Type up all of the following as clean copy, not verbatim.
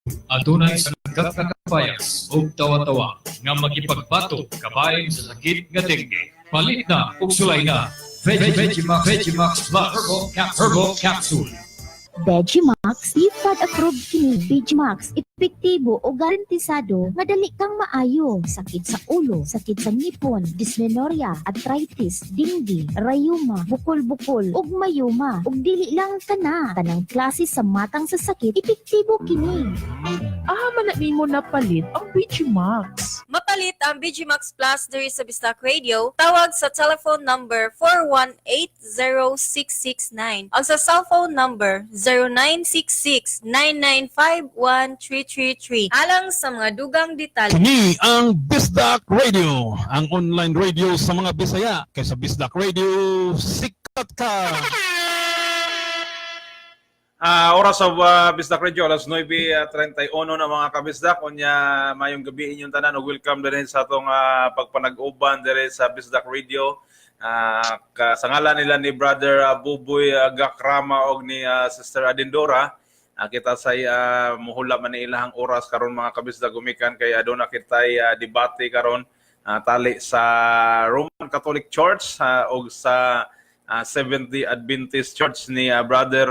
Adunay sangkap nga kapayas ug tawa-tawa nga makipagbato kabahin sa sakit nga dengue. Palit na ug sulay na. Veggie Max, Veggie Max Plus Herbal Capsule. Vegimax, IFAD approved kini. Vegimax, epektibo o garantisado nga dali kang maayo. Sakit sa ulo, sakit sa ngipon, dysmenorrhea, arthritis, dengue, rayuma, bukol-bukol, ug mayuma. Ug dili lang kana. Tanang klase sa matang sa sakit, epektibo kini. Ah, man na nimo napalit ang Max. Mapalit ang BG Max Plus diri sa Bisdak Radio. Tawag sa telephone number 4180669 o sa cellphone number 0966-995-1333. Alang sa mga dugang detalye. Kini ang Bisdak Radio, ang online radio sa mga Bisaya. Kaysa Bisdak Radio, sikat ka! Oras of Bisdak Radio, alas 9:31 na, mga kabisdak. Unya, mayong gabi inyong tanan ug welcome din sa atong pagpanag-uban dire sa Bisdak Radio. Sa ngalan nila ni Brother Buboy Gakrama og ni Sister Adindora. Kita say muhula man ni ilahang oras karon, mga kabisdak, gumikan kay aduna kitay debate karon tali sa Roman Catholic Church og sa Seventh-day Adventist Church ni Brother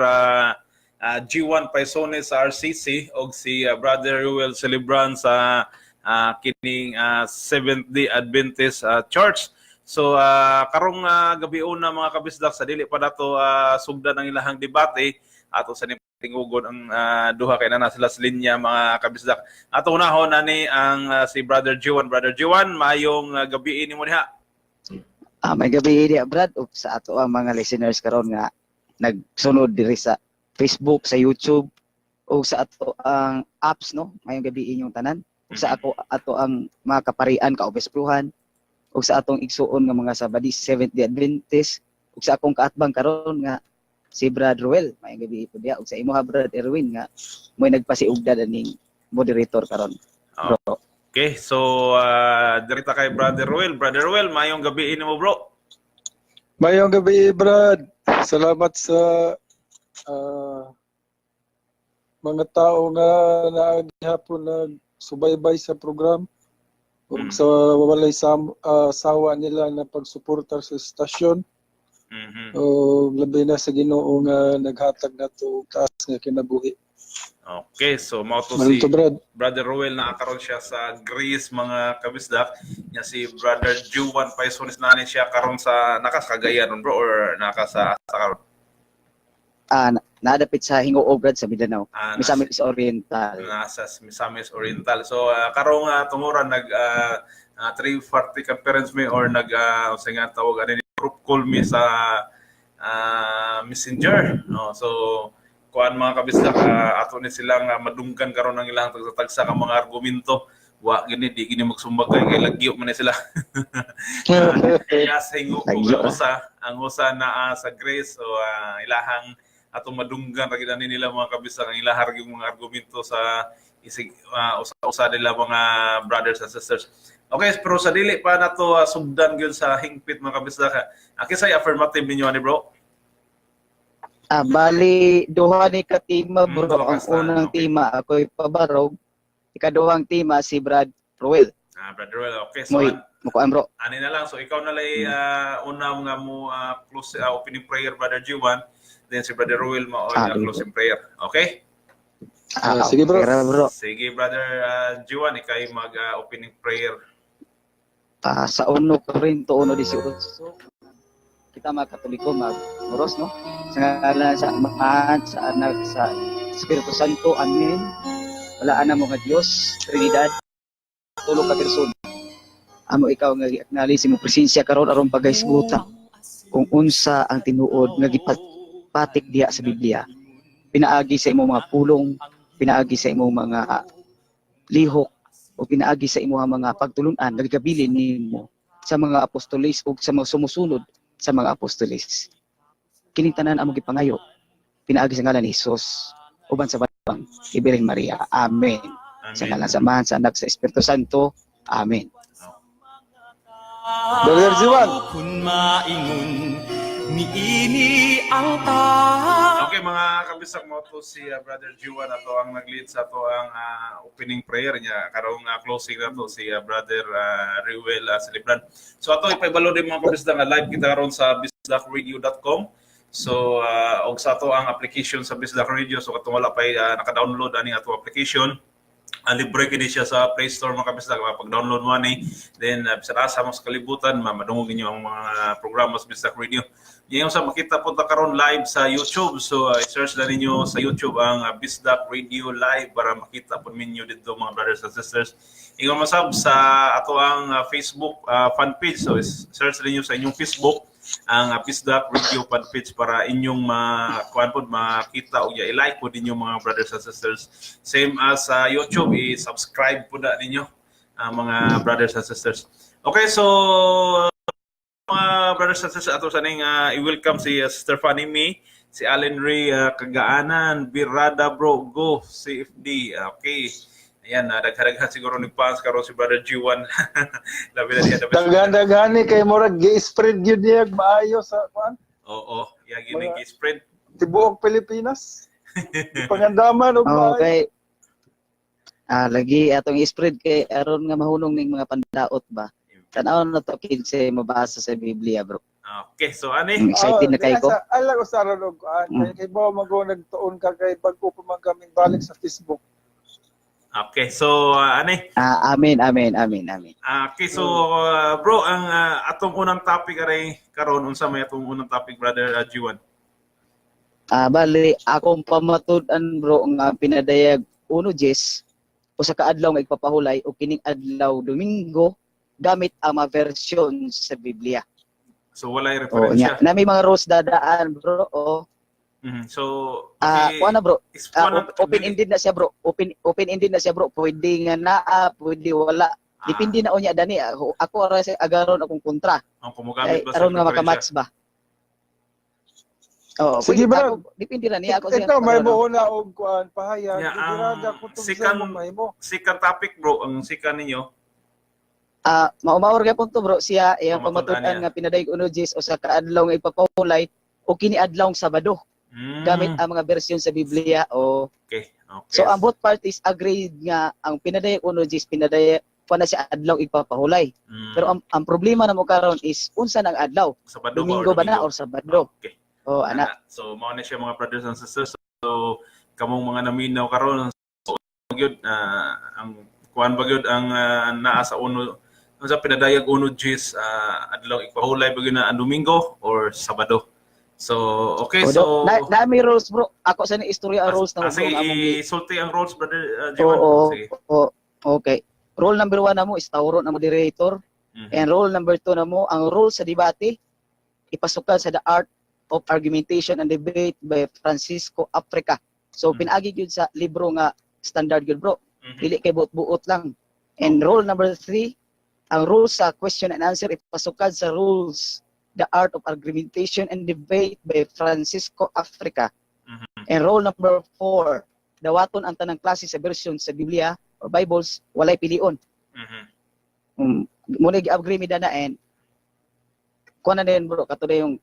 G1 Paisone sa RCC og si Brother Ruel Celebran sa kining Seventh-day Adventist Church. So karong gabi una, mga kabisdak, sa dili pa nato sugdan ang ilahang debate, ato sa tingugon ang duha kay na sila sa linya, mga kabisdak. Ato unahon ani ang si Brother G1. Brother G1, maayong gabi nimo diha. Maayong gabi diha, Brad, ug sa ato ang mga listeners karon nga nagsunod diri sa Facebook, sa YouTube o sa ato ang apps, no. Maayong gabi inyong tanan. Ug sa ako ato ang mga kaparian, kaobispuhan, ug sa atong igsuon nga mga Sabadis, Seventh Day Adventist, ug sa akong kaatbang karon nga si Brad Ruel. Maayong gabi po diha ug sa imuha, Brad Erwin, nga mo'y nagpasiugda aning moderator karon. Bro. Okay, so dirita kay Brother Ruel. Brother Ruel, maayong gabi nimo, bro. Mayong gabi, Brad. Salamat sa mga tao nga naghapon nagsubaybay sa program ug sa walay sawa nila na pagsuporta sa estasyon ug labi na sa Ginoo nga naghatag nato og taas nga kinabuhi. Okay, so mao to si Manto, Brad. Brother Ruel na karon siya sa Greece, mga kabisdak. Nya si Brother Juan Paisonis na siya karon sa naka sa Cagayan bro, or naka sa karon? Nadapit sa Gingoog, Brad, sa Mindanao. Ah, Misamis Oriental. Nasa Misamis Oriental. So karong tunguran nag three party conference mi or nag unsa nga tawag ani, group call mi sa Messenger. No, so kuan, mga kabisdak, ato ni silang madunggan karon ang ilang tagsa-tagsa ka mga argumento. Wa gini di gini magsumbag kay lagyo man ni sila. Kaya sa Gingoog Lagyo, ang usa naa sa Greece, so ilahang atong madunggan ra gid ani nila, mga kabisdak, ang ilahar yung mga argumento sa isig usa-usa nila, mga brothers and sisters. Okay, pero sa dili pa nato sugdan gyud sa hingpit, mga kabisdak. Kinsay affirmative ninyo ani, bro? Bali duha ni ka tema, bro. Duha ka Ang unang tema ako'y pabarog. Ikaduhang tema si Brad Ruel. Ah, Brother Ruel. Okay, so Moy mukuan, bro. Ani na lang. So ikaw na lay una nga mo close opening prayer, Brother Juan. Then si Brother Ruel mao closing prayer. Okay? Sige, bro. Okay ra, bro. Sige, Brother Juan, ikay mag opening prayer. Sa 1 Corinto 1:18, kita mga Katoliko mag oros, no, sa ngalan sa Amahan, sa Anak, sa Espiritu Santo, amen. Balaan namo nga Dios Trinidad, tulo ka persona, amo ikaw nga gi-acknowledge imong presensya karon aron pagahisguta kung unsa ang tinuod nga gipatik diha sa Biblia pinaagi sa imong mga pulong, pinaagi sa imong mga lihok o pinaagi sa imong mga pagtulunan nga gigabilin nimo sa mga apostoles ug sa mga sumusunod sa mga apostoles. Kining tanan among gipangayo pinaagi sa ngalan ni Hesus uban sa batang ni Birhen Maria. Amen. Sa Amen. ngalan sa Amahan, sa Anak, sa Espiritu Santo. Amen. Brother Ziwan. Kun maingon Niini ang ta Okay, mga kabisdak, mao to si Brother Juan ato ang nag-lead sa ato ang opening prayer niya karong closing na to si Brother Reuel Celebran. So ato ipaibalo din, mga kabisdak, nga live kita karon sa bisdakradio.com. So og sa ato ang application sa Bisdak Radio. So katong wala pa naka-download ani ato application, libre kini siya sa Play Store, mga kabisdak. Pag-download mo ani, then bisan asa mo sa kalibutan, madungog ninyo ang mga programa sa Bisdak Radio. Ngayon sa makita po ta karon live sa YouTube. So i-search na ninyo sa YouTube ang Bisdak Radio Live para makita po ninyo dito, mga brothers and sisters. Ingon masab sa ato ang Facebook fan page. So search ninyo sa inyong Facebook ang Bisdak Radio fan page para inyong makuan pod, makita o i-like po ninyo, mga brothers and sisters. Same as sa YouTube, i-subscribe po na ninyo ang mga brothers and sisters. Okay, so mga brothers and sisters, ato sa ning i-welcome si Sister Fanny May, si Allen Ray Kagaanan, Birada Bro, Go, CFD. Okay. Ayan, daghan-daghan siguro ni fans karon si Brother G1. Labi na niya. Daghan-daghan ni kay murag gi-spread gyud niya maayo sa kuan Oo, yeah, gini spread. Tibuok Pilipinas. Pangandaman og maayo. Okay. Ah, lagi atong i-spread kay aron nga mahunong ning mga pandaot ba. Tan-aw na to kinsa mabasa sa Biblia, bro. Okay, so ani? Excited na kay ko. Ala ko sa aron og kuan kay ba mago nagtuon ka kay bag-o pa man kaming balik sa Facebook. Okay, so ani? Ah, amen, amen, amen, amen. Okay, so bro, ang atong unang topic aray karon, unsa may atong unang topic, Brother G1? Ah, bali akong pamatud-an, bro, nga pinadayag 1:10 usa ka adlaw nga igpapahulay o kining adlaw Domingo gamit ang mga version sa Biblia. So walay O referensya. nya, na may mga rules dadaan, bro. O So ah, okay, kuha na, bro. Ah, open open-ended na siya, bro. Open-ended na siya, bro. Pwede nga naa, pwede wala. Depende na unya dani. Ako ara sa agaron akong kontra. Ang kumugamit Ay, ba sa aron nga referensya? makamatch ba? Oo, Sige, pwede, bro. ako, depende ra niya ako siya. Ikaw may mo na og kuan pahayag. Yeah, ang Birada ko tong sa mahimo. Second topic, bro, ang second ninyo. Ah, maumaor gyapon to, bro, siya iyang Pamatud-an pamatud-an niya. nga pinadayag 1:10 usa ka adlaw nga ipapahulay o kini adlawng Sabado gamit ang mga bersyon sa Biblia o Okay. So ang both parties agreed nga ang pinadayag 1:10 pinadayag pa na siya adlaw igpapahulay. Pero ang problema na mo karon is unsa nang adlaw? Sabado ba or Domingo ba na Domingo? or Sabado? Okay. Oh, ana. Ana. So mao na siya, mga brothers and sisters. So kamong mga naminaw karon, so gyud ang kuan ba gyud ang naa sa uno sa pinadayag 1:10, adlaw ipahulay ba gyud na ang Domingo or Sabado? So okay, O, so na may rules, bro. Ako sa ni istorya ang rules na sige, bro nga among isulti ang rules, Brother Jiwan. Oo, Sige. oo. Okay. Rule number 1 na mo is tawron ang moderator. And rule number 2 na mo, ang rule sa debate, ipasukal sa The Art of Argumentation and Debate by Francisco Africa. So pinaagi gyud sa libro nga standard gyud, bro. Dili kay buot-buot lang. And rule number 3, ang rule sa question and answer ipasukad sa rules The Art of Argumentation and Debate by Francisco Africa. And rule number 4, dawaton ang tanang klase sa version sa Biblia or Bibles, walay pilion. Muna gi-agree mi dana and kuha na din, bro, kato na yung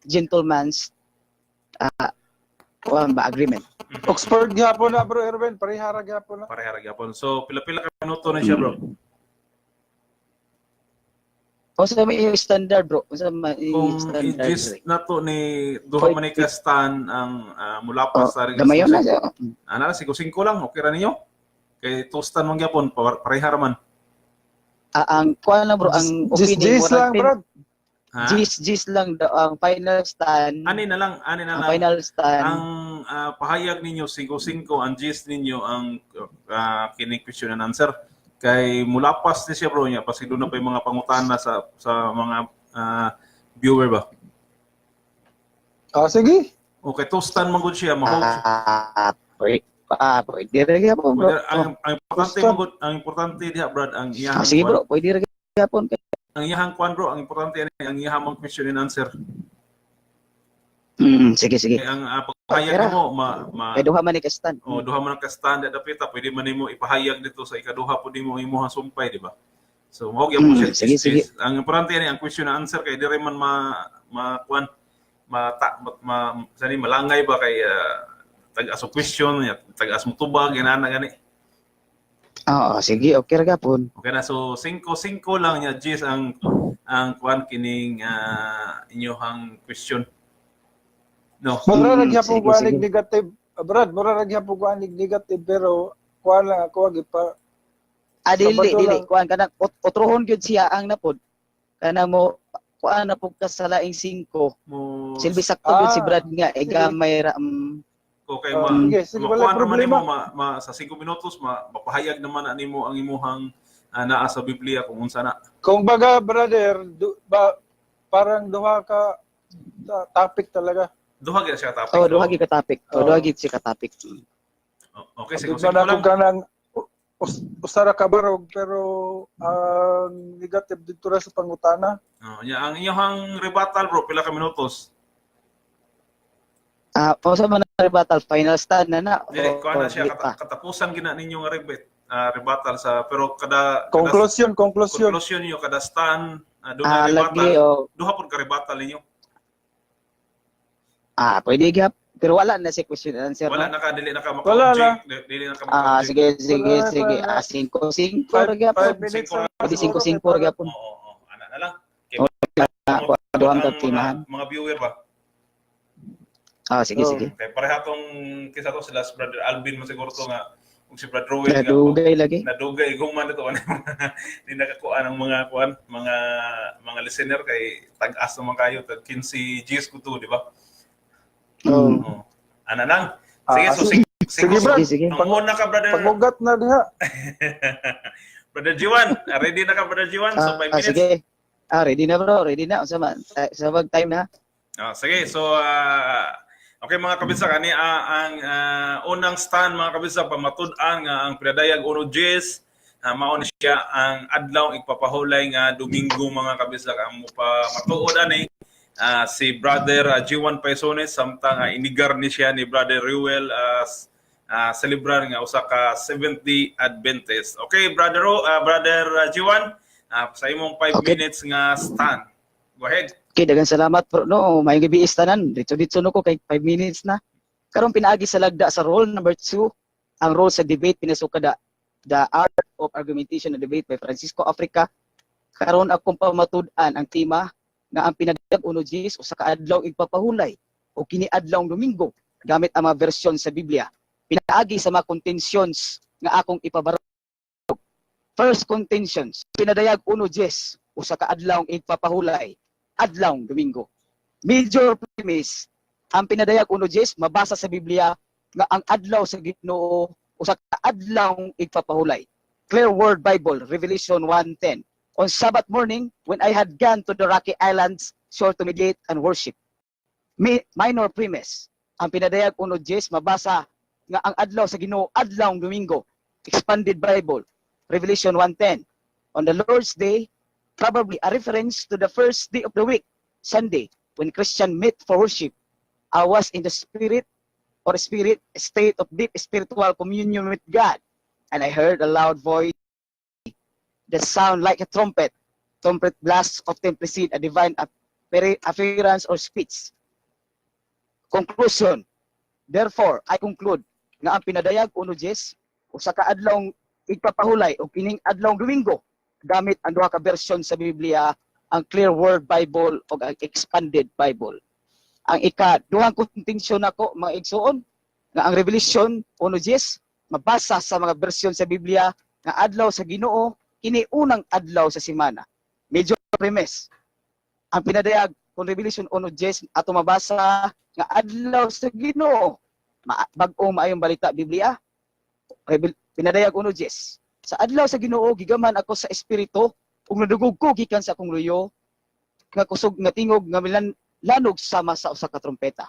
gentleman's kuha ba agreement. Oxford gyapon na, bro Erwin, parehara gyapon na. Parehara gyapon. So pila-pila ka minuto na siya, bro? Kung sa may standard, bro, kung sa may Kung standard. I-gist na to ni duha man ni ka stand ang mulapas Oh, sa gamayon na siya. Ana, sigo 5 lang, okay ra ninyo? Kay two stand man gyapon, pareha ra man. Ah, ang kuha lang, bro, ang Gis opening gis murag lang, bro. Ha? Gis gis lang daw ang final stand. Ani na lang, ani na Ang lang. final stand. Ang pahayag ninyo 5-5, ang gist ninyo ang kini question and answer. Kay mulapas ni siya, bro, niya kasi doon na pa yung mga pangutana sa mga viewer ba. Ah, sige. Okay, two stand man gud siya, mahog. Ah, pwede. Ah, pwede ra gyapon, bro. Ang importante Basta- man gud, ang importante diha, Brad, ang iyahang Ah, sige, kwan- bro, pwede ra gyapon. Ang iyahang kwan, bro, ang importante ani ang iyahang mang question and answer. Sige, sige. Kay ang pagpahayag Tara. nimo ma, ma Kay duha man ni ka stand. Oh, duha man ka stand at dapita, pwede man nimo ipahayag dito sa ikaduha pud nimo imong sumpay, di ba? So mao gyud siya. Sige, sige. Ang importante ani ang question and answer kay dire man ma ma kuan ma, ta, ma, ma sani malangay ba kay tag-as og question, tag-as mo tubag inana gani. Oo, sige, okay ra gapon. Okay na, so 5-5 lang niya Gis ang kuan kining inyohang question. No. Mura ra gyapon Sige, ko anig sige. negative. Brad, mura ra gyapon ko anig negative pero kuan lang ako gipa Ah, dili, Sabado dili. lang. Kuan kanang otrohon gyud siya ang napod. Kana mo kuan na pud ka sa laing 5. Mo Silbi sakto gyud si Ah, Brad nga sige. gamay ra. Okay, Ah, ma sige, sige, wala makuha naman problema. nimo ma, sa 5 minutos mapahayag naman na nimo ang imuhang naa sa Biblia kung unsa na. Kung baga, brother, ba, parang duha ka topic talaga. Duha gyud siya topic. Oh, duha gyud ka topic. Oh, Oo. duha gyud siya ka topic. Okay, Di sige, ba sige na lang. kung kanang usa ra ka barog pero ang negative dito ra sa pangutana. Oh, nya ang inyong rebuttal, bro, pila ka minutos? Ah, pausa man na rebuttal, final stand na na. Dili O, kuha na siya dili pa? katapusan gina ninyo nga rebuttal sa pero kada Conclusion, conclusion. Conclusion niyo kada stand doon Ah, na lagi rebuttal. oh. Duha pud ka rebuttal ninyo. Ah, pwede gyap. Pero wala na si question and answer. Wala No? na ka, dili na ka Wala maka-object, na. dili na ka Ah, maka-object. sige, sige, Wala, sige. wala. Ah, 5 5 Five, ra gyapon. 5 minutes Singko na ra. Pwede siguro, 5 5 kay ra para- gyapon. Oo. Ana na lang. Okay. Ah, duhang Ang ka timahan. mga viewer ba? Ah, sige, Oo. sige. Okay, pareha tong kisa to sila si Brother Alvin man siguro to nga ug si Brother Ruel nga Nadugay lagi. Nadugay guman ito di nakakuha ng mga kuan mga listener kay tag-as naman kayo tag 15 Gs ko to, di ba? Mm. Oh. Ana nang. Sige, Ah, so sige. sige, Sige, Brad. Sige, sige. Ang una ka, brother. Pangugat na diha. Brother Jiwan, ready na ka, Brother Jiwan? So 5 Ah, minutes. sige. Ah, ready na, bro, ready na. Unsa man? Sa bag time na. Ah, sige, so okay mga kabisa, kani ang unang stand, mga kabisa, pamatud-an nga ang pinadayag uno Gs, mao ni siya ang adlaw igpapahulay nga Domingo, mga kabisa. Ang matuod ani si Brother G1 Paisones samtang inigar ni siya ni Brother Ruel celebrar nga usa ka Seventh-day Adventist. Okay, Brother Brother G1, sa imong 5 minutes nga stand. Go ahead. Okay, daghang salamat, bro. No, maayong gabi tanan. Dito dito no ko kay 5 minutes na. Karon pinaagi sa lagda sa role number 2, ang role sa debate pinasuka da The Art of Argumentation and Debate by Francisco Africa. Karon akong pamatud-an ang tema nga ang pinadayag uno Gs usa ka adlaw igpapahulay o kini adlaw Domingo gamit ang mga bersyon sa Biblia. Pinaagi sa mga contentions nga akong ipabarog. First contentions, pinadayag uno Gs usa ka adlaw igpapahulay adlaw Domingo. Major premise, ang pinadayag uno Gs mabasa sa Biblia nga ang adlaw sa Ginoo usa ka adlaw igpapahulay. Clear Word Bible, Revelation 1:10. On Sabbath morning, when I had gone to the rocky islands shore to meditate and worship. Minor premise, ang pinadayag uno Gs mabasa nga ang adlaw sa Ginoo adlaw Domingo. Expanded Bible, Revelation 1:10. On the Lord's Day, probably a reference to the first day of the week, Sunday, when Christian meet for worship. I was in the spirit or spirit state of deep spiritual communion with God, and I heard a loud voice that sound like a trumpet. Trumpet blasts often precede a divine appearance or speech. Conclusion. Therefore, I conclude nga ang pinadayag uno Gs usa ka adlaw igpapahulay o kining adlaw Domingo gamit ang duha ka bersyon sa Biblia, ang Clear Word Bible o ang Expanded Bible. Ang ika duhang kontensyon nako, mga igsuon, nga ang Revelation 1:10 mabasa sa mga bersyon sa Biblia nga adlaw sa Ginoo kini unang adlaw sa semana. Major premise. Ang pinadayag kung Revelation 1:10 ato mabasa nga adlaw sa Ginoo bag-o maayong balita Biblia. Pinadayag 1:10. Sa adlaw sa Ginoo gigaman ako sa espiritu ug nadungog ko gikan sa akong luyo nga kusog nga tingog nga milan lanog sama sa usa ka trompeta.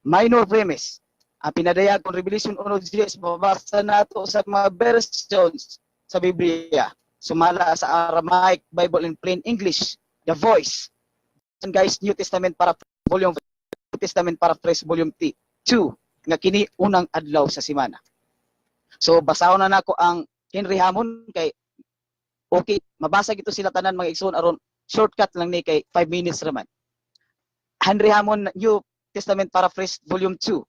Minor premise. Ang pinadayag kung Revelation 1:10 mabasa nato sa mga versions sa Biblia. Sumala sa Aramaic Bible in Plain English, The Voice. And guys, New Testament para Volume New Testament Paraphrase Volume 2 nga kini unang adlaw sa semana. So basahon na nako ang Henry Hammond kay okay mabasa gito sila tanan, mga igsoon, aron shortcut lang ni kay 5 minutes raman. Henry Hammond New Testament Paraphrase Volume 2.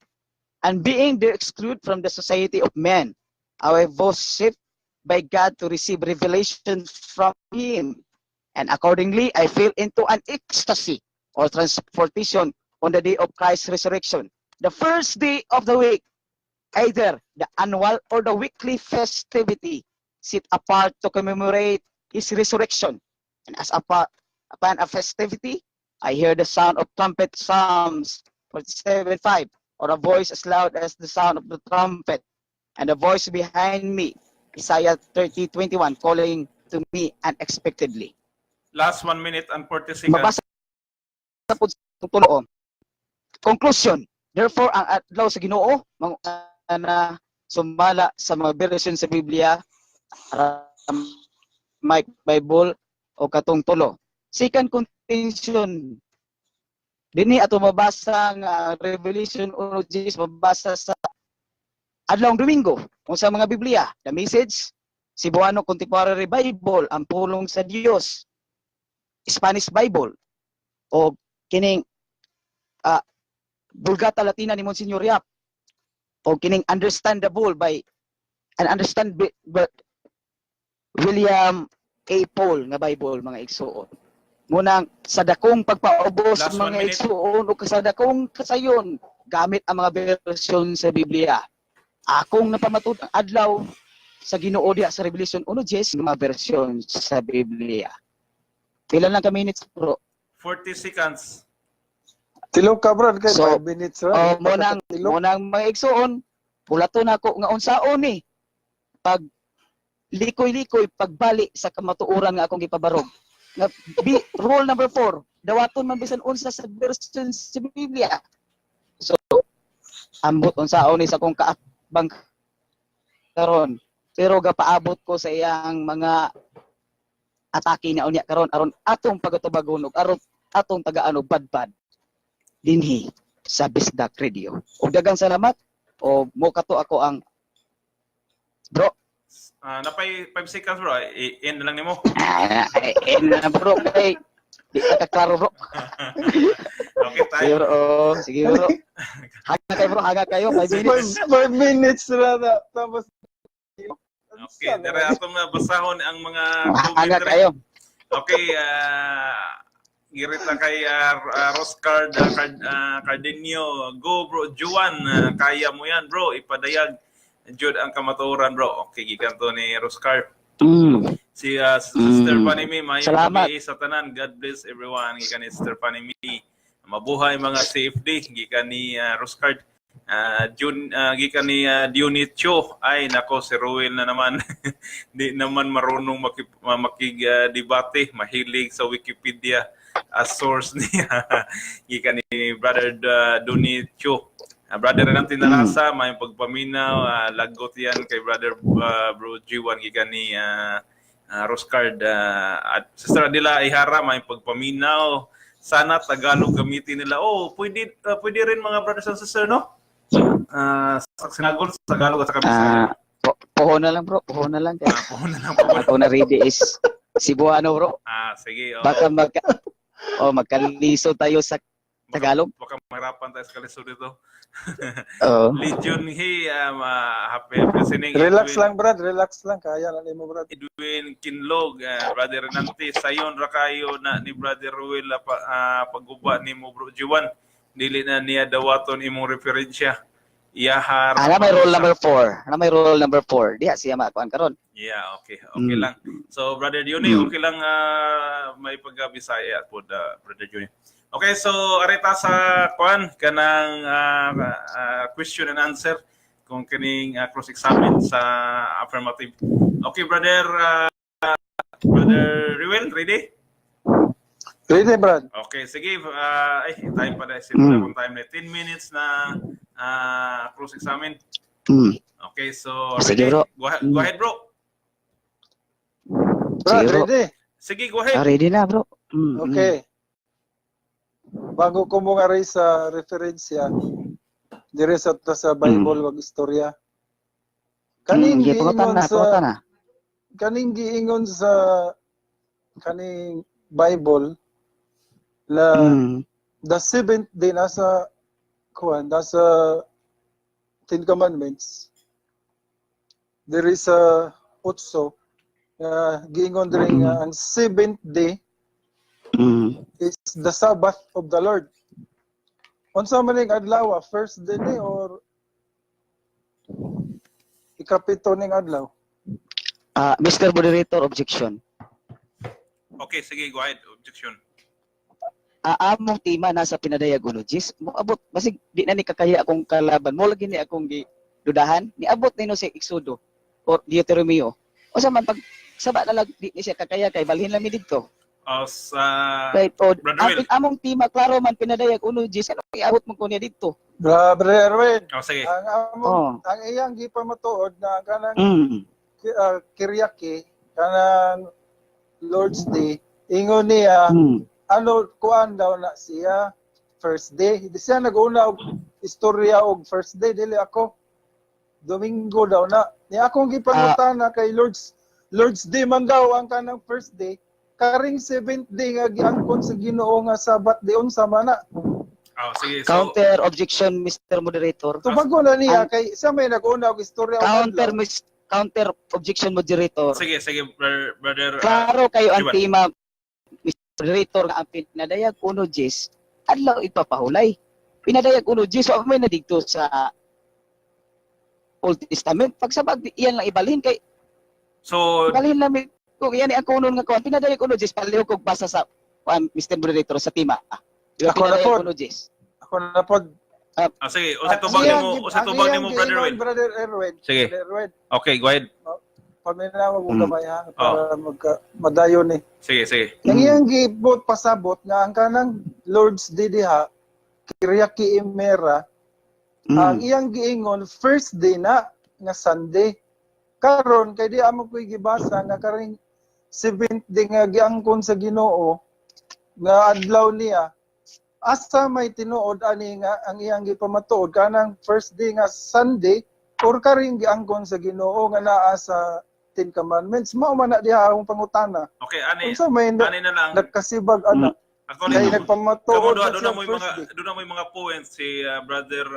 "And being there excluded from the society of men, I was shaped by God to receive revelation from Him. And accordingly, I fell into an ecstasy or transportation on the day of Christ's resurrection, the first day of the week, either the annual or the weekly festivity set apart to commemorate His resurrection. And as upon a festivity, I hear the sound of trumpet," Psalms 47:5, "or a voice as loud as the sound of the trumpet, and a voice behind me," Isaiah 30:21, "calling to me unexpectedly." Last 1 minute and 40 seconds. Mabasa po sa tulo. Conclusion. Therefore, ang adlaw sa Ginoo, mga na sumala sa mga version sa Biblia, Aramaic Bible o katong tulo. Second contention, dinhi ato mabasa nga Revelation 1:10 mabasa sa adlawng Domingo kung sa mga Biblia, The Message, Cebuano Contemporary Bible, ang Pulong sa Dios, Spanish Bible, o kining Vulgata Latina ni Monsignor Yap, o kining Understandable by and Understand by William A. Paul nga Bible, mga igsuon. Munang sa dakong pagpaubos, Last one mga minute. igsuon, o sa dakong kasayon gamit ang mga bersyon sa Biblia. Akong napamatud ang adlaw sa Ginoo diha sa Revelation 1:10 mga bersyon sa Biblia. Pila lang ka minutes, bro? 40 seconds. Tilok ka, Brad, kay So, 5 minutes ra. Oh, mo nang Tilok. mo nang mga igsuon, pulato nako nga unsaon ni pag likoy-likoy pagbali sa kamatuoran nga akong gipabarog. Nga rule number 4, dawaton man bisan unsa sa version sa Biblia. So ambot unsaon ni sa akong kaatbang karon. Pero gapaabot ko sa iyang mga atake niya unya karon aron atong pagatubagon ug aron atong tagaan og badbad dinhi sa Bisdak Radio. Og daghang salamat o mo kato ako ang bro. Napay 5 seconds, bro. I-end na lang nimo. Ah, eh, na bro, kay di ka klaro, bro. Okay Sige tayo. bro, oh, sige bro. Haga kayo bro, haga kayo 5 minutes. 5 minutes ra na. Tapos Okay, dere atong basahon ang mga comment Haga dere. kayo. Okay, girita kay Roscard Cardenio. Go bro, Juan, kaya mo yan, bro. Ipadayag jud ang kamatuoran, bro. Okay, gikan to ni Roscard. Si Sister Fanny May, mayong Salamat. gabi sa tanan. God bless everyone. Gikan ni Sister Fanny May. Mabuhay mga CFD. Gikan ni Roscard. June, gikan ni Dionisio. Ay, nako, si Ruel na naman. Di naman marunong makig-debate. Mahilig sa Wikipedia as source niya. Gikan ni Brother Dionisio. Brother Renante Narasa, may pagpaminaw, lagot yan kay Brother Bro G1, gikan ni Roscard, at Sister Adela Ihara, may pagpaminaw. Sana Tagalog gamitin nila. Oh, pwede rin, mga brothers and sisters, no? Sa sinagol sa Tagalog at sa Bisaya. Ah, puho na lang bro, puho na lang kay Puho na lang po. ako na ready is Cebuano, bro. Ah, sige. Oh. Baka magkaliso tayo sa Tagalog. Baka mahirapan tayo sa kalisod dito. Oo. Legion He, happy listening. Relax Edwin, lang, Brad, relax lang, kaya lang nimo, Brad. Edwin Kinlog, Brother Renante, sayon ra kayo na ni Brother Ruel pagguba ni mo bro Juan. Dili na niya dawaton imong referensya. Iyahar. Ana may rule number 4. Ana may rule number 4. Diha siya makuan karon. Yeah, okay. Okay lang. So, Brother Diony, okay lang may pagka-Bisaya po, Brother Diony. Okay, so arita sa kuan kanang question and answer kung kining cross-examine sa affirmative. Okay, Brother Ruel, ready? Ready, Brad. Okay, sige. Ay, time pa na. Simple akong time na 10 minutes na cross-examine. Okay, so Sige, ready? bro. Go ahead, bro. Brad, Sige, bro. ready? Sige, go ahead. Ah, ready na, bro. Okay. Bago ko mo nga sa referensya, dire sa Bible wag istorya. Kaning Gipangutan giingon na, sa pangutan na. Kaning giingon sa kaning Bible na the seventh day nasa kuan, nasa Ten Commandments. There is a otso giingon diri nga ang seventh day is the Sabbath of the Lord. Unsa man ning adlaw, first day ni or ikapito ning adlaw? Ah, Mr. Moderator, objection. Okay, sige, go ahead. Objection. Ah, among tema nasa Pinadayag 1:10. Moabot basig di na ni kakaya akong kalaban. Mo lagi ni akong gi dudahan. Niabot nino sa Exodo or Deuteronomio. Usa man pag saba na lang di ni siya kakaya kay balhin lang mi didto. Oh, sa Right, o Brother Will. Among tema klaro man Pinadayag 1:10. Ano iabot mo ko niya didto? Brother Erwin, Oh, sige. ang among ang iyang gipamatuod na kanang Kiryaki, kanang Lord's Day, ingon niya, ano, kuan daw na siya, first day. Di siya nag-una og istorya og first day, dili ako. Domingo daw na. Ni akong gipangutana kay Lord's Day man daw ang kanang first day. Karing seventh day nga giangkon sa Ginoo nga Sabbath day, unsa man na? Oh, sige. So, Counter objection, Mr. Moderator. Tubago na niya kay siya may nag-una og istorya og Counter adlaw. Counter objection, moderator. Sige, sige, brother, brother Klaro kayo ang Iwan. tema, Mr. Moderator, nga ang Pinadayag 1:10, adlaw ipapahulay. Pinadayag 1:10, wa may nadigto sa Old Testament. Pagsabag, iyan lang ibalhin kay So, balhin lang kung iyan ang kunon nga kuan. Pinadayag 1:10, palihog kog basa sa kuan, Mr. Moderator, sa tema. Ah. Di ba, Ako na Pinadayag po. 1:10. Ako na pod. Ah, sige, usa tubag nimo, usa Ang tubag iyang nimo, Brother giingon, Will. Brother Erwin. Sige. Brother Erwin, Okay, go ahead. paminawa mo gamay ha Oh. para magka madayon ni. Sige, sige. Ang iyang gibot pasabot nga ang kanang Lord's Day diha, Kiryaki Imera, ang iyang giingon first day na nga Sunday. Karon kay di amo ko'y gibasa nga karing seventh day nga giangkon sa Ginoo nga adlaw niya, asa may tinuod ani nga ang iyang gipamatuod, kanang first day nga Sunday or karing giangkon sa Ginoo nga naa sa Ten Commandments? Mao man na diha akong pangutana. Okay, ani Unsa may ani na lang. nagkasibag ana Actually, kay kamo nagpamatuod doon na doon siya na mo'y first mga day. doon na mo'y mga points si brother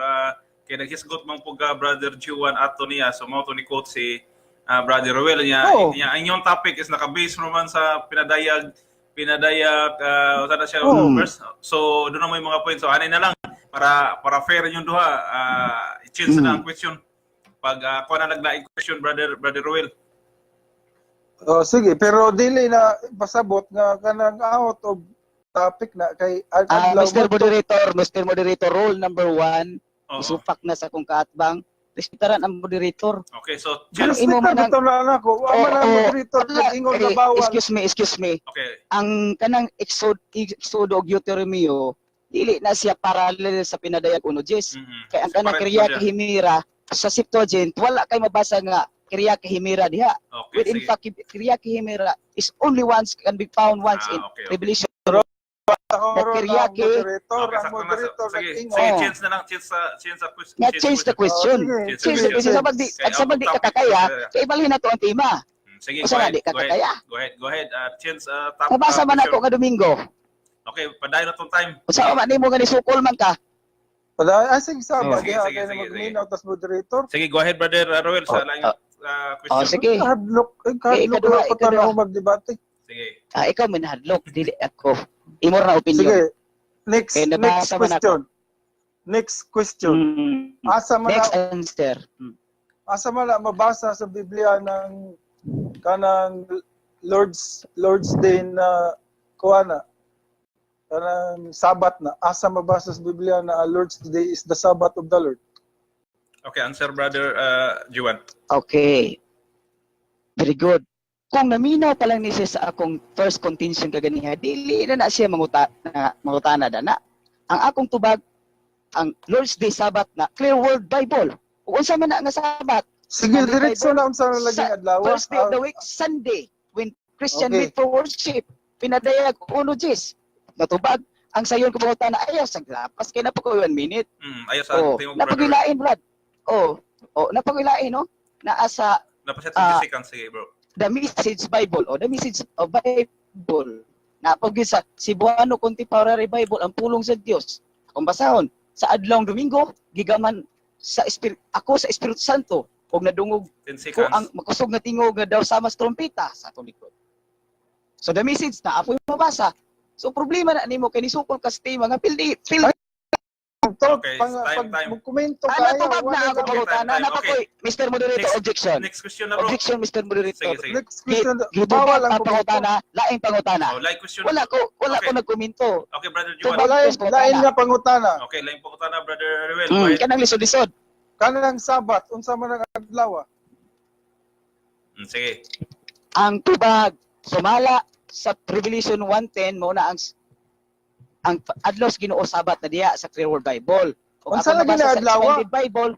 kay naghisgot man po ka Brother Juan ato niya, so mao to ni quote si Brother Ruel niya. Niya ang inyong topic is naka-base naman sa Pinadayag usa na siya verse, so doon na mo'y mga points. So ani na lang para fair inyong duha, i-change na ang question pag kuha na naglaing question, Brother Ruel. Oh, sige, pero dili na pasabot nga kanang out of topic na kay Ah, adlaw Mr. mo to. Moderator, Mr. Moderator, rule number one, isupak na sa akong kaatbang, respetaran ang moderator. Okay, so change. Imo Respecta man ang- bitaw na anak ko. Wa man ang Oo. moderator Wala, nag-ingon eh, na bawal. Excuse me, excuse me. Okay. Ang kanang Exodo og Deuteronomio, dili na siya parallel sa Pinadayag 1:10. Kay ang kanang Separate Kiryat pa siya. Himira sa Septuagint, wala kay mabasa nga Kiryat Himira diha. Okay, When in sige. fact, Kiryat Himira is only once can be found once Ah, in okay. Revelation. Sa The ang Kiryake- moderator, Okay, ang sakto na. moderator Sige, nag-ingon. sige, Oo. change na lang, change sa question. Nga change the question. Oh, sige. Change Change the the question. Sabag di, Kaya at sabag di out of topic. kakakaya, kay ibalhin na to ang tema. Sige, Usa go na ahead. di Go ahead. kakakaya. Go ahead, go ahead. Change top. Nabasa man ako question. nga Domingo. Okay, padayon na tong time. Usa man nimo nga nisukol man ka. Wala, ah, sige, saba, Sige, diha sige, kay sige, magminaw tas moderator. Sige, go ahead, Brother Roel, sa Oh, laing question. Oh, sige. Hadlok, eh, Eh, kadlok ikaduha, na pa ikaduha. tanaw magdebate. Sige. Ah, ikaw minahadlok dili ako. Imo ra opinion. Sige. Next, Kaya next nabasa man ako. question. Next question. Asa man Next na, answer. Asa man na mabasa sa Biblia ng kanang Lord's Day na kuana, kanang Sabat na, asa mabasa sa Biblia na Lord's Day is the Sabbath of the Lord? Okay, answer, Brother Juan. Okay. Very good. Kung naminaw pa lang ni siya sa akong first contention kaganiha, dili na na siya mangutana na na. Ang akong tubag, ang Lord's Day Sabbath na clear word Bible. Ug unsa man na nga Sabat? Sige, Sunday diretso Bible. na unsa na laging adlaw. First day of Ah, the week, Sunday, when Christian Okay. meet for worship. Pinadayag 1:10. Natubag ang sayon ko mangutana, ayaw sa lapas kay napako 1 minute. Ayaw sa Oh, tingog, Brother. napagilain, Brad. Oh, napagilain, no? Naa sa Napaset 20 seconds. Sige, bro. The Message Bible o The Message of Bible. Naa pa gyud sa Cebuano Contemporary Bible ang pulong sa Dios. Kung basahon, sa adlawng Domingo, gigaman sa Espiritu, ako sa Espiritu Santo ug nadungog 10 ko seconds. ang makusog nga tingog nga daw sama sa trompeta sa atong likod. So the message na apoy mabasa. So problema na nimo kay nisukol ka sa tema nga pildi pildi. Talk, Okay, pang, time, pag time. komento Ano kayo, tubag na wala ako na- Okay, pangutana time, time. na pa Okay. koy Mr. Moderator, Next. objection. Next question na, bro. Objection, Mr. Moderator. Sige, sige. Next question, Gitubag bawal ang ang pangutana, laing pangutana. Oh, like question. Wala ko Okay. nagkomento. Okay, Brother Juan. Tubag. Lain nga pangutana. Okay, lain pangutana, Brother Ruel. Go ahead. Kanang lisod-lisod. Kanang Sabat, unsa man ang adlaw? Sige. Ang tubag sumala sa Revelation 1:10 mao na ang adlaw sa Ginoo Sabat na diha sa Clear Word Bible. Kung Unsa ako lagi nabasa na sa adlaw? Expanded Bible,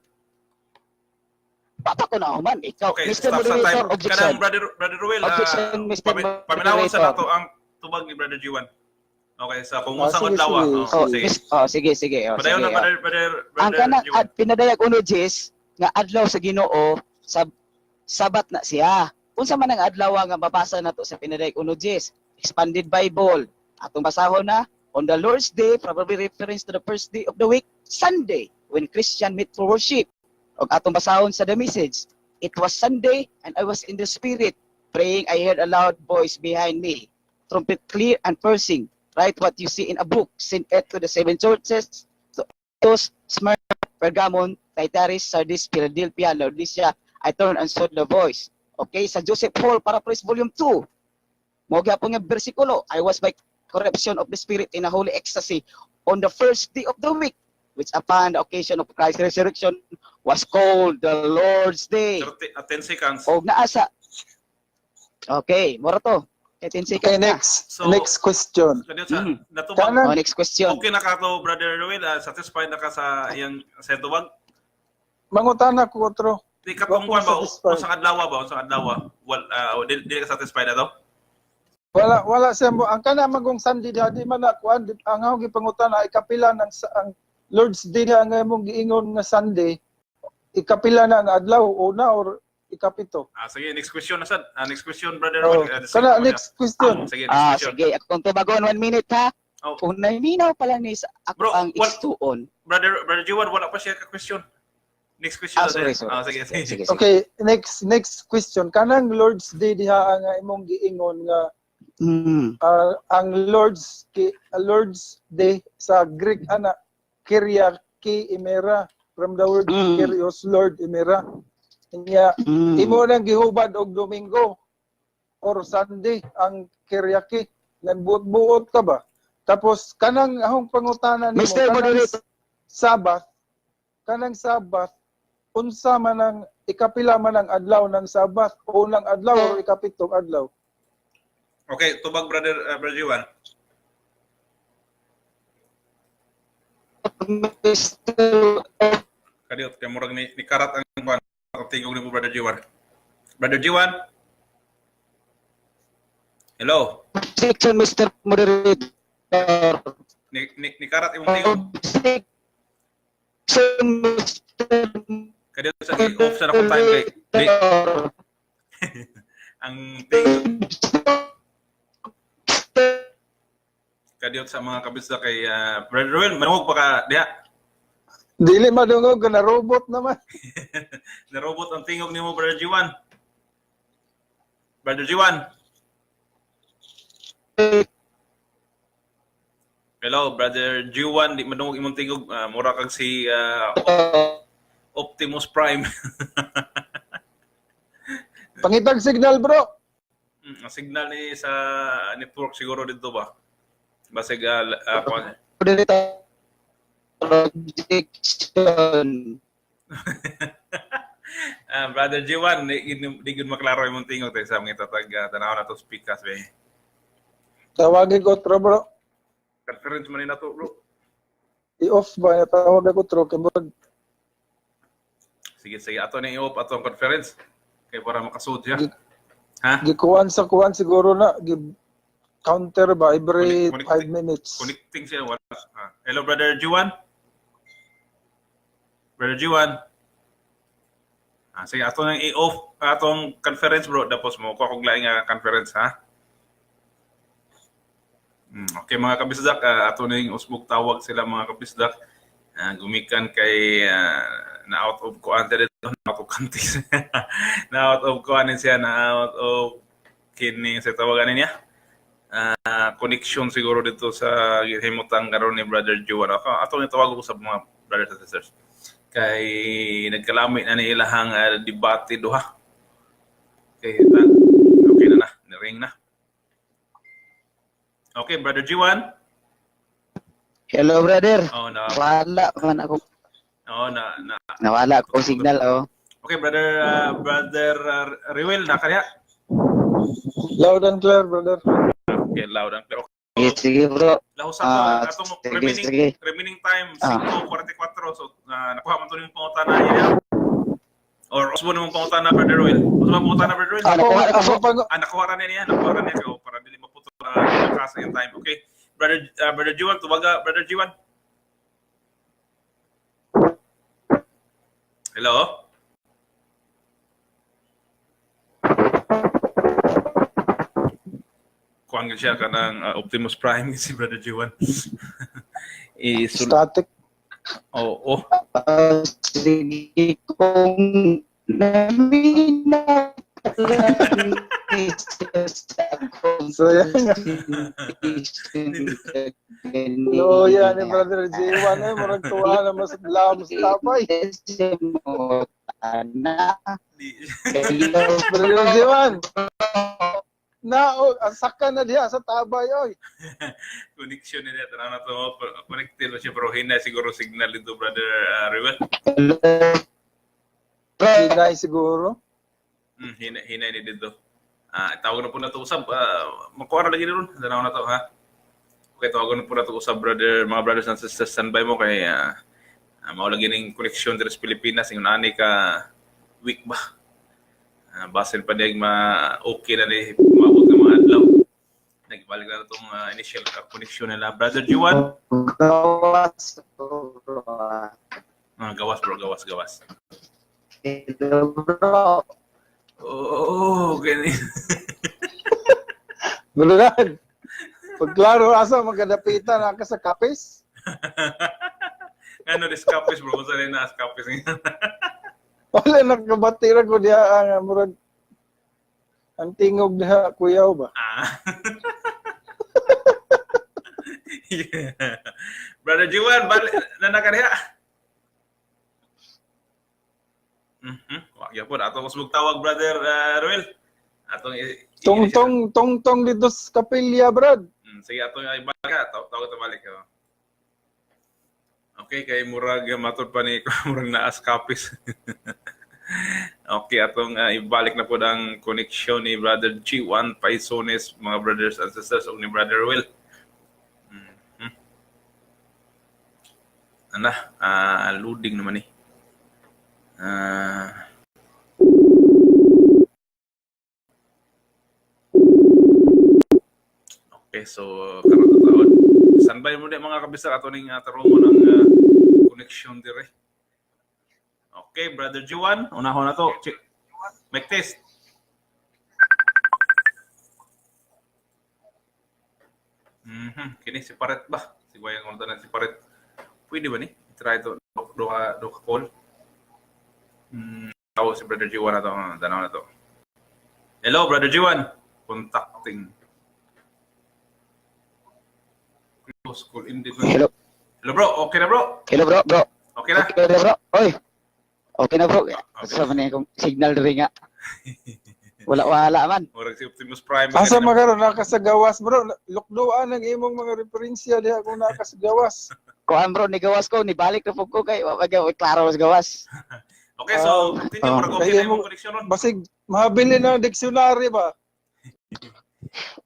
papa ko na human ikaw, Okay, Mr. stop sa Moderator, time. objection. Kanang Brother Ruel, Objection, Mr. paminawon sa Moderator. nato ang tubag ni Brother Juan. Okay, sa kung Ah, unsang sige, adlaw. sige, Oh, Oh, sige. oh, sige, sige. Oh, Padayon sige, na, oh. Brother Ang Brother kanang Juan. at pinadayag uno Jis nga adlaw sa Ginoo sa Sabat na siya. Unsa man ang adlaw nga mabasa nato sa pinadayag uno Jis? Expanded Bible. Atong basahon na on the Lord's Day, probably reference to the first day of the week, Sunday, when Christian meet for worship. Og atong basahon sa the message, it was Sunday and I was in the spirit praying. I heard a loud voice behind me, trumpet clear and piercing. Write what you see in a book, send it to the seven churches, to Ephesus, Smyrna, Pergamon, Thyatira, Sardis, Philadelphia, Laodicea. I turned and saw the voice. Okay, sa Joseph Hall, Paraphrase Volume 2. Mo gyapon nga bersikulo, I was by corruption of the spirit in a holy ecstasy on the first day of the week, which upon the occasion of Christ's resurrection was called the Lord's Day. 30, 10 seconds. Og naa sa. Okay, mora to. Kay 10 seconds Okay, na. next. So- Next question. Kadiyo sa natubag. Kanang Oh, next question. Okay na ka to, Brother Ruel. Satisfied na ka sa iyang sa tubag? Mangutana ko otro. Di ka tungkol Wa ko ba? satisfied. Unsang adlaw ba? Unsang adlaw? Wal, di ka satisfied na to? Wala wala siya mo ang kana magong Sunday diha di man na kuan ang akong gipangutana ikapila ng ang Lord's Day nga ang imong giingon nga Sunday, ikapila na ang adlaw, una or ikapito? Ah, sige, next question na sad. Ah, next question, Brother Oh, Ruel. kana next question. Sige, next Ah, question. sige. Akong tubagon, 1 minute ha. Oh. Kung naminaw pala ni sa ako Bro, ang igsuon. Brother Juan, wala pa siya ka question. Next question Ah, na sorry, din. sorry. Ah, sige, sige. Sige, sige. Okay, next next question. Kanang Lord's Day diha ang imong giingon nga ang Lord's Day sa Greek ana Kyriaki imera, from the word Kyrios, Lord, imera. Nya imo nang gihubad og Domingo or Sunday ang Kyriaki. Nagbuot-buot ka ba? Tapos kanang ahong pangutana nimo, Mr. kanang Moderator. Sabbath, kanang Sabbath, unsa man ang ikapila man ang adlaw ng Sabbath, unang adlaw or ikapitong adlaw? Okay, tubag, Brother Juan. Mr. Kadiyot kay murag ni karat ang kuan ang tingog ni mo, Brother Juan. Brother Juan. Hello. Objection, Mr. Moderator. Ni karat imong tingog. Objection, Mr. Kadiyot sa off sa akong time kay di, Moderator. ang tingog kadiyot sa mga kabisda kay Brother Ruel, manungog pa ka diha. Dili madungog na robot naman. Na robot ang tingog nimo, Brother Juan. Brother Juan. Hello, Brother Juan, di madungog imong tingog. Ah, mura kag si Optimus Prime. Pangitag signal, bro. Ang signal ni sa network siguro dito ba? Basig kuan. Moderator. Objection. Ah, Brother Juan, di gyud maklaro imong tingog tay sa mga tatag tanaw na to speakers be. Tawagin ko otro, bro. Conference man ni nato, bro. I-off ba? Tawag ako otro kay murag Sige, sige, ato ni i-off ato ang conference kay para makasud siya. Ha? Gikuan sa kuan siguro na gi counter ba every Connect- 5 minutes. Connecting siya wala. Ah. Hello, Brother Juan. Brother Juan. Ah, sige, ato nang i-off atong conference, bro, tapos mo ko kog laing nga conference, ha. Okay mga kabisdak, ato ning usbog tawag sila mga kabisdak. Gumikan kay na out of kuan dito, na out of countries. Na out of kuan siya, na out of kini sa tawagan niya. Connection siguro dito sa gihimutang karon ni Brother Juan. Ako ato ni tawag ko sa mga brothers and sisters. Kay nagkalami na ni ilahang debate duha. Okay, okay na na, ni-ring na. Okay, Brother G1. Hello, brother. Oh, na. Wala man ako. Oh, na na. Nawala ako signal, oh. Okay, brother Riwel na kaya. Loud and clear, brother. Okay, loud and clear. Okay. Sige, sige, bro. Lahusan Ah, to atong sige, remaining sige. remaining time 5:44, so nakuha man to nimong pangutana niya. Or usbo nimong pangutana, Brother Ruel. Usbo man pangutana, Brother Ruel. Ah, nakuha na Ako ko. pag Ah, nakuha ra niya, nakuha ra niya kay para dili maputol ang uh, yung time. Okay. Brother G1, tuwaga Brother G1. Hello? Kuan gyud siya kanang Optimus Prime si Brother G1. Isul static. Oh. Ah, sige, kung naminaw So, yan nga. Loya ni Brother J1 eh, murag tuwa na mas lamos tapay. Na. Hello, Brother J1. Na, oh, ang saka na diha sa tabay, oy. Connection nila tanaw na to, connected ba siya, pero hinay siguro signal dito, Brother Ruel. Hello, bro. Hinay siguro. Hinay hinay ni dito. Ah, tawag na po na to usab. Ah, makuha ra lagi ron. Tanaw na to ha. Okay, tawag na po na to usab, brother, mga brothers and sisters, standby mo kay mao lagi ning connection diri sa Pilipinas ingon ani ka week ba. Basin pa dig ma okay na ni maabot ng mga adlaw. Nagbalik na itong initial connection nila. Brother Juan? Gawas, bro. Ah, gawas bro, gawas, gawas. Hello, bro. Oo, oh, ganyan. Brother. Pag klaro asa magkadapitan na ka sa kapis. Ano, this kapis bro, kung saan na kapis. Wala nakabatira ko diha ang murag ang tingog diha kuyaw ba. Ah. Yeah. Brother Juan, balik na nakariha. Wa gyapon ato kusog tawag, Brother Ruel. Atong Tong tong tong tong dito sa kapilya, brad. Sige, atong ibalik ka, tawag ta balik. Oh. Okay, kay murag matod pa ni murag naas kapis. Okay, atong ibalik na po ang connection ni Brother G1 Paisones, mga brothers and sisters, ug ni Brother Will. Ana, loading naman eh. Okay, so karon na taon. Standby mo di mga kabisar ato ning tarungon ang connection dire. Okay, Brother Juan, unahon na to. Check. Mic test. Kini si Paret ba? Si Guayang ko na si Paret. Pwede ba ni? Try to duha duha call. Tawag si Brother Juan na to. Tanaw na to. Hello, Brother Juan. Contacting. Close call ended. Hello. Hello bro, okay na bro? Hello, bro, bro. Okay na? Okay na, bro. Oy. Okay na, bro. Sa man akong signal diri nga. Wala wala man. Murag si Optimus Prime. Asa makaron naka sa gawas, bro. Lukduan ang imong mga referensya diha kung naka sa gawas. Kuan bro, ni gawas ko, ni balik na pud ko kay wa pa klaro sa gawas. Okay, so continue, murag okay Kaya na imong mo- connection ron. Basig mahabili na ang dictionary ba.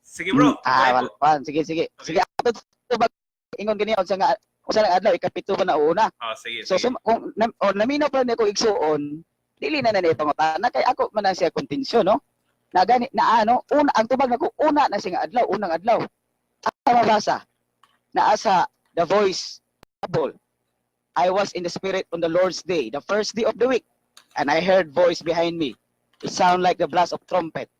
Sige bro. Ah, Okay. wala wala. Sige, sige. Sige, ato to ba ingon gani unsa nga unsa lang adlaw ikapito ba na una. Ah, sige, So, sige. kung na, o, naminaw pa ni ako igsuon, dili na na ni pangutana kay ako man ang siya kontensyon, no? Na gani na ano, una ang tubag nako una na siya nga adlaw, unang adlaw. Ang mabasa naa sa The Voice Bible. I was in the spirit on the Lord's day, the first day of the week, and I heard voice behind me. It sound like the blast of trumpet.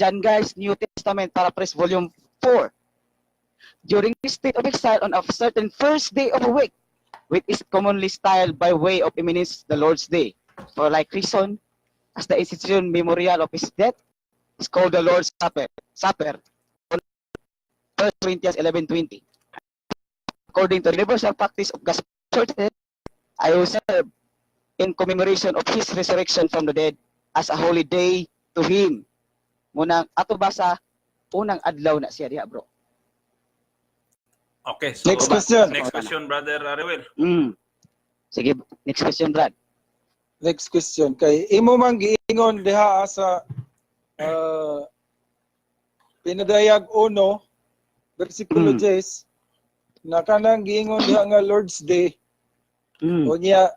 Diyan guys, New Testament, paraphrase volume 4. During his state of exile on a certain first day of a week, which is commonly styled by way of eminence the Lord's Day. For like reason, as the institution memorial of his death is called the Lord's Supper. Supper. 1 Corinthians 11:20. According to the universal practice of gospel churches, I will serve in commemoration of his resurrection from the dead as a holy day to him. Munang ato basa, unang adlaw na siya diha, bro. Okay, so Next question. Next question, Brother Rewel. Sige, next question, Brad. Next question. Kay imo man giingon diha sa Pinadayag 1 versikulo 10 na kanang giingon diha nga Lord's Day, unya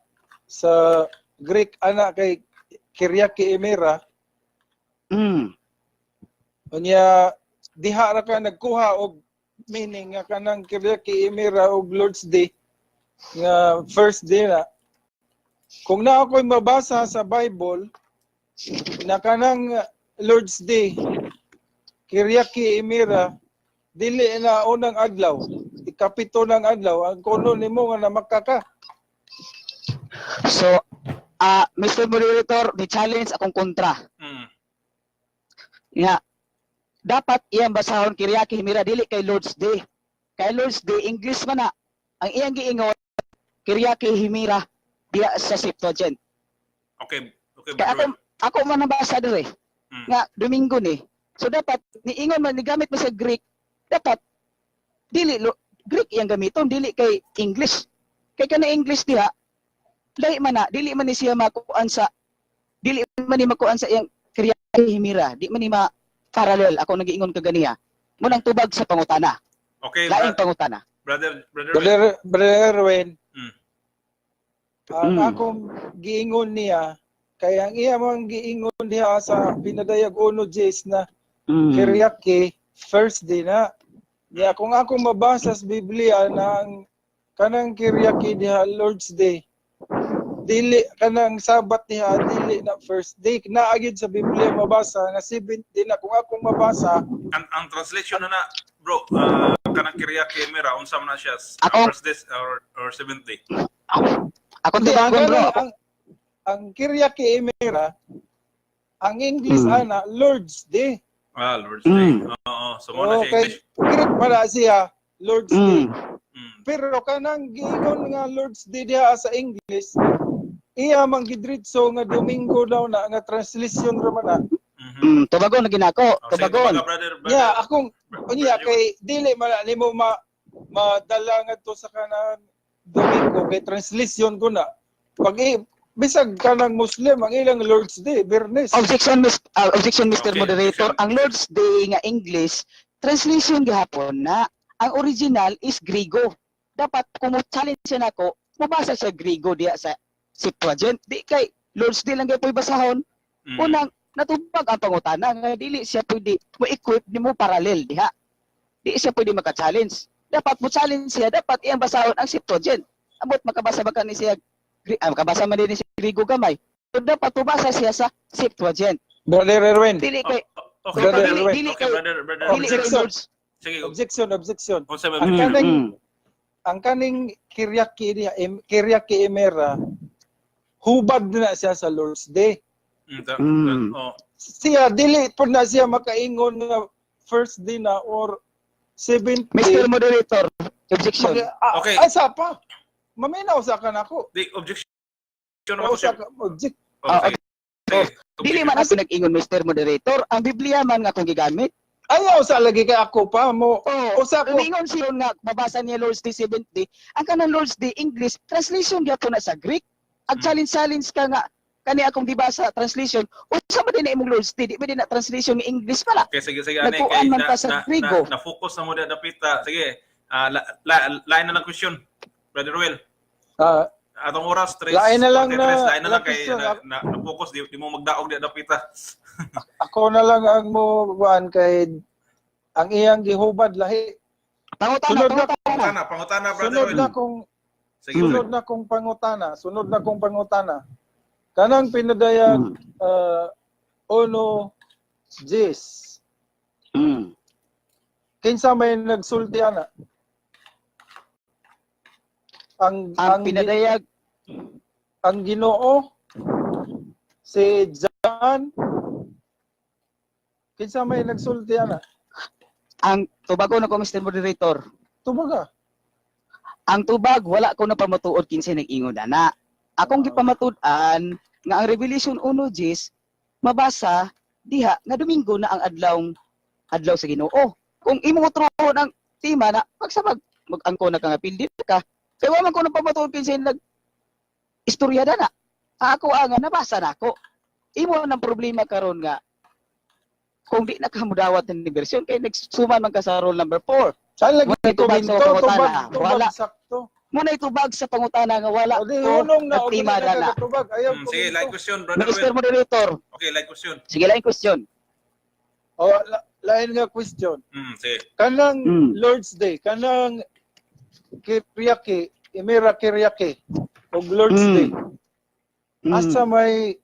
sa Greek ana kay Kyriaki Imera, unya diha ra ka nagkuha og meaning nga kanang Kyriaki Imera og Lord's Day nga first day na. Kung naa ako'y mabasa sa Bible na kanang Lord's Day, Kyriaki Imera, dili na unang adlaw, ikapito ng adlaw, ang kuno nimo nga namakka ka. So, Mr. Moderator, ni challenge akong kontra. Nga, dapat iyang basahon Kyriaki Himira dili kay Lord's Day. Kay Lord's Day English man na. Ang iyang giingon Kyriaki Himira diya sa Septuagint. Okay, Kay ako Brother Ruel. Ako man nabasa dire nga Domingo ni. So dapat niingon man, nigamit mo sa Greek, dapat dili Greek iyang gamiton, dili kay English. Kay kana English diha lahi man na, dili man ni makuan sa iyang Kyriaki Himira, di man ni ma parallel ako nagiingon kaganiya. Munang tubag sa pangutana. Okay, Laing pangutana. Brother Ruel. Brother Erwin, ang akong giingon niya, kay ang iya mang giingon diha sa Pinadayag 1:10 na Kyriaki, first day na. Niya kung akong mabasa sa Biblia na ang kanang Kyriaki diha Lord's Day, dili kanang Sabat diha dili na first day. Naa gyud sa Biblia mabasa nga seventh day na kung akong mabasa. Ang translation na na, bro, kanang Kyriaki Mera, unsa man na siya? First day or seventh day? Ako Hindi, ang, tubagon, bro. Ang Kyriaki Imera, ang English ana Lord's Day. Ah, Lord's Day. Oo, so mo na siya Okay. English. Greek pala siya, Lord's Day. Pero kanang giingon nga Lord's Day diha sa English, iya man gidritso nga Domingo daw na nga translation ra man na. Tubagon na ginako, Oh, sige, tubagon. tubaga, brother, brother. Nya akong unya Brother kay dili man na nimo madala ngadto sa kanang Domingo kay translation ko na. Pag bisag kanang Muslim, ang ilang Lord's Day, Biyernes. Objection, Mr. Okay, Moderator. objection. Ang Lord's Day nga English, translation gihapon na. Ang original is Grigo. Dapat kung mo challenge siya nako, mabasa siya Grigo diya sa Septuagint. Di kay Lord's Day lang gyud basahon. Unang natubag ang pangutana nga dili siya pwede mo equip nimo parallel diha. Di siya pwede maka-challenge. Dapat mo challenge siya, dapat iyang basahon ang Septuagint. Amot makabasa ba ka ni siya makabasa man din ni siya Grigo gamay. So dapat tubasa siya sa Septuagint. Brother Erwin, Dili kay Oh, okay, Brother brother, Erwin. dili okay, kay brother, brother. dili kay Objection. Lord's. Sige, Objection, objection. unsa may Ang objection? kaning ang kaning Kyriaki diha, Kyriaki Imera, hubad na siya sa Lord's Day. Oh. Siya dili po na siya makaingon nga first day na or seventh day. Mr. Moderator, objection. Okay. Asa pa? Maminaw sa ka nako. Di objection naman to Usa siya. ka object. Oh, Ah, sige. Sige, Dili man ako nag-ingon, Mr. Moderator, ang Biblia man nga akong gigamit. Ayaw sa lagi kay ako pa mo. Oh, Usa ko. umingon siya nga mabasa niya Lord's Day, seventh day. Ang kanang Lord's Day English translation gyapon na sa Greek. Ang challenge challenge ka nga kani akong gibasa translation. Unsa man din na imong Lord's Day? Di ba din na translation nga English pala? Okay, sige, sige, ane, Nagkuan kay man ta sa Grigo. na focus na mo na dapita. Sige, lain na lang question, Brother Ruel. Atong oras, tres, Lain na lang 43, na- lain na lang kay question. na focus, di mo magdaog di dapita. Ako na lang ang mo kuan kay ang iyang gihubad lahi. Pangutana, Sunod na- pangutana. Pangutana, pangutana, Brother Sunod Ruel. na kong Sige, sunod na kong pangutana, sunod na kong pangutana. Kanang Pinadayag 1:10. Kinsa may nagsulti ana? Ang Ang pinadayag ang Ginoo, si John, kinsa may nagsulti ana? Ang tubago na ko, Mr. Moderator. Tubaga. Ang tubag, wala ko na pamatuod kinsay nag-ingon ana. Akong gipamatud-an nga ang Revelation 1:10 mabasa diha nga Domingo na ang adlaw sa Ginoo. Kung imong utrohon ang tema na pagsabag mag-angko na ka nga pildi ka. Kay wa man ko na pamatuod kinsay nag istorya na. Ako ang nabasa nako. Imo nang problema karon nga kung di na ka mudawat ng bersyon kay nagsuman man ka sa rule number 4. Saan lagi Wala tubag sa komento? pangutana. Tubag, tubag Wala. sakto. Mo na itubag sa pangutana nga wala O di ko hunong na, o di nagtima na na na. nagkatubag. Ayaw Sige, komento. like question, Brother Mr. Ruel. Moderator, Okay, like question. sige lang question. O, lain nga question. Sige. Kanang Lord's Day, kanang Kiryaki, Imira Kiryaki, og Lord's Day. Asa may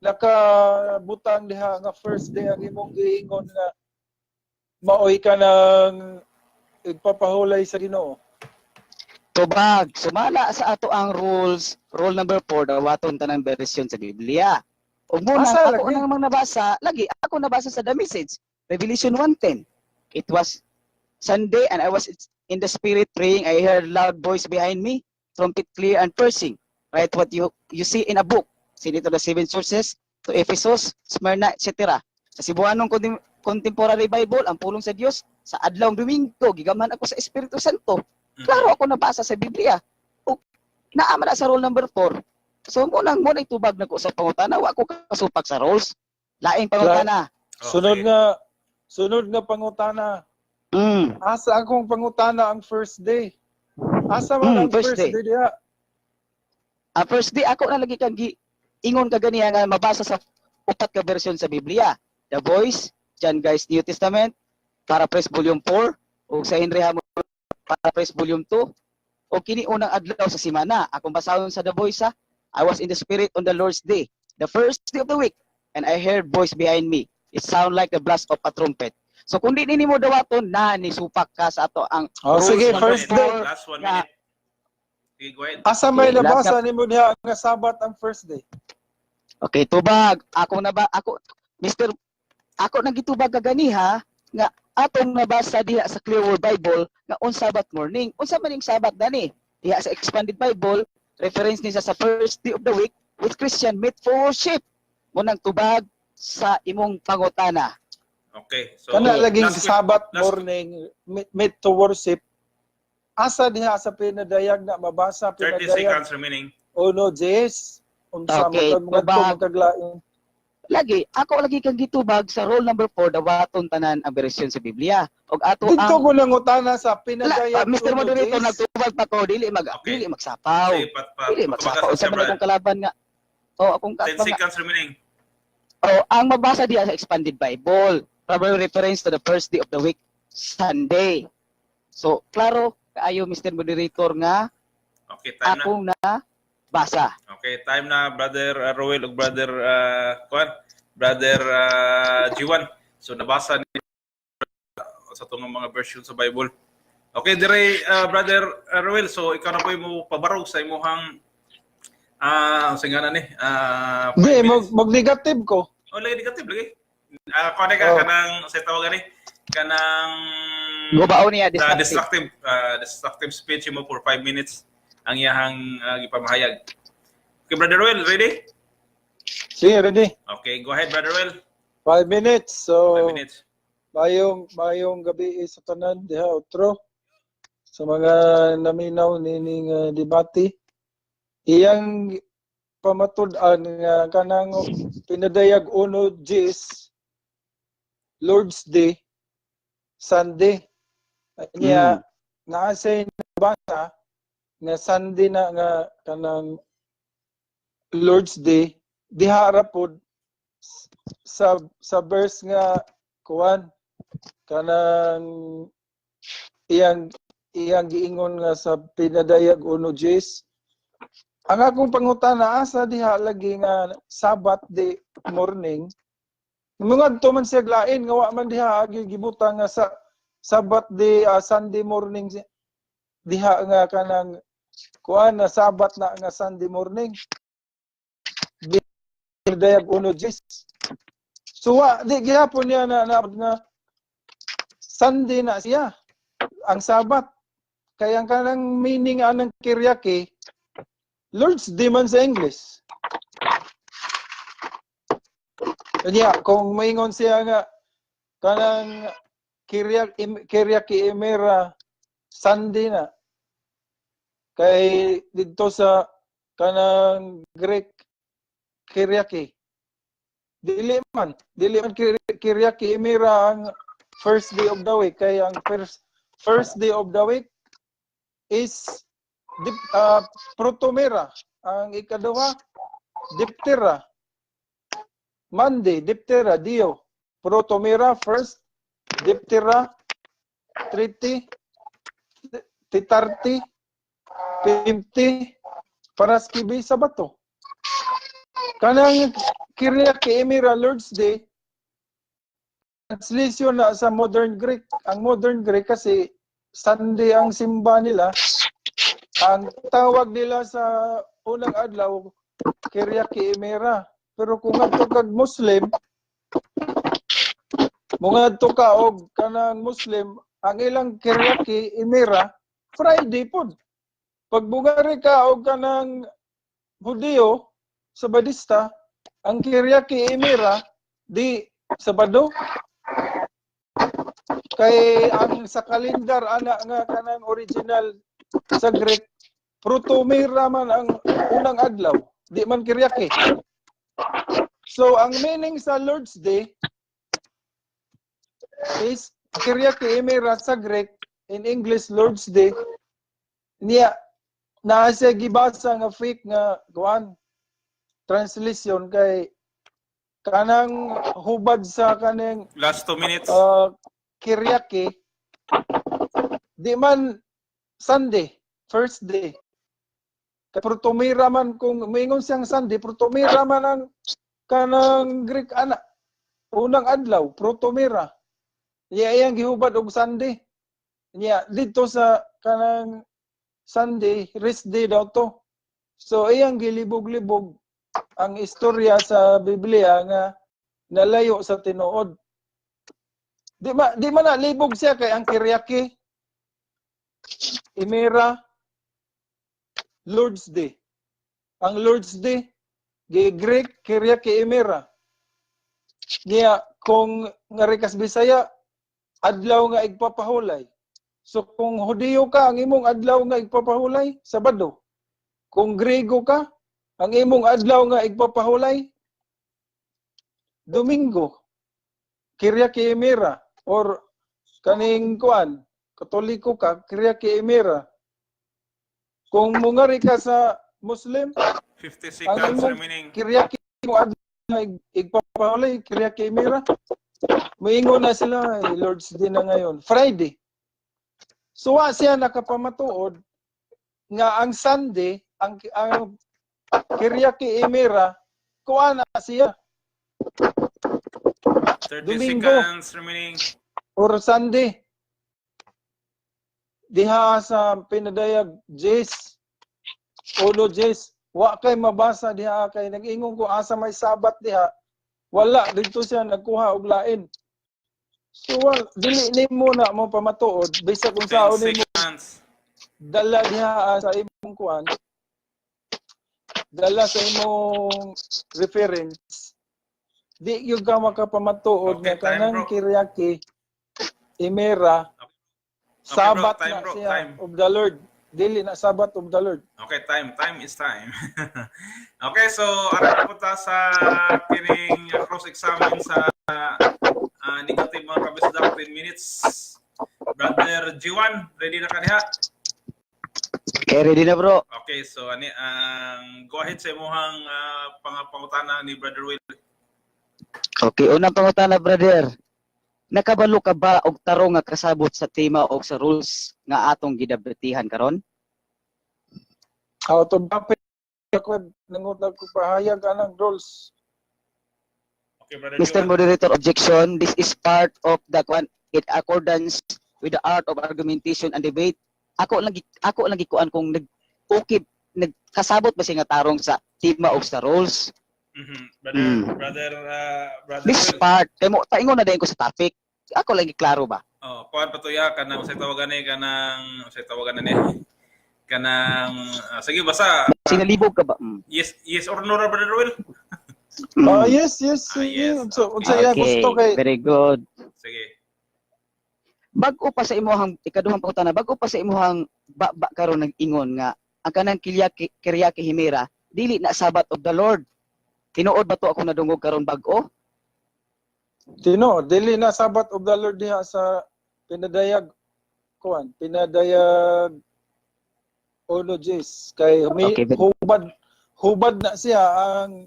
nakabutang diha nga first day ang imong giingon nga maoy ka ng igpapahulay sa Ginoo? Tubag, sumala sa ato ang rules, rule number 4, dawaton tanang bersyon sa Biblia. Ug muna Asa ako lagi? nang mang nabasa, lagi ako nabasa sa The Message, Revelation 1:10. It was Sunday and I was in the spirit praying. I heard loud voice behind me, trumpet clear and piercing. Write what you see in a book. Send it to the seven churches, to Ephesus, Smyrna, etc. Sa Cebuanong Contemporary Bible, ang pulong sa Dios sa adlaw Domingo, gigaman ako sa Espiritu Santo. Klaro ako nabasa sa Biblia. O, naama na sa rule number 4. So mo na itubag na ko sa pangutana, wa ko kasupak sa rules. Laing pangutana. Sunod nga pangutana. Asa akong pangutana ang first day? Asa man ang first first day. day diha? Ang first day ako na lagi kang ingon ka ganiya nga mabasa sa upat ka bersyon sa Biblia. The Voice, John Guy's New Testament, Paraphrase Volume 4, ug sa Henry Hammond Paraphrase Volume 2, o kini unang adlaw sa simana. Akong basahon sa The Voice ha. I was in the spirit on the Lord's day, the first day of the week, and I heard voice behind me. It sound like the blast of a trumpet. So kung di nimo dawaton na ni supak ka sa ato ang Oh, rules sige, number first day. four Last one nga minute. Sige, go ahead. Asa may Okay, last nabasa nimo diha nga Sabat ang first day? Okay, tubag. Ako na ba ako Mr. Ako nang gitubag kaganiha nga atong nabasa diha sa Clear Word Bible nga on Sabbath morning. Unsa man ning Sabbath dani? Diha sa Expanded Bible, reference ni siya sa first day of the week with Christian meet for worship. Munang tubag sa imong pangutana. Okay. So, Kana laging last Sabbath last- morning meet to worship. Asa diha sa pinadayag na mabasa 30 pinadayag seconds remaining. Uno Jes unsa Okay, man tubag. tubag kaglain. Lagi, ako lagi kang gitubag sa rule number 4 dawaton tanan ang bersyon sa Biblia. Og ato Dito ang ko nang utana sa La, pinadayag Mr. uno Moderator, Jes. nagtubag pa ko dili mag dili magsapaw. Sige, Dili patubagas magsapaw. na Unsa siya, man brother. akong kalaban nga? Oh, akong 10 kaatbang nga. seconds remaining. Oh, ang mabasa diha sa Expanded Bible, probably reference to the first day of the week, Sunday. So, klaro kaayo, Mr. Moderator, nga Okay, time na. akong na basa. Okay, time na, Brother Roel ug Brother Kuan, Brother Jiwan. So nabasa ni sa itong mga version sa Bible. Okay, dire Brother Roel, so ikaw na po mo pabarog sa imuhang sa nga na ni? Di, 5 mag, minutes. mag negative ko. Oh, lagi negative lagi. Kuan ka Oh. kanang sa tawag gani? Kanang Gubao niya, destructive. Destructive speech mo for 5 minutes ang iyahang gipamahayag. Okay, Brother Roel, ready? Sige, ready. Okay, go ahead, Brother Roel. 5 minutes. So, 5 minutes. Mayong gabi sa tanan diha otro sa mga naminaw nining debate. Iyang pamatud-an nga kanang pinadayag uno Gs Lord's Day Sunday. Niya naa say nabasa nga Sunday na nga kanang Lord's Day diha ra pod sa verse nga kuan kanang iyang giingon nga sa pinadayag uno Gs. Ang akong pangutana, asa diha lagi nga Sabbath day morning? Mga man siya lain nga wa man diha agi gibutang nga sa Sabat day, Sunday morning diha nga kanang kuan na Sabat na nga Sunday morning. Dayag 1:10. So wa di gihapon niya na nga Sunday na siya ang Sabat. Kaya ang kanang meaning anang Kyriake, Lord's Day man sa English. Kanya, kung maingon siya nga kanang Kyriake Emera Sunday na kay didto sa kanang Greek Kyriake, dili man Kyriake Emera ang first day of the week, kay ang first first day of the week is Protomera, ang ikaduha Diptera. Monday, Diptera, Dio. Protomera first, Diptera, Triti, Titarti, Pimti, Paraskibi, Sabato. Kanang Kyriake Emera Lord's Day, translation na sa modern Greek. Ang modern Greek kasi Sunday ang simba nila. Ang tawag nila sa unang adlaw, Kyriake Emera. Pero kung ngadto kag Muslim, mungadto ka og kanang Muslim, ang ilang Kyriake Emera, Friday pod. Pag bugari ka og kanang Hudiyo, Sabadista, ang Kyriake Emera di Sabado. Kay ang sa kalendar ana nga kanang original sa Greek, Protomera man ang unang adlaw, di man Kyriake. So ang meaning sa Lord's Day is Kyriake Emera sa Greek, in English Lord's Day. Niya naa siya gibasa nga fake nga kuan translation kay kanang hubad sa kaning Last 2 minutes. Kyriake di man Sunday, first day. Kay Protomira man, kung moingon siyang Sunday, Protomira man ang kanang Greek ana. Unang adlaw, Protomira. Niya iyang gihubad og Sunday. Niya dito sa kanang Sunday, rest day daw to. So iyang gilibog-libog ang istorya sa Biblia nga nalayo sa tinuod. Di ma na libog siya kay ang Kyriake Emera Lord's Day. Ang Lord's Day gi Greek Kyriake Emera. Niya kung ngari kas Bisaya, adlaw nga igpapahulay. So kung Hudiyo ka, ang imong adlaw nga igpapahulay, Sabado. Kung Grego ka, ang imong adlaw nga igpapahulay, Domingo. Kyriake Emera or kaning kuan, Katoliko ka, Kyriake Emera. Kung mungari ka sa Muslim, 50 ang seconds imong remaining. Kyriake mo adlaw nga igpapahulay, Kyriake Emera. Moingon na sila, eh, Lord's Day na ngayon, Friday. So wa siya nakapamatuod nga ang Sunday, ang Kyriake Emera, kuan na siya 30 Domingo. Seconds remaining. Or Sunday. Diha sa pinadayag Jes, 1:10, wa kay mabasa diha kay nag-ingon ko asa may Sabat diha. Wala dito siya nagkuha og lain. So wal, dili nimo na mo pamatuod bisag kung 10 saon nimo seconds. Dala diha sa imong kuan, dala sa imong reference, di gyud ka makapamatuod Okay, nga time, kanang bro. Kyriake Emera Okay, bro, Sabat time, na bro, siya time. of the Lord, dili na Sabat of the Lord. Okay, time. Time is time. Okay, so aral po ta sa kining cross-examine sa negative, mga kabisdak, 10 minutes. Brother G1, ready na ka diha? Okay, ready na, bro. Okay, so ani ang go ahead sa imuhang pangutana ni Brother Will. Okay, unang pangutana, brother. Nakabalo ka ba og tarong nga kasabot sa tema og sa rules nga atong gidabatihan karon? Out of topic ako, nangutag ko pahayag anang rules. Okay, Brother Mr. Joel. Moderator, objection. This is part of the kwan in accordance with the art of argumentation and debate. Ako lang gikuan kung nag okay nagkasabot ba siya nga tarong sa tema of sa rules. Brother, brother This Joel. part kay mo taingon na dayon ko sa topic. Ako lang giklaro ba. Oh, kuan pa to ya kanang unsay tawagan ni, kanang unsay tawagan ni kanang sige, basta Sinalibog ka ba? Yes or no ra, Brother Ruel? Ah, yes. Ah, yes. So, unsa iya Okay, gusto kay very good. Sige. Bag-o pa sa imuhang ikaduhang pangutana, bag-o pa sa imuhang ba karon nag-ingon nga ang kanang Kyriake Himera dili na Sabbath of the Lord. Tinuod ba to ako nadungog karon bag-o? Tino, dili na Sabbath of the Lord diha sa pinadayag kuan, pinadayag 1:10 kay may hubad hubad na siya ang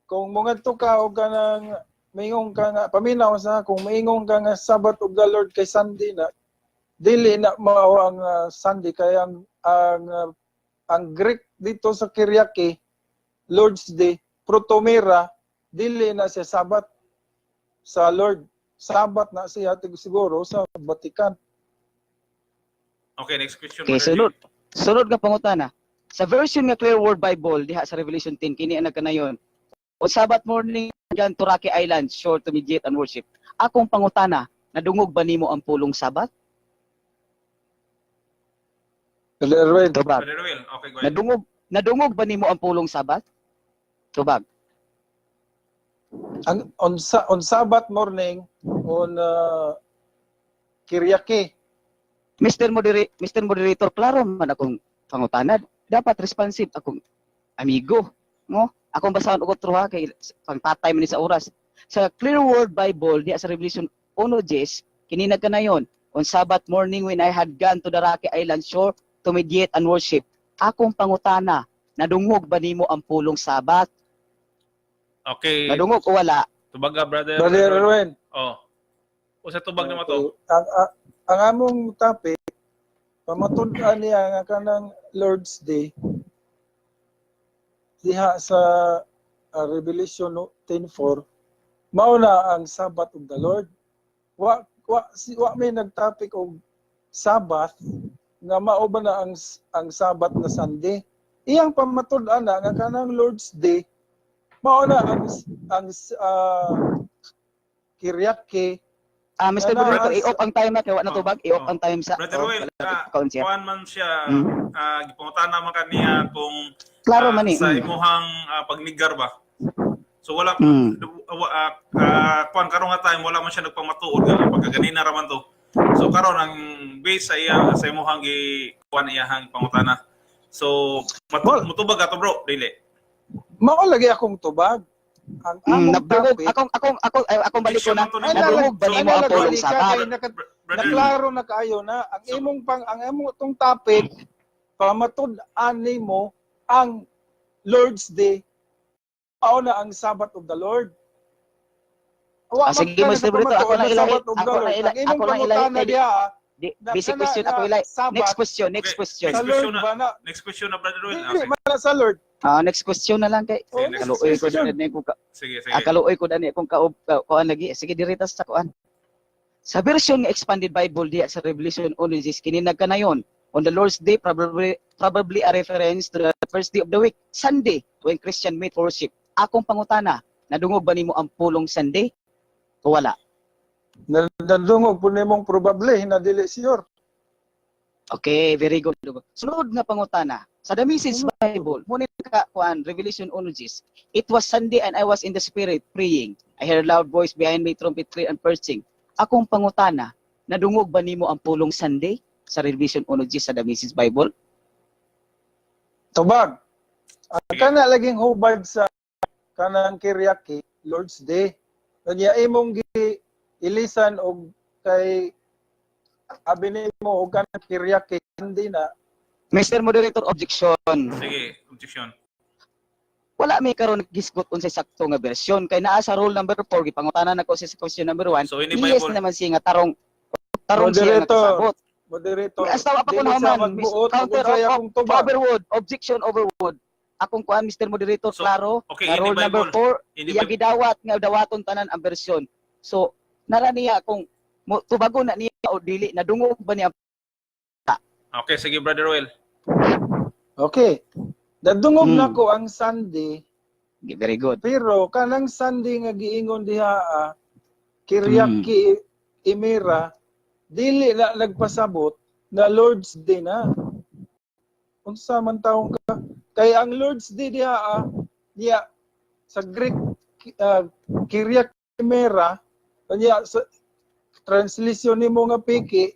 kung mongadto ka og kanang maingon ka nga, paminaw sa kung maingon ka nga Sabbath of the Lord kay Sunday na, dili na mao ang Sunday kay ang Greek dito sa Kyriake, Lord's Day, Protomera, dili na siya Sabbath sa Lord. Sabbath na siya siguro sa Vatican. Okay, next question. Okay, Brother sunod. Joel. Sunod nga pangutana. Sa version nga Clear Word Bible diha sa Revelation 10 kini ang nagkanayon. "On Sabbath morning gan to Rocky Island shore to meditate and worship." Akong pangutana, nadungog ba nimo ang pulong Sabbath? Erwin. Tubag. Brother Ruel, okay, go ahead. Nadungog ba nimo ang pulong Sabbath? Tubag. Ang on Sabbath morning on Kyriake. Mr. Moderator, klaro man akong pangutana. Dapat responsive akong amigo. No? Akong basahon og otro ha kay pangpatay man ni sa oras. Sa Clear Word Bible diha sa Revelation 1:10, kini nagkanayon, "On Sabbath morning when I had gone to the rocky island shore to meditate and worship." Akong pangutana, nadungog ba nimo ang pulong Sabbath? Okay. Nadungog o wala? Tubaga, Brother. Brother Erwin. Oh. Usa tubag naman to. Ang among topic, pamatud-an niya nga kanang Lord's Day diha sa Revelation 10:4 mao na ang Sabbath of the Lord. Wa may nagtopic og Sabbath nga mao ba na ang Sabbath na Sunday. Iyang pamatud-an na nga kanang Lord's Day mao na ang Kyriake. Ah, Mr. Ano, Moderator, i-off ang time na kay wa na Oh, tubag, i-off oh. ang time sa Brother oh, Ruel, wala kaon siya. kuan man siya, gipangutana man kaniya kung Klaro man ni. sa imuhang pagnigar ba. So wala kuan karon nga time wala man siya nagpamatuod nga pagkaganina ra man to. So karon ang base sa iya sa imuhang gi kuan iyahang pangutana. So mutubag ato, bro, dili? Mao lagi akong tubag. Ang among Nadungog topic akong akong ako ay, akong balik ko na. Ay, Nadungog ba So, nimo ang pulong ka Sabbath? kay Brother, naklaro na kaayo na ang imong pang ang imong itong topic, pamatud-an nimo ang Lord's Day mao na ang Sabbath of the Lord. Wa Ah, sige, man ka Mr. Brito, ako nagpamatuod lang na ilahi- Sabbath of the ako Lord. lang Ang imong ako lang ilahi pangutana diha Basic kana question na ako ilay. Sabbath, Next question, next Okay. question. sa Next Lord question na. ba na? Next question na, Brother Ruel. Dili Okay. man na sa Lord. Ah, next question na lang kay Oh, Sige, next kaluoy ko question. dani ko ka, Sige, sige. ah, kaluoy ko dani akong kuan lagi. Sige, dirita sa kuan. Sa version nga Expanded Bible diha sa Revelation 1, kini nagkanayon. "On the Lord's Day," probably a reference to the first day of the week, Sunday, when Christian meet for worship. Akong pangutana, nadungog ba nimo ang pulong Sunday? O wala? Nadungog po nimong probably na dili sure. Okay, very good. Sunod nga pangutana. Sa The Message Bible, ngunit ka kuan Revelation 1:10, "It was Sunday and I was in the Spirit praying. I heard a loud voice behind me, trumpet clear and piercing." Akong pangutana, nadungog ba nimo ang pulong Sunday sa Revelation 1:10 sa The Message Bible? Tubag. Ang kana laging hubad sa kanang Kyriake, Lord's Day. Kanya imong gi ilisan og kay abi nimo og kanang Kyriake hindi na. Mr. Moderator, objection. Sige, objection. Wala may karon gisgot unsay sakto nga bersyon kay naa sa rule number 4, gipangutana nako sa question number 1. So ini Yes Bible. naman siya nga tarong tarong siya nga Moderator. kasabot. Moderator. Astawa pa ko Dili na siya man. magbuot og Counter unsay of, akong tubag. overwood, objection overwood. Akong kuan, Mr. Moderator, So, klaro. okay, Nga in the rule number Bible, 4, in the iyang Bible, gidawat nga dawaton tanan ang bersyon. So, nara niya kung mo, tubago na niya o dili, nadungog ba niya? Okay, sige, Brother Ruel. Okay. Nadungog nako ang Sunday, Very good. pero kanang Sunday nga giingon diha, Kiryaki Imera, dili na nagpasabot na Lord's Day na. Unsa man taong ka kay ang Lord's Day diha, niya sa Greek, Kyriaki Imera, kanya sa translation nimo nga piki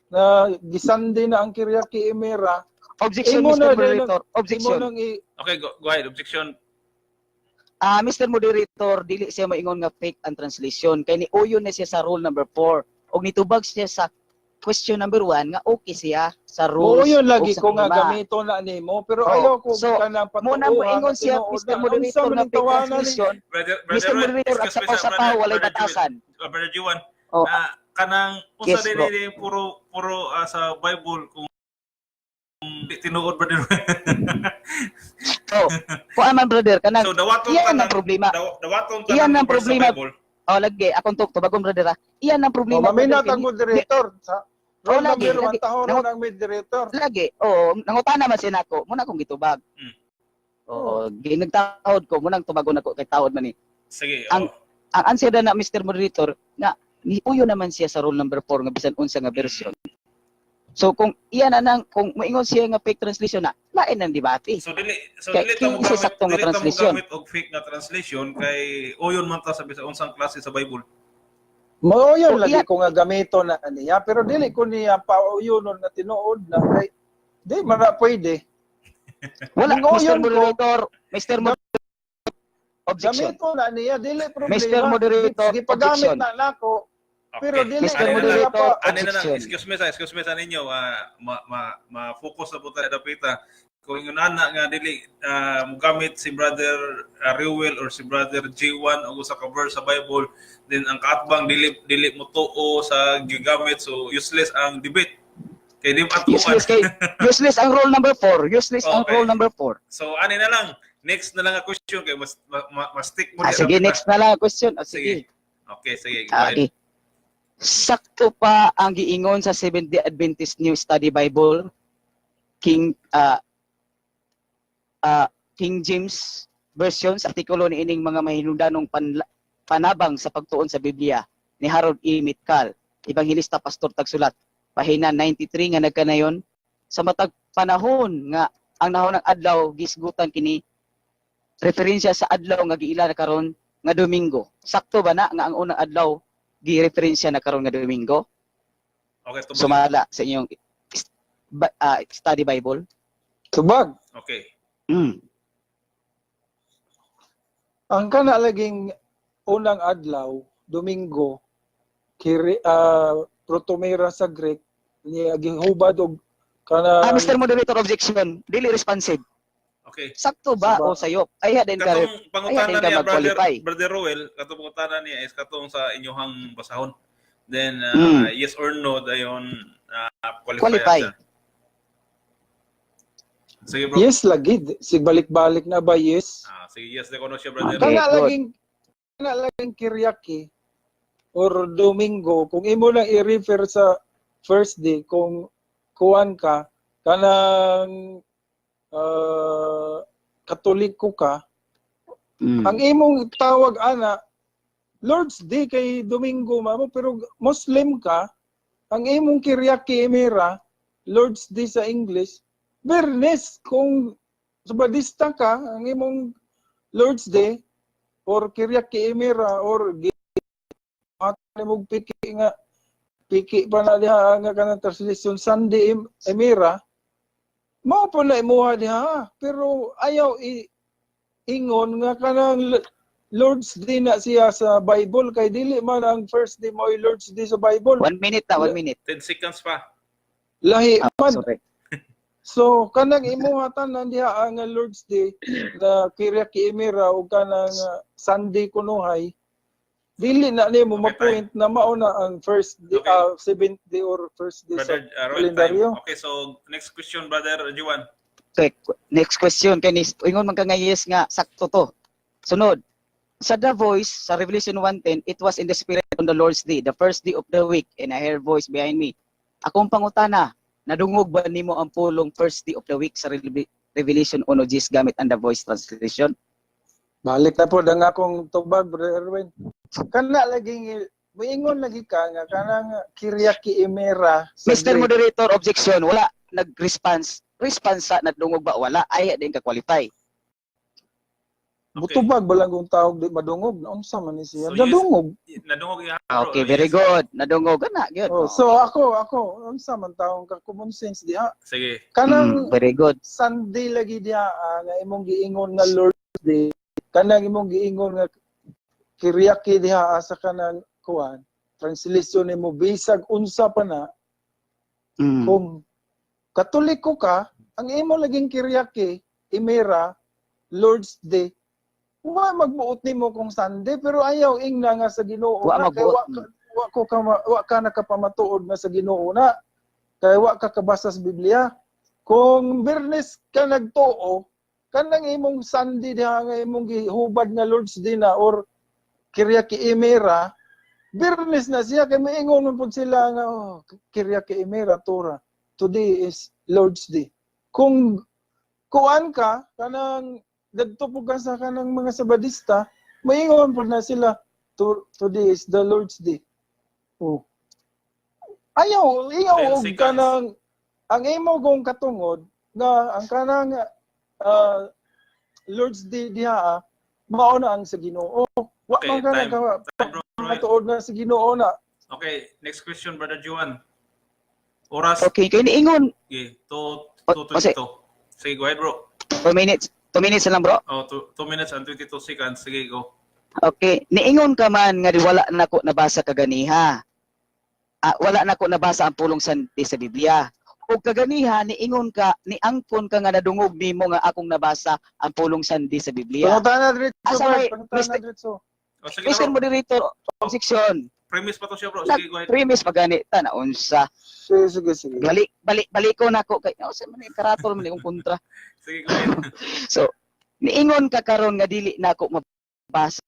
na gisande na ang Kyriaki Imera. Objection, Imo Mr. na, Moderator. imo Objection. nang i Okay, go ahead. Objection. Ah, Mr. Moderator, dili siya maingon nga fake ang translation kay niuyon na siya sa rule number 4 og nitubag siya sa question number 1 nga okay siya sa Oo, rules yun lagi ug sa ko nga klima. gamito na nimo pero Oo. ayaw ko So, kanang Muna patuohan moingon nga siya, tinuod Mr. na. Unsa Moderator, man nga ang fake tawanan ni translation. Brother Mr. Ruel, Moderator, at excuse sa me, sir, pausa pa Brother, walay Brother Jewel. batasan. Brother Juan, Oh. kanang unsa Yes, din bro. ni puro puro sa Bible kung di tinuod, Brother Ruel. So, kuan man, brother, kanang So dawaton iyan tanang ang problema. dawaton Iyan tanang ang verse sa problema. Bible. Oh, lagi akong tubagong, brother. Ah. Iyan ang Oh, problema, mamina brother, ang moderator sa Oh, role lagi, number 1 lagi. tahoron ang moderator. Lagi. Oo, nangutana man siya nako, muna akong gitubag. Oo, nagtahod ko, munang tubagon ako kay tahod man ni. Sige. Ang answer na, Mr. Moderator, nga niuyo naman siya sa rule number 4 nga bisan unsa nga version. So kung iyan na nang kung moingon siya nga fake translation na, lain ang debate. So dili so Kay dili ta mo kinsa gamit sakto nga dili ta mo translation? gamit og fake nga translation kay uyon man ta sa bisan unsang klase sa Bible. Mao yun Oh, lagi iya. ko nga gamito na niya pero dili ko niya pauyonon na tinuod na kay di man na pwede. Wala, Ang Mr. uyon ko, Moderator, Mr. Moderator, objection. Gamito na niya, dili problema. Mr. Moderator, Gipagamit objection. na nako Okay. pero dili Mr. Ano na lang, Moderator, ano na lang, objection. excuse me sa ninyo, ma-focus na po tayo dapita. Kung ingon ana nga dili mogamit si Brother Reuel or si Brother J1 og usa ka verse sa Bible, then ang kaatbang dili dili mo tuo sa gigamit, so useless ang debate. Kay di ba Useless kay useless ang rule number 4. Useless ang Okay. rule number 4. So ani na lang, next na lang ang question kay mas ma stick mo Ah, di sige, dapita. next na lang ang question. Ah, Sige. sige. Okay, sige. Go Ah, ahead. okay. Sakto pa ang giingon sa Seventh-day Adventist New Study Bible, King James Version, sa artikulo ni ining mga mahinungdanong panabang sa pagtuon sa Biblia ni Harold E. Mitcal, Ebanghilista, Pastor, Tagsulat, pahina 93, nga nagkanayon sa matag panahon nga ang nahon ng adlaw gisgutan kini referensya sa adlaw nga giila na karon nga Domingo. Sakto ba na nga ang unang adlaw gireferensya na karon nga Domingo? Okay, tubag. Sumala sa inyong study Bible. Tubag. Okay. Ang kana laging unang adlaw, Domingo, kiri protomera sa Greek, niya gihubad og kana Ah, Mr. Moderator, objection. Dili responsive. Okay. Sakto ba Suba. o sayop? Ay din ka Katong ay, pangutana din ka niya, Brother, mag-qualify. Brother Roel, katong pangutana niya is katong sa inyuhang basahon. Then yes or no dayon, qualify. Qualify. Siya. Sige, bro. Yes lagi, sig balik-balik na ba, yes. Ah, sige, yes na kuno siya, Brother. Okay, Kana good. laging Kiryaki or Domingo kung imo lang i-refer sa first day kung kuan ka kanang Katoliko ka, ang imong tawag ana Lord's Day kay Domingo mamo, pero Muslim ka, ang imong Kiryaki Emira, Lord's Day sa English, Bernes. Kung Subadista ka, ang imong Lord's Day or Kiryaki Emira or mong piki nga piki pa na diha nga kanang translation Sunday Emira mao po na imuha diha, pero ayaw ingon nga kanang Lord's Day na siya sa Bible kay dili man ang first day mo Lord's Day sa Bible. One minute na, one minute. 10 seconds pa. Lahi Ah, man. sorry. So kanang imuha tanan diha ang Lord's Day na Kiryaki Emira o kanang Sunday kunuhay, dili na nimo Okay, ma-point na mao na ang first day, Okay. seventh day or first day sa Brother Roel, time. kalendaryo. Okay, so next question, Brother Juan. Okay, next question kay ni ingon man ka nga yes nga sakto to. Sunod. Sa The Voice sa Revelation 1:10, "It was in the Spirit on the Lord's day, the first day of the week, and I heard voice behind me." Akong pangutana, nadungog ba nimo ang pulong "first day of the week" sa Revelation 1:10 gamit ang The Voice translation? Balik na po ang akong tubag, Brother Erwin. Kana lagi moingon lagi ka nga kanang Kyriaki imera sa Mr. Greek. Moderator, objection. Wala nag-response. Response sa nadungog ba wala ay din ka qualify. Okay. Mutubag ba lang kung tawag di madungog? Naunsa man ni siya? So, yes. Nadungog. Nadungog iya, bro. Okay, very Yes. good. Nadungog na, gyud. Oh, so ako, unsa man taong ka common sense diha. Sige. Kanang Very good. Sunday lagi diha nga imong giingon nga Lord's Day, kanang imong giingon nga Kyriaki diha sa kanang kuan, translation nimo bisag unsa pa na, kung Katoliko ka, ang imo laging Kyriaki imera Lord's Day. Wa magbuot nimo kung Sunday, pero ayaw ingna nga sa Ginoo Wa na kay magbuot. wa ka nakapamatuod nga sa Ginoo na kay wa ka kabasa sa Biblia. Kung Biyernes ka nagtuo, kanang imong Sunday diha nga imong gihubad nga Lord's Day na or Kyriaki imera, Biyernes na siya kay maingon man pud sila nga, "Oh, Kyriaki imera tora, today is Lord's Day." Kung kuan ka, kanang dagto pud ka sa kanang mga Sabadista, maingon pud na sila, "Today is the Lord's Day." Oh. Ayaw, ayaw 10 og seconds. Kanang ang imo kong katungod nga ang kanang Lord's Day diha mao na ang sa Ginoo. Wa Okay, man ka time. naka Time, bro. Roel. matuod na sa Ginoo na. Okay, next question, Brother Juan. Oras, Okay, kay niingon okay, 2, O, 2:22. Sige, go ahead, bro. 2 minutes. 2 minutes na lang, bro. Oh, 2 minutes and 22 seconds. Sige, go. Okay, niingon ka man nga di wala na ko nabasa kaganiha. Wala na ko nabasa ang pulong Sunday sa Biblia. Ug kaganiha niingon ka, niangkon ka nga nadungog nimo nga akong nabasa ang pulong Sunday sa Biblia. Pangutana diretso, Asa Bert. may- Pangutana diretso. Oh, sige Mr. na, bro. Moderator, objection. Premise pa to siya, bro. Sige, go ahead. Premise pagani ta na unsa. Sige, sige, sige. Balik balik balik ko nako kay oh, sa man karatol man akong kontra. Sige, go ahead. So, niingon ka karon nga dili na ako mabasa.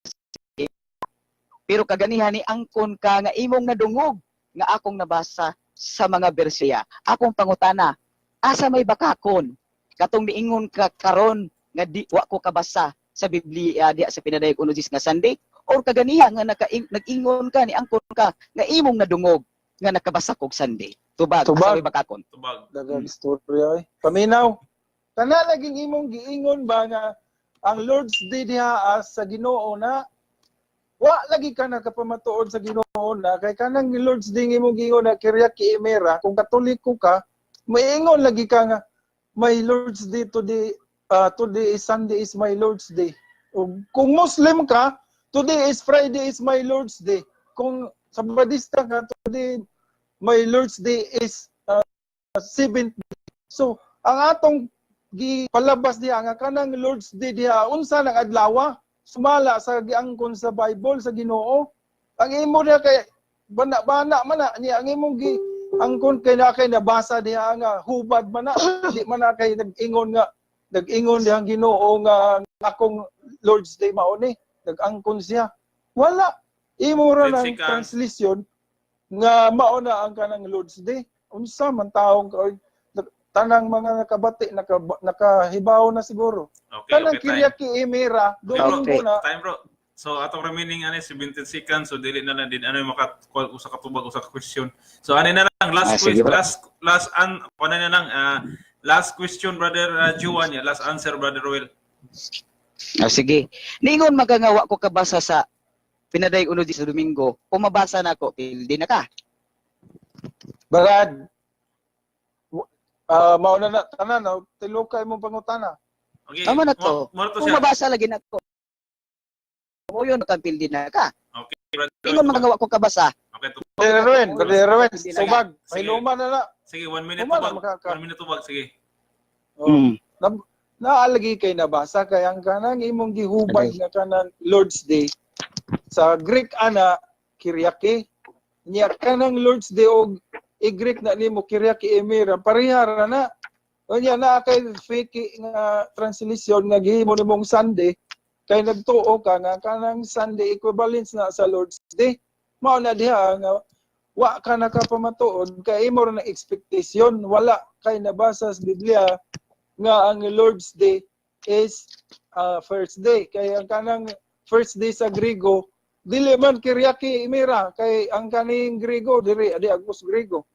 Pero kaganihan ni angkon ka nga imong nadungog nga akong nabasa sa mga bersiya. Akong pangutana, asa may bakakon? Katong niingon ka karon nga di wa ko kabasa sa Biblia diha sa Pinadayag 1:10 nga Sunday or kaganiha nga naka, nag-ingon ka ni angkon ka nga imong nadungog nga nakabasa kog Sunday. Tubag, Tubag. asa may bakakon? Tubag. Daghang istorya ay. Paminaw. Kana laging imong giingon ba nga ang Lord's Day diha sa Ginoo na, wa lagi ka nakapamatuod sa Ginoo na kay kanang Lord's Day nga imong giingon na Kyriaki imera, kung Katoliko ka, maingon lagi ka nga my Lord's Day today, today is Sunday is my Lord's Day. Ug kung Muslim ka, today is Friday is my Lord's Day. Kung Sabadista ka, today my Lord's Day is seventh day. So, ang atong gipalabas diha nga kanang Lord's Day diha unsa nang adlaw sumala sa giangkon sa Bible sa Ginoo. Ang imo diha kay bana-bana man na niya ang imong gi angkon kay na kay nabasa diha nga hubad man na, di man na kay nag-ingon diha ang Ginoo nga akong Lord's Day mao ni nag-angkon siya. Wala, imo ra 10 ng seconds. translation nga mao na ang kanang Lord's Day. Unsa man taong ka oy, tanang mga nakabati nakahibaw na siguro Okay, kanang okay, time. Kyriaki imera Domingo na. Time, bro. So atong remaining ano 17 seconds, so dili na lang din ano maka usa ka tubag, usa ka question. So ano na lang last Ah, sige, question, bro. last last an ano na lang last question, Brother Juan, ya, last answer, Brother Ruel. Ah, sige. Ningon magangawa ko kabasa sa Pinadayag 1:10 sa Domingo, kung mabasa na ako, pildi na ka. Brad, mao na na tanan no, tilukay mong pangutana. Okay. Tama na to. Mo to Kung siya. mabasa lagi na ako, mo yun, pildi na ka. Okay, Brother. Ningon magangawa ko kabasa. Okay, to. Brother Erwin, Brother Erwin, Pildi na ka. subag, Sige. pahiluman na na. Sige, 1 minute Tuma na, tubag. 1 minute tubag, sige. Oh. Naalagi kay nabasa kay ang kanang imong gihubad nga kanang Lord's Day sa Greek ana Kyriaki niya, kanang Lord's Day og i-Greek na nimo Kyriaki imera, pareha ra na. Unya na kay fake nga translation nga gihimo nimong Sunday kay nagtuo ka nga kanang Sunday equivalence na sa Lord's Day. Mao na diha nga wa ka nakapamatuod kay imo ra na expectation, wala kay nabasa sa Biblia nga ang Lord's Day is first day, kay ang kanang first day sa Grigo dili man Kyriaki imera, kay ang kaning Grigo diri adi agos Grigo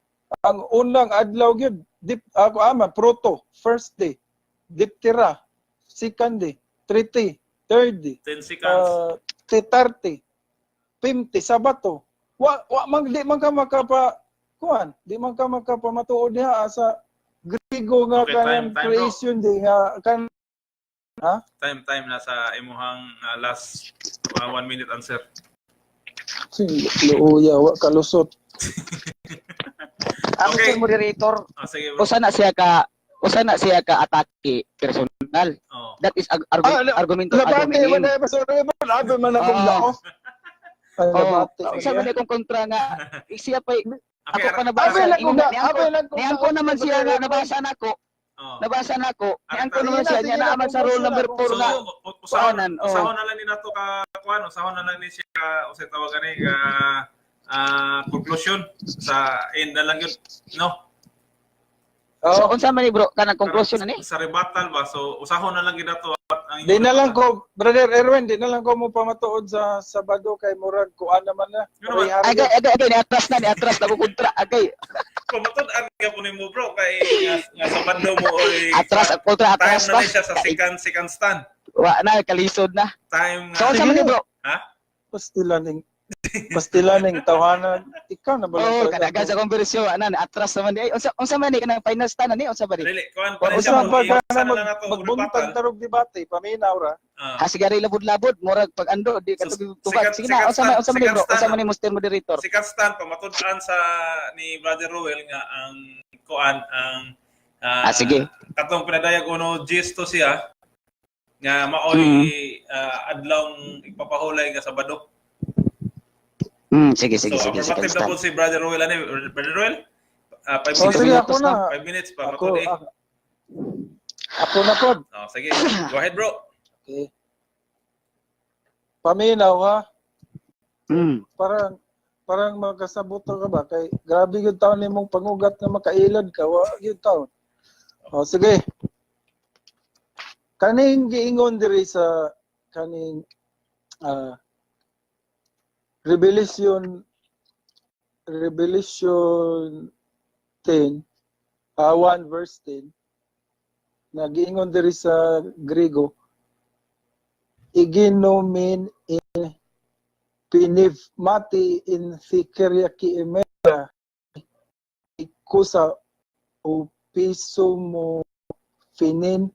ang unang adlaw gyud dip ako ama proto first day, diptera second day, triti third day, 10 seconds. 30, 50 Sabato. Wa man di man ka makapa kuan, di man ka makapamatuod diha sa Grigo nga Okay, time, kanang time, bro. Creation day nga kan. Time, time na sa imuhang last 1 minute answer. Sige, luoya, wa kalusot. Ako, Okay. sir moderator, Ah, sige, bro. usa na siya ka atake personal. Oh. That is Ah, argumento ad Labate hominem. man na ba, sorry man, abi man akong lao. Ay, Oh, labate. usa man akong kontra nga siya pa Okay, ako pa Abi nabasa. lang ko Ingon na, na, abi lang ko. niangko naman siya nga nabasa nako. Oh. Nabasa nako. Niangko Ah, naman sige siya na, niya sige na, naaman sa rule conclusion number na, 4 So, nga. usahon, Kuanan, oh. usahon na lang ni nato ka kuan, usahon na lang ni siya ka usay tawagan ni ka conclusion sa end na lang yun. No. So Oh, unsa man ni, bro, kanang conclusion na ni? Sa rebuttal ba? So usahon na lang gid nato ang di na lang ko, Brother Erwin, di na lang ko mo pamatuod sa Sabado kay murag kuan naman na. Yun naman. Hari-hari. Agay, agay, agay, ni atras na, ni atras na ko kontra, agay. Pamatud-an ka po nimo, bro, kay nga sa bando mo oy. Atras, kontra Time atras na pa. ni siya sa second stand. Wa na kalisod na. Time So nga. unsa man ni, bro? Ha? Pastilaning tawanan. Ikaw na ba lang Oh, talaga? kadagan sa konversyon ana ni atras naman di. Ay, unsa man ni kanang final stand na ni, unsa ba ni? Dili kuan pa ni Usa siya pa mo. ka Usa na na lang nato magbuntag rebuttal. tarog debate, paminaw ra. Ah. Ha, sige labod-labod, murag pag ando di ka So, tubig tubag. Sige na, unsa man ni, second bro? stand Unsa man ni, Mr. Moderator? Second stand, pamatud-an sa ni Brother Ruel nga ang kuan ang Ah, sige. Katong pinadayag uno gesto siya nga maoy adlawng ipapahulay nga Sabado. Sige, sige, So sige, second affirmative na stand. po si Brother Ruel ani, Brother Ruel. 5 Oh, minutes. sige, ako na. 5 minutes pa Ako, matud eh. ako na pod. Oh, sige. Go ahead, bro. Okay. Paminaw ha. Parang makasabot ka ba kay grabe gyud taon nimong pangugat na makailad ka, wa gyud taon. O sige. Kaning giingon diri sa kaning Revelation 10 1 verse 10 na giingon diri sa Grigo, "Eginomen en pnevmati en thi Kyriaki imera ikusa o piso mo finin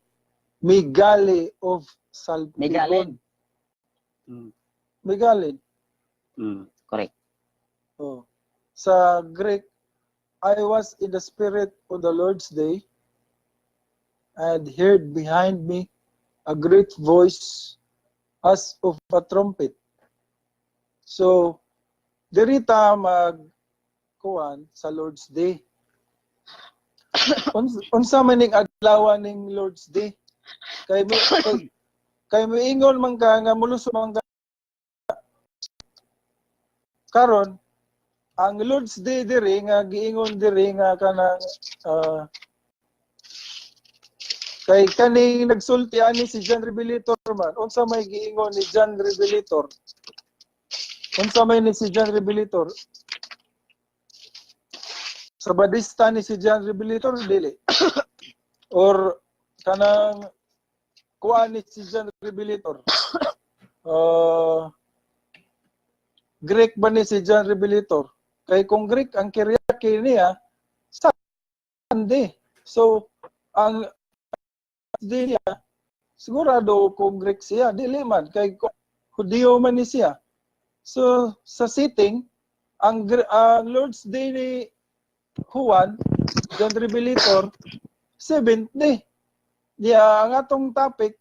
megale of salpigon." Megalen. Megalen. Correct. Oh. Sa Greek, "I was in the Spirit on the Lord's day and heard behind me a great voice as of a trumpet." So, diri ta mag kuan sa Lord's Day. Unsa man ning adlaw ning Lord's Day? Kay moingon man ka nga muluso man ka karon ang Lord's Day diri nga giingon diri nga kanang kay kaning nagsulti ani si John Revelator man, unsa may giingon ni John Revelator? Unsa may ni si John Revelator? Sabadista ni si John Revelator, dili? Or kanang kuan ni si John Revelator, Greek ba ni si John Revelator? Kay kung Greek ang Kyriaki niya, Sunday. So ang day niya sigurado kung Greek siya, dili man kay Hudiyo man ni siya. So sa sitting ang Lord's Day ni Juan, John Revelator, seventh day. Diya ang atong topic,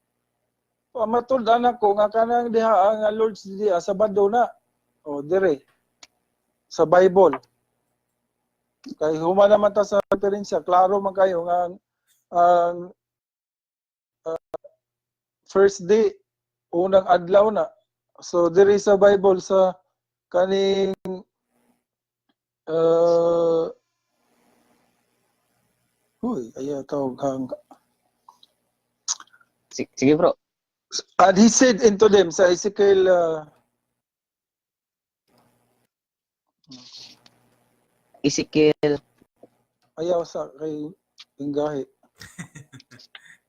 matud-an ako nga kanang diha ang Lord's Day diha Sabado na. O dire sa Bible. Kay human naman ta sa referensya, klaro man kayo nga ang Ang first day, unang adlaw na. So there is a Bible sa kaning huy, ayaw tawag hang Sige, bro. And he said unto them sa Ezekiel Ezekiel. Ayaw sa kay Ingahi.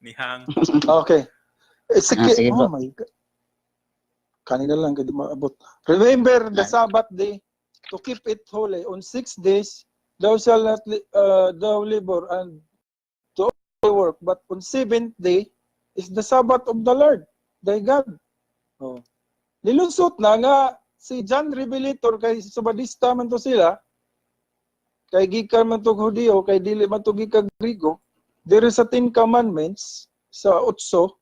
Nihang. Okay. Ezekiel, Ah, sige, oh bro. my God. Kanina lang kay di maabot. Remember the Sabbath day to keep it holy. On 6 days thou shalt not thou labor and to all work, but on seventh day is the Sabbath of the Lord, thy God. Oh. Nilusot na nga si John Revelator kay Sabadista man to sila, kay gikan man to Hudiyo, kay dili man to gikan Grigo, diri sa Ten Commandments sa otso,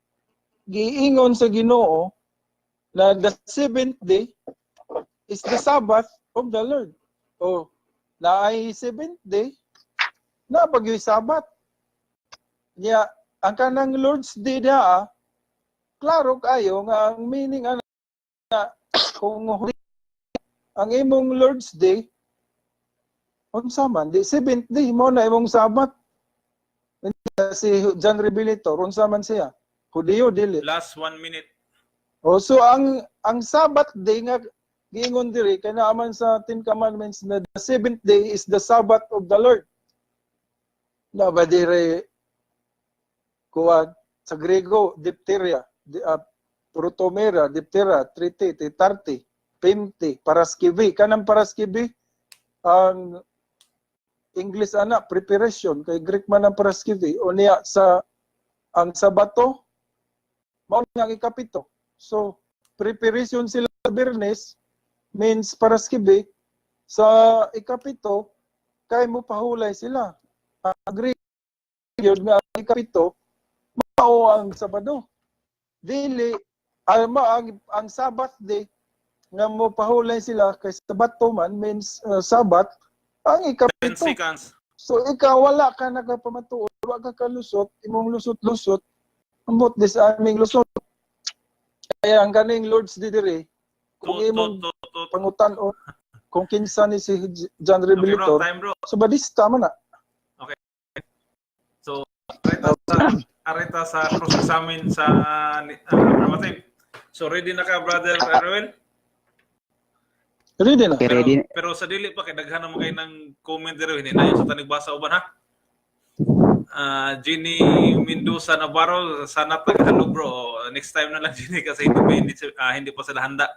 giingon sa Ginoo na the seventh day is the Sabbath of the Lord. Oh, na ay seventh day, na pag Sabbath. Niya, ang kanang Lord's Day dia, klaro kayo nga ang meaning ana kung ang imong Lord's Day unsa man di seventh day mo na imong Sabbath. Si John Revelator, unsa man siya? Hudiyo, dili? Last one minute. Oh, so ang Sabbath day nga giingon diri kay naaman sa Ten Commandments na the seventh day is the Sabbath of the Lord. Na ba dire kuan sa Grego diphtheria, di, protomera, diphtheria, trite, tetarte, pempte, paraskivi. Kanang paraskivi ang English ana preparation kay Greek man ang paraskivi. O niya sa ang Sabato mao nga ang ikapito. So, preparation sila sa Biyernes means paraskibi sa ikapito kay mo pahulay sila. Agree yun nga ang ikapito mao ang Sabado. Dili ay ang Sabbath day nga mo pahulay sila kay Sabato man means Sabbath ang 10 ikapito. seconds. So ikaw wala ka nakapamatuod, wala ka kalusot, imong lusot-lusot, ambot dis aming lusot. Kaya ang kaning Lord's Day diri, kung Two, imong two, two, two. pangutan o kung kinsa ni si John Okay, bro. Revelator, Time, bro. so badista man na. So, areta sa cross-examine sa affirmative. So, ready na ka, Brother Erwin? Ready na. Okay, Pero, ready. pero sa dili pa, kay daghan naman kayo ng comment diri. Hindi na yun sa tanigbasa uban, ha? Ah, Ginny Mendoza Navarro, sana Tagalog, bro. Next time na lang, Ginny, kasi hindi pa sila handa.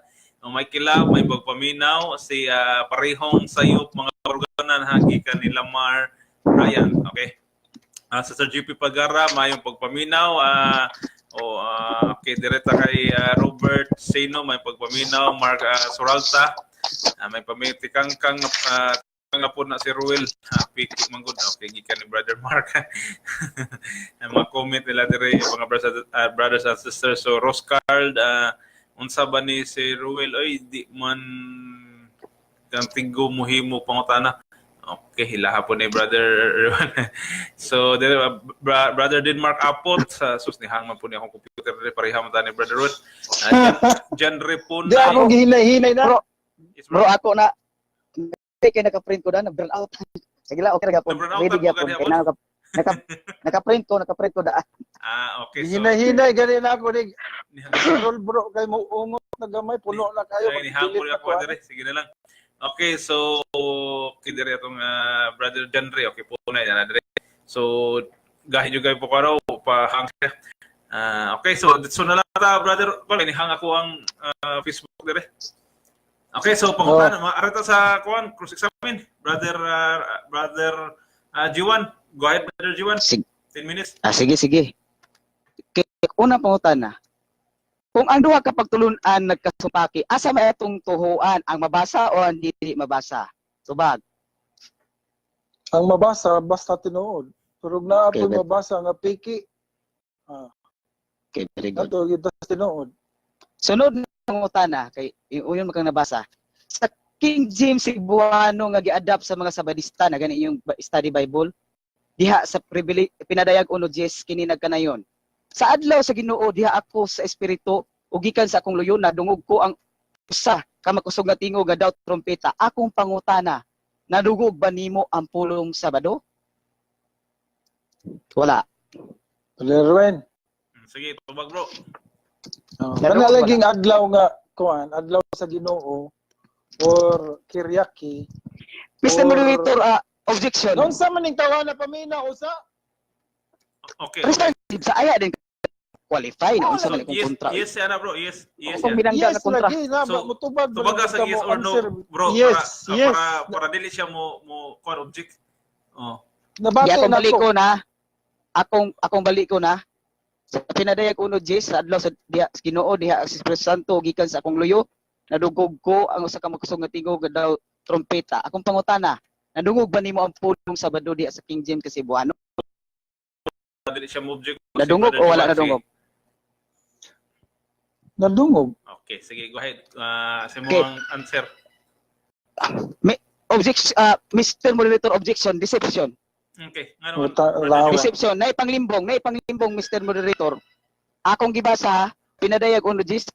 O, may kilab, may bagpaminaw, si parehong sayop, mga organan, hagi ka ni Lamar Ryan. Okay. Sa Sir GP Pagara, mayong pagpaminaw. O okay, direta kay Robert Sino, may pagpaminaw. Mark Suralta, may pamitikang kang nga po na si Ruel. Happy manggod. Okay, gikan ni Brother Mark. Ang mga comment nila dire mga brothers and sisters. So Roscard, unsa ba ni si Ruel? Oy, di man kang tinggo muhimo pangutana. Okay, hilaha po ni Brother. So, dire, Brother Denmark Apot sa sus ni hangman po ni akong computer dire pareha man ta ni Brother Ruel. Jan Repon. Di ako gihinay-hinay na. Bro, Yes, bro, ako na kay naka-print ko na, nag-burn out. Sige lang, okay ra gapon. Nag-burn out Ready na po gyapon. gani, Kay naka-print ko, naka-print ko da. Ah, okay. So, Gihinay-hinay gani na ako ni ni roll, bro, kay mo ungot na gamay puno na kayo. Ay, ni hangpo ako dire. Sige na lang. Okay, so okay dire atong Brother Janre. Okay po na yan dire. So gahin nyo po karaw pa hang. Ah, okay, so so na lang ta, Brother. Kol ni hang ako ang Facebook dire. Okay, so pangutan oh. Areta sa kuan cross examine, Brother G1. Go ahead, Brother G1. Sige. 10 minutes. Ah, sige, sige. Okay, unang pangutana. Kung ang duha ka pagtulunan nagkasupaki, asa may atong tuhuan, ang mabasa o ang dili mabasa? Subag. Ang mabasa basta tinuod. Pero naa Okay, po mabasa nga piki, Okay, very good. ato gyud tas tinuod. Sunod na pangutana kay uyon makang nabasa. Sa King James Cebuano nga gi-adapt sa mga Sabadista na gani yung study Bible, Diha sa Pinadayag 1:10 kini nagkanayon. Sa adlaw sa Ginoo diha ako sa espiritu ug gikan sa akong luyo nadungog ko ang usa ka makusog nga tingog nga daw trompeta. Akong pangutana, nadungog ba nimo ang pulong Sabado? Wala. Lerwen. Sige, tubag, bro. Oh, Laro, kana wala. laging adlaw nga kuan, adlaw sa Ginoo or Kiryaki. Mr. Moderator, objection. Noon sa maning tawana paminaw usa. Okay. Responsive sa aya din qualify na unsa So, man akong yes, kontra. yes, ana, bro. Yes. Kung Yan. binangga Yes na kontra. lagi na So, mutubag ba Tubaga lang sa ka yes mo or no, answer. bro. Yes, para, yes. Para dili siya mo kuan object. Oh. Nabati Di akong na balik ko. ko na. Akong balik ko na. Sa Pinadayag 1:10 sa adlaw sa diha sa Ginoo diha sa Espiritu Santo gikan sa akong luyo nadungog ko ang usa ka makusog nga tingog nga daw trompeta. Akong pangutana, nadungog ba nimo ang pulong Sabado diha sa King James Cebuano? Dili siya mo object. Nadungog o wala Sige. nadungog? Nadungog. Okay, sige, go ahead. Sa mo Okay. ang answer. Objection, Mr. Moderator, objection, deception. Okay. Nga naman, Uta- Brother lawa. Joel. Deception, naipanglimbong, Mr. Moderator. Akong gibasa, Pinadayag 1:10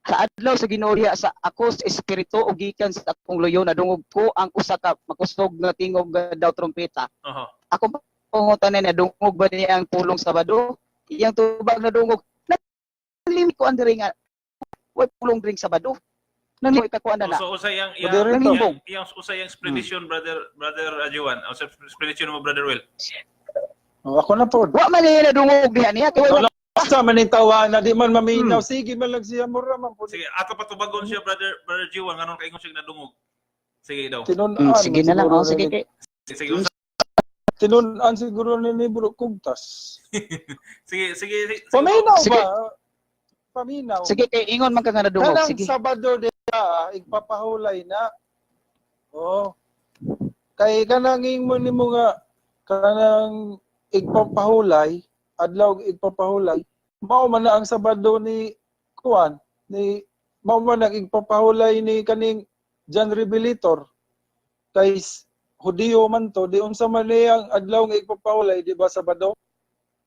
sa adlaw sa Ginoo diha sa ako sa espiritu ug gikan sa akong luyo nadungog ko ang usa ka makusog nga tingog nga daw trompeta. Oho. Akong pangutana, nadungog ba niya ang pulong Sabado? Iyang tubag, nadungog. Nalimit ko ang diri nga way pulong dring Sabado. Nang ikakuan na na. So usa yang yang Moderator. yang, yang usa yang explanation, brother Ajuan. O sa explanation mo, Brother Will. Oh, ako na po. Wa man niya nadungog diha niya kay wala. Sa maning tawana di man maminaw, sige man lang siya mura man po. Sige, ato patubagon siya, brother Juan, nganong kaingon siya nadungog. Sige daw. Tinun-an Sige na lang siguro oh, sige ni- kay Sige, sige, usa- Tinun-an siguro ni bro Kugtas. sige, sige, sige. Paminaw Sige. ba? Paminaw. Sige kay ingon man ka nga nadungog. Kanang Sige. Sabado diha igpapahulay na. Oh. Kay kanang ingon nimo nga kanang igpapahulay, adlaw igpapahulay, mao man na ang Sabado ni kuan ni mao man ang igpapahulay ni kaning John Revelator kay Hudiyo man to, di unsa man niya ang adlaw nga igpapahulay, di ba Sabado?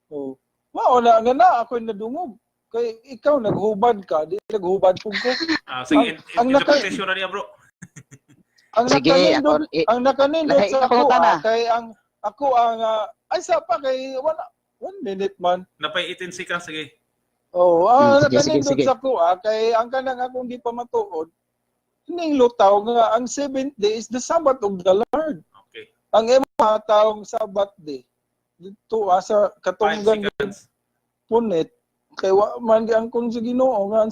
Oh. Mao na nga na ako'y nadungog. Kay ikaw naghubad ka, di naghubad pug ko. Ah, sige, Ang interpretation na niya, bro. Ang Sige, nakanindot, ako, ang nakanindot Lahi sa ka ako pangutana. kay ang ako ang ay sa pa kay wala 1 minute man. Napay 18 seconds, sige. Oh, ang Sige, sige, nakanindot sige. sa ako kay ang kanang akong gipamatuod ning lutaw nga ang seventh day is the Sabbath of the Lord. Okay. Ang imo taong Sabbath day dito sa 5 katunggan seconds. punit kay wa man giangkon sa Ginoo nga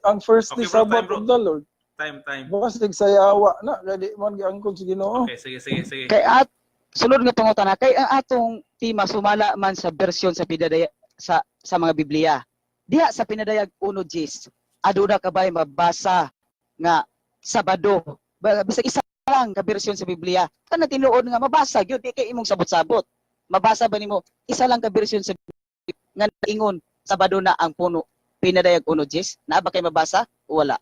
ang first day Okay, bro, Sabbath time, bro. of the Lord. Time, time. Basig sayawa na kay di man giangkon sa Ginoo. Okay, sige, sige, sige. Kay at sulod nga pangutana kay ang atong tema sumala man sa bersyon sa Pinadayag sa mga Biblia. Diha sa Pinadayag 1:10, aduna ka bay mabasa nga Sabado? Bisag isa lang ka bersyon sa Biblia. Kana tinuod nga mabasa gyud, di kay imong sabot-sabot. Mabasa ba nimo isa lang ka bersyon sa Biblia nga ingon Sabado na ang puno Pinadayag 1:10? Naa ba kay mabasa o wala?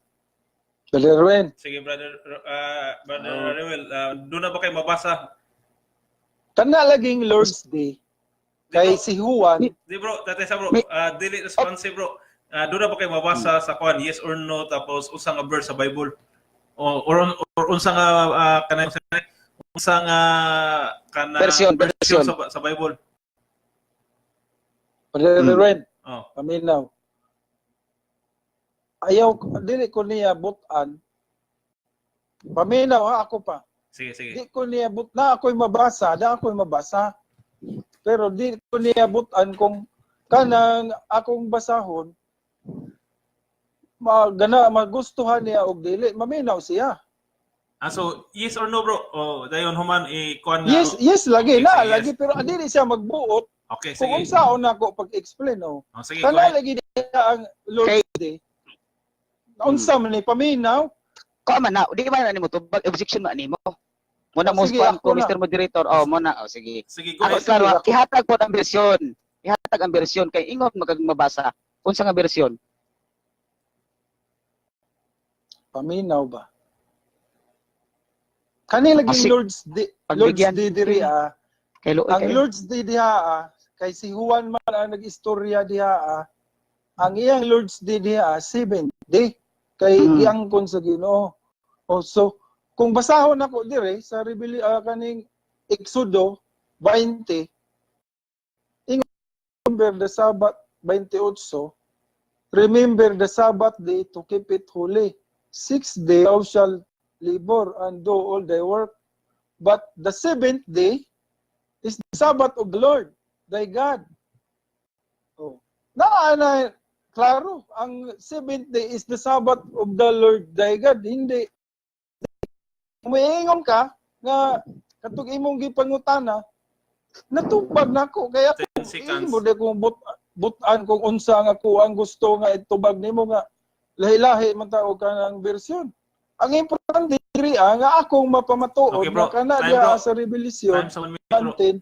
Dali, Erwin. Sige, brother Ruel, doon na ba kayo mabasa? Kana laging Lord's Day kay si Juan. Di bro, tatay sa bro, dili responsive, bro. Doon na ba kayo mabasa sa kuan yes or no, tapos usa nga verse sa Bible? O or unsa nga kanang unsa nga kana Version, version. sa Bible. Brother Erwin, Oh. paminaw. Ayaw dili ko niya butan. Paminaw ha, ako pa. Sige, sige. Di ko niya but na ako'y mabasa, na ako'y mabasa. Pero di ko niya butan kung kanang akong basahon magana magustuhan niya og dili, maminaw siya. Ah, so yes or no, bro? Oh, dayon human i kuan nga. Yes, lagi Okay, na sige, lagi yes. pero dili siya magbuot Okay, kung sige. unsaon nako pag-explain oh. Oh, sige, go Kana ahead. lagi diha ang Lord's Day. Unsa man ni paminaw? Ko man na, di ba na nimo tubag, objection man nimo. Muna Oh, mo sige, kuan ako ko na. Mr. Moderator. Oh, mo na. Oh, sige. Sige, go Ako ahead. klaro, Sige, ako. ihatag po ang bersyon. Ihatag ang bersyon kay ingon magag mabasa. Unsa nga bersyon? Paminaw ba? Kani lagi Ah, Lord's Day, Lord's pagbigyan. Day diri. Kay luoy Ang kayo. Lord's Day diha ah, kay si Juan man ang nag-istorya diha ah, ang iyang Lord's Day diha ah, seventh day kay giangkon sa Ginoo. Oh, so kung basahon ako dire sa Rebeli kaning Exodo 20, ingon, "Remember the Sabbath," 28, "Remember the Sabbath day to keep it holy. 6 day thou shalt labor and do all thy work, but the seventh day is the Sabbath of the Lord thy God." Oh. Na na klaro, ang seventh day is the Sabbath of the Lord thy God. Hindi umiingon ka nga katong imong gipangutana, natubag nako kaya 10 seconds. Imo di kung butan kung unsa nga ko ang gusto nga itubag nimo nga lahi-lahi man ta og kanang bersyon. Ang importante diri ah, nga akong mapamatuod Okay, bro. na kana Time, diha bro. sa Revelation Time sa 1 minute, bro. 10.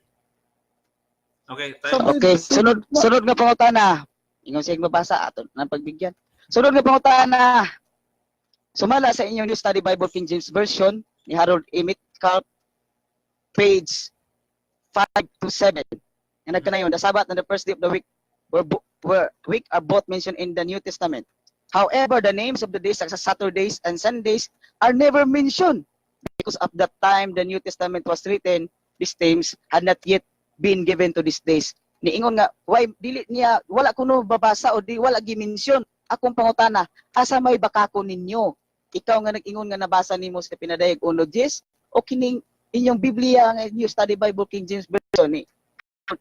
Okay, time. Okay, sunod sunod nga pangutana. Ingon siya mabasa ato nang pagbigyan. Sunod nga pangutana. Sumala sa inyong New Study Bible King James Version ni Harold E. Metcalf, page 5 to 7. Nga nagkanayon, the Sabbath and the first day of the week were week are both mentioned in the New Testament. However, the names of the days such as Saturdays and Sundays are never mentioned because at that time the New Testament was written, these names had not yet been given to these days. Niingon nga why dili niya, wala kuno babasa o di wala gi-mention. Akong pangutana, asa may bakako ninyo? Ikaw nga nag-ingon nga nabasa nimo sa Pinadayag 1:10 o kining inyong Biblia nga New Study Bible King James Version ni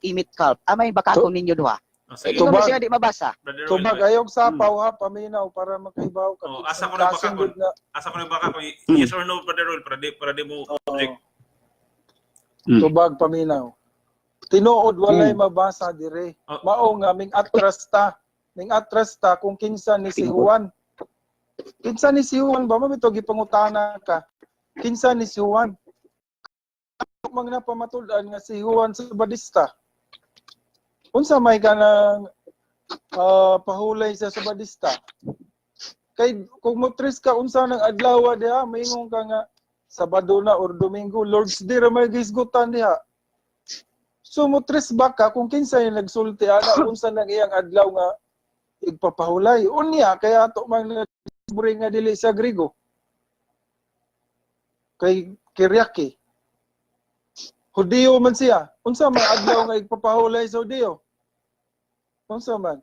E. Metcalf? Amay bakako ninyo duha? Oh, sige. Ingon mo Tubag. siya di mabasa. Brother Ruel, Tubag ayog sapaw ha, paminaw para makaibaw ka. Oh, asa ko na baka Kasing good na. Asa ko na baka kung yes or no, Brother Ruel, para di mo object. Tubag paminaw. Tinuod walay mabasa dire. Oh. Mao nga ming atras ta. Ming atras ta kung kinsa ni si Tinuod. Juan. Kinsa ni si Juan ba mabito gipangutana ka? Kinsa ni si Juan? Mang napamatud-an nga si Juan sa Badista. Unsa may kanang pahulay sa Sabadista? Kay kung motris ka unsa nang adlaw diha, maingon ka nga Sabado na or Domingo, Lord's Day ra may gisgutan diha. So motris ba ka kung kinsa yung nagsulti ana, unsa nang iyang adlaw nga igpapahulay? Unya kaya ato man nagdiskubre nga dili sa Grigo. Kay Kiryaki. Hudiyo man siya. Unsa man adlaw nga igpapahulay sa Hudiyo? Unsa man?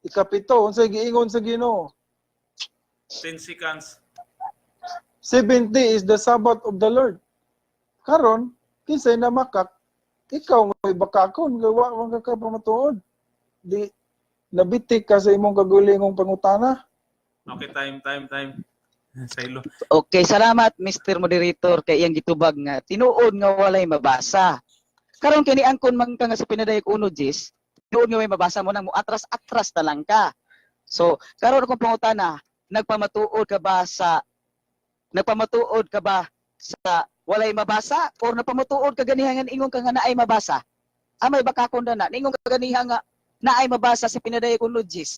Ikapito, unsa giingon sa Ginoo? 10 seconds. Seventh day is the Sabbath of the Lord. Karon, kinsay na makak, ikaw nga bakakon, gawa man ka pamatuod. Di nabitik ka sa imong kagulingong pangutana. Okay, time, time, time. Sa ilo. Okay, salamat Mr. Moderator kay iyang gitubag nga tinuod nga walay mabasa. Karon kini angkon man ka nga sa Pinadayag 1:10, tinuod nga may mabasa mo nang mo atras-atras na lang ka. So, karon akong pangutana, nagpamatuod ka ba sa walay mabasa or napamatuod ka ganiha nga ingon ka nga naay mabasa? Amay baka kon na ningon ka ganiha nga naay mabasa sa Pinadayag 1:10.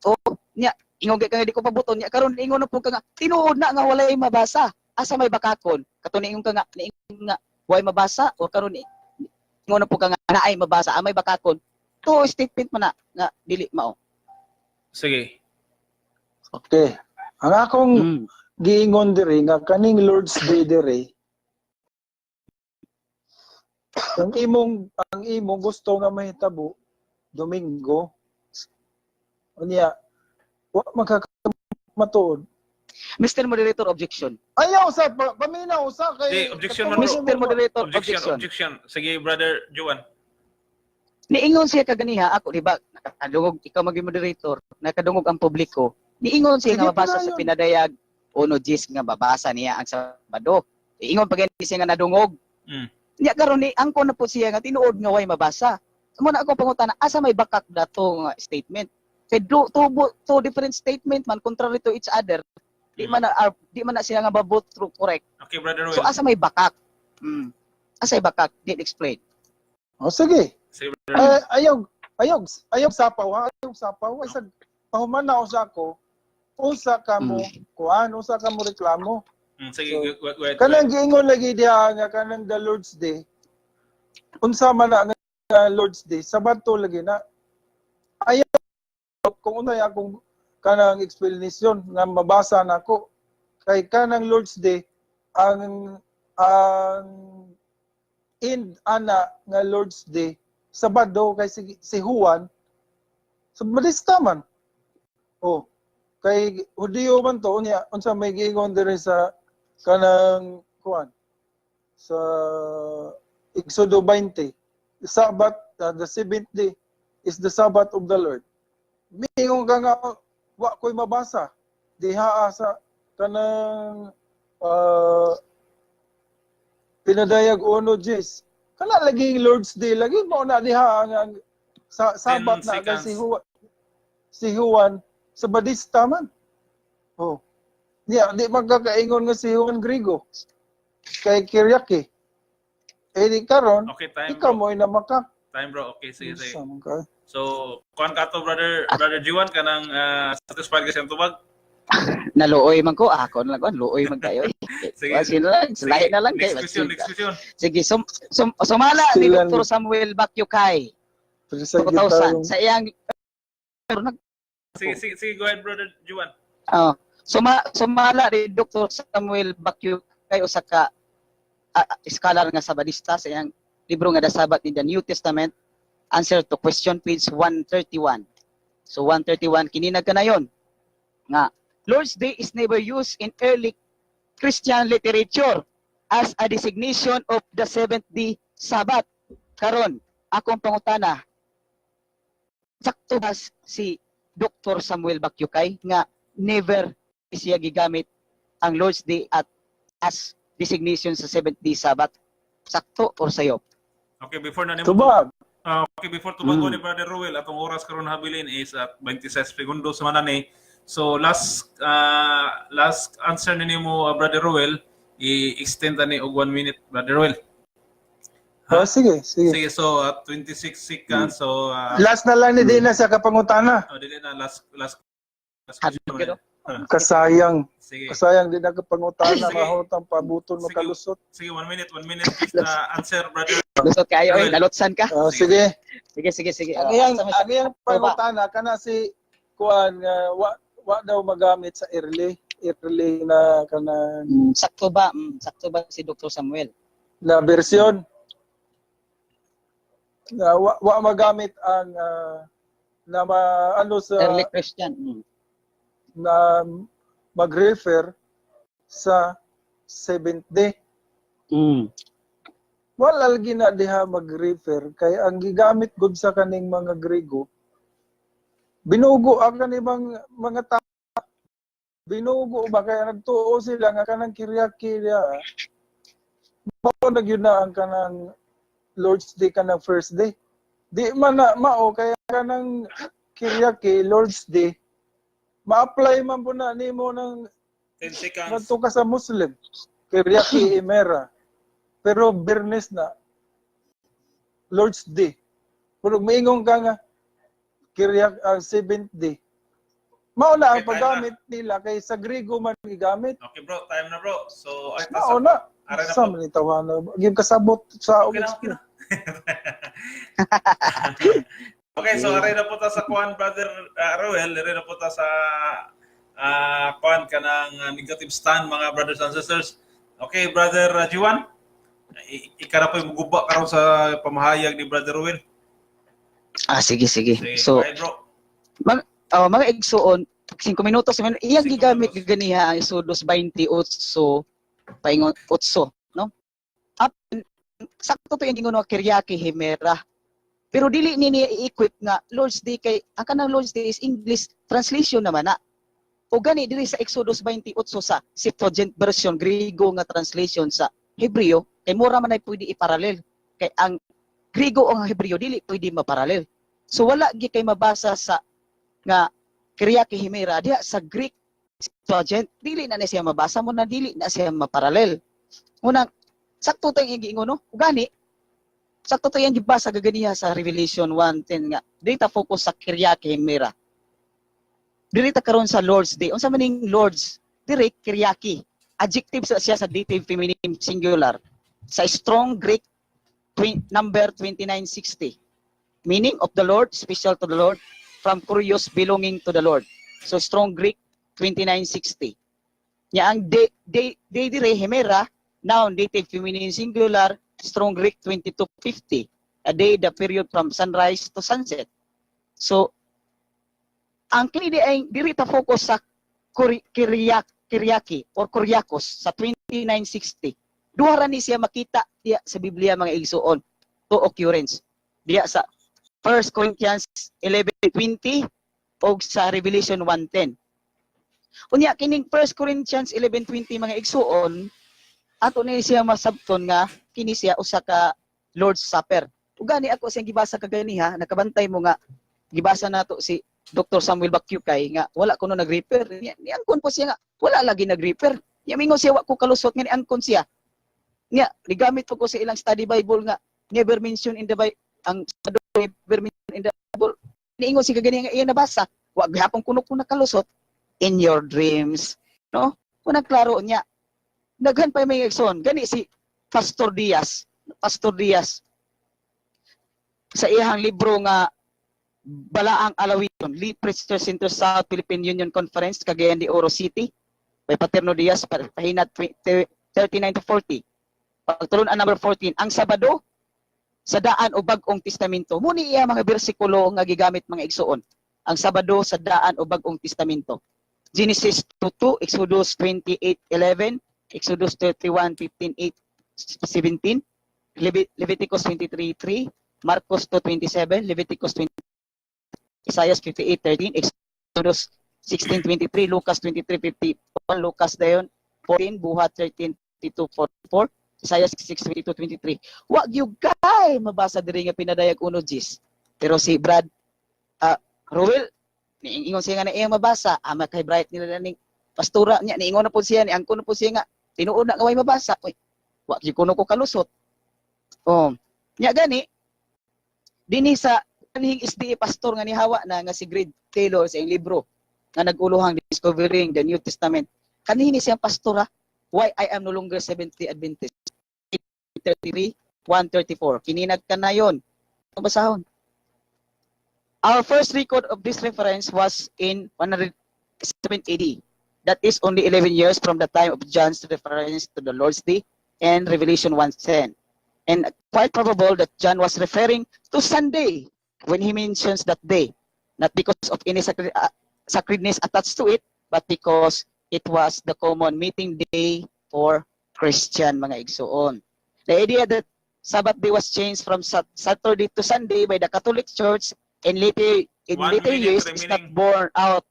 O nya ingon ka nga di ko pabuton niya, karon ingon na po ka nga tinuod na nga walay mabasa. Asa may bakakon kato niingon ka nga, niingon nga way mabasa o karon ingon na po ka nga naay mabasa? Amay bakakon to statement man na nga dili mao? Sige. Okay. Ang akong giingon diri nga kaning Lord's Day diri, ang imong gusto nga mahitabo Domingo, unya wa matuod. Mr. Moderator, objection. Ayaw sa paminaw sa kay Di, objection man, bro. Mr. Moderator, Objection, objection. objection. Sige, Brother Joan. Niingon siya kaganiha, ako di ba nakadungog ikaw maging moderator, nakadungog ang publiko. Niingon siya Sige, nga mabasa sa padayon. Pinadayag 1:10 nga babasa niya ang Sabado. Niingon pa gani siya nga nadungog. Nya karon ni angkon na po siya nga tinuod nga way mabasa. Mo na ako pangutana, asa may bakak dato nga statement? Kay two different statement man, contrary to each other. Di man na, di man na sila nga both true, correct. Okay, Brother Ruel. So asa may bakak? Asa may bakak? Di explain. O sige. Sige, Brother Ruel. Ay, ayaw ayaw ayaw sapaw ha, ayaw sapaw ay sa pahuman na usa ko, usa ka mo kuan, usa ka mo reklamo. Sige, So, go ahead. Kanang giingon lagi diha nga kanang the Lord's Day. Unsa man na nga Lord's Day, Sabado lagi na. Ayaw kung unay akong kanang explanation nga mabasa nako kay kanang Lord's Day, ang end ana nga Lord's Day Sabado kay si Juan Sabadista man. Oh, kay Hudiyo man to. Unya unsa may giingon diri sa kanang kuan sa Exodo 20, the Sabbath, the seventh day is the Sabbath of the Lord? Miingon ka nga wa ko'y mabasa diha sa kanang pinadayag 1:10, kana lagi Lord's Day lagi mao na diha ang sa Sabbath na kay seconds. Si Juan Sabadista man. Oh, niya di magkakaingon nga si Juan Griego kay Kyriake eh di karon Okay, time, ikaw bro. mo inamakak. Time, bro. Okay, sige, sige. Unsa man ka? So, kuan ka to, brother Jiwan, kanang satisfied ka siyang tubag? Naluoy man ko, ako na lang kuan, luoy man kayo. Sige. Sige, sino lang, lahi na lang kayo. Next question, next question. Sige, sumala ni Dr. Samuel Bakyukay, Prisa 2000 tayong sa iyang pero nag Sige, sige, sige, go ahead, brother Juan. Oh, sumala ni Dr. Samuel Bakyukay, usa ka scholar nga Sabadista, sa iyang libro nga The Sabbath in the New Testament, Answer to Question, page 131. So 131 kini nagkanayon nga Lord's Day is never used in early Christian literature as a designation of the seventh day Sabbath. Karon, akong pangutana, sakto ba si Dr. Samuel Bakyukay nga never siya gigamit ang Lord's Day at as designation sa seventh day Sabbath? Sakto or sayop? Okay, before na nimo Tubag. Ah, okay, before tubago ni Brother Ruel, atong oras karon habilin is at 26 segundos man na ni. So last answer ni nimo, Brother Ruel, i-extend ni og 1 minute, Brother Ruel. Ah, sige, sige. Sige, so at 26 seconds. So Last na lang ni Dina sa kapangutana. Oh, dili na last last last Hadlok question gyud, na. Kasayang. Sige. Kasayang di na kapangutana. Sige. Mahutang pabuton Sige. makalusot. Sige, 1 minute, 1 minute answer, Brother. Lusot kayo, Ruel. eh, nalotsan ka. Ah, sige. Sige, sige, sige. Ang iyang Asa man ang iyang pangutana kana si kuan nga wa daw magamit sa early early na kana Sakto ba? Sakto ba si Dr. Samuel? Na version na wa magamit ang na ma, ano sa Early Christian. Na mag-refer sa seventh day. Wala lagi na diha mag-refer kay ang gigamit gud sa kaning mga Grigo, binugo ang kanibang mga tao, binugo ba kaya nagtuo sila nga kanang Kyriaki diha mao na gyud na ang kanang Lord's Day, kanang first day. Di man na mao kaya kanang Kyriaki, Lord's Day, ma-apply man po na nimo ng 10 seconds. Ngadto ka sa Muslim, Kyriaki Imera. Pero Bernes na Lord's Day. Pero maingon ka nga Kyriak ang seventh day. Mao na ang Okay, time paggamit nila kay sa Grigo man gigamit. Okay, bro, time na, bro. So ay Mao na. Aray na Sa po. man ni tawana. Gyud kasabot sa Okay na, okay na. Okay, so aray na po ta sa kuan, brother Ruel, aray na po ta sa kuan kanang negative stand, mga brothers and sisters. Okay, brother Jiwan, ikaw na po yung guba karon sa pamahayag ni Brother Ruel. Ah, sige, sige. Sige, So, go ahead, bro. Oh, mga igsuon, 5 minutos man iyang 5 gigamit minutos. ganiha ang Exodus 28 paingon 8, no? Up, sakto to yung gingon nga Kyriaki Himera. Pero dili ni niya i-equip nga Lord's Day kay ang kanang Lord's Day is English translation naman na. O gani diri sa Exodus 28 sa Septuagint version, Griego nga translation sa Hebreo, kay mura man ay pwede i-parallel kay ang Griego o ang Hebreo dili pwede ma-parallel. So wala gi kay mabasa sa nga Kyriaki Himera diha sa Greek Septuagint, dili na siya mabasa mo na dili na siya maparallel. Unang sakto tayong giingon, no? Gani sakto to yung gibasa gaganiha sa Revelation 1:10 nga dili ta focus sa Kyriaki Himera. Dili ta karon sa Lord's Day. Unsa man ning Lord's? Diri Kyriaki. Adjective sa siya sa dative feminine singular. Sa strong Greek Number 2960. Meaning of the Lord, special to the Lord, from kurios, belonging to the Lord. So Strong Greek 2960. Nya ang day, day, day dire hemera, noun, dative feminine singular, Strong Greek 2250. A day, the period from sunrise to sunset. So ang kini di ay diri ta focus sa Kyriaki or Kuriakos sa 2960. Duha ra ni siya makita diya sa Biblia, mga igsuon, to occurrence. Diya sa 1 Corinthians 11:20 og sa Revelation 1:10. Unya kining 1 Corinthians 11:20, mga igsuon, ato ni siya masabton nga kini siya usa ka Lord's Supper. Ug gani ako siyang gibasa kaganiha, nakabantay mo nga gibasa nato si Dr. Samuel Bakyukay nga wala kuno nag-refer. Niangkon po siya nga wala lagi nag-refer. Nya mingon siya wa ko kalusot nga niangkon siya. Nya gigamit po ko sa ilang study Bible nga never mention in the Bible, ang never mention in the Bible. Niingon siya kagani nga iya nabasa. Wa gihapon kuno ko nakalusot in your dreams, no? Unang klaro niya. Daghan pa may igsoon. Gani si Pastor Diaz, Pastor Diaz sa iyang libro nga Balaang Alawiton, Lee Preacher Center, South Philippine Union Conference, Cagayan de Oro City, by Paterno Diaz, pahina 39 to 40. Pagtulon ang number 14, ang Sabado sa Daan o Bag-ong Testamento. Muni iya mga bersikulo nga gigamit, mga igsuon. Ang Sabado sa Daan o Bag-ong Testamento. Genesis 2:2, Exodus 28:11, Exodus 31:15, 8, 17, Leviticus 23:3, Marcos 2:27, Leviticus 20, Isaiah 58:13, Exodus 16:23, Lucas 23:51, Lucas dayon 14, Buhat 13:52 44, Isaiah 6:22 23. Wa gyud kay mabasa diri nga pinadayag 1:10. Pero si Brad Ruel niingon siya nga na iyang mabasa, ama kay Bright nila ning pastora niya niingon na po siya, niangkon na po siya nga tinuod na nga way mabasa. Uy, wa gyud kuno ko kalusot. Oh. Nya gani dinhi sa kanhing SDA pastor nga nihawa na nga si Greg Taylor sa iyang libro nga nag-uluhang Discovering the New Testament. Kanhi ni siyang pastora, Why I Am No Longer Seventh-day Adventist. 33, 134. Kininag ka na yon. Basahon. Our first record of this reference was in 107 AD. That is only 11 years from the time of John's reference to the Lord's Day and Revelation 1:10. And quite probable that John was referring to Sunday when he mentions that day, not because of any sacredness attached to it, but because it was the common meeting day for Christian, mga igsuon. The idea that Sabbath day was changed from Saturday to Sunday by the Catholic Church in One later minute years is not remaining. Borne out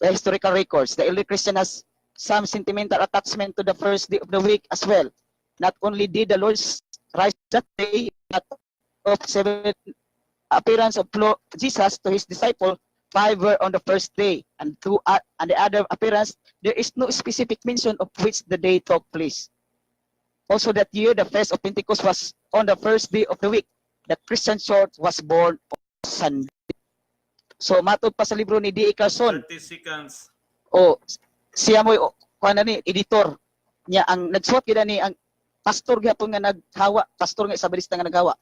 by historical records. The early Christian has some sentimental attachment to the first day of the week as well. Not only did the Lord rise that day, but of seven appearance of Jesus to his disciple, five were on the first day, and two and the other appearance, there is no specific mention of which the day took place. Also that year, the feast of Pentecost was on the first day of the week. The Christian Church was born on Sunday. So matod pa sa libro ni D.A. Carson, 30 seconds. O siya mo'y kuan na ni editor niya, ang nagsuwat gyud ni ang pastor gyapon nga naghawa, pastor nga Isabelista nga naghawa,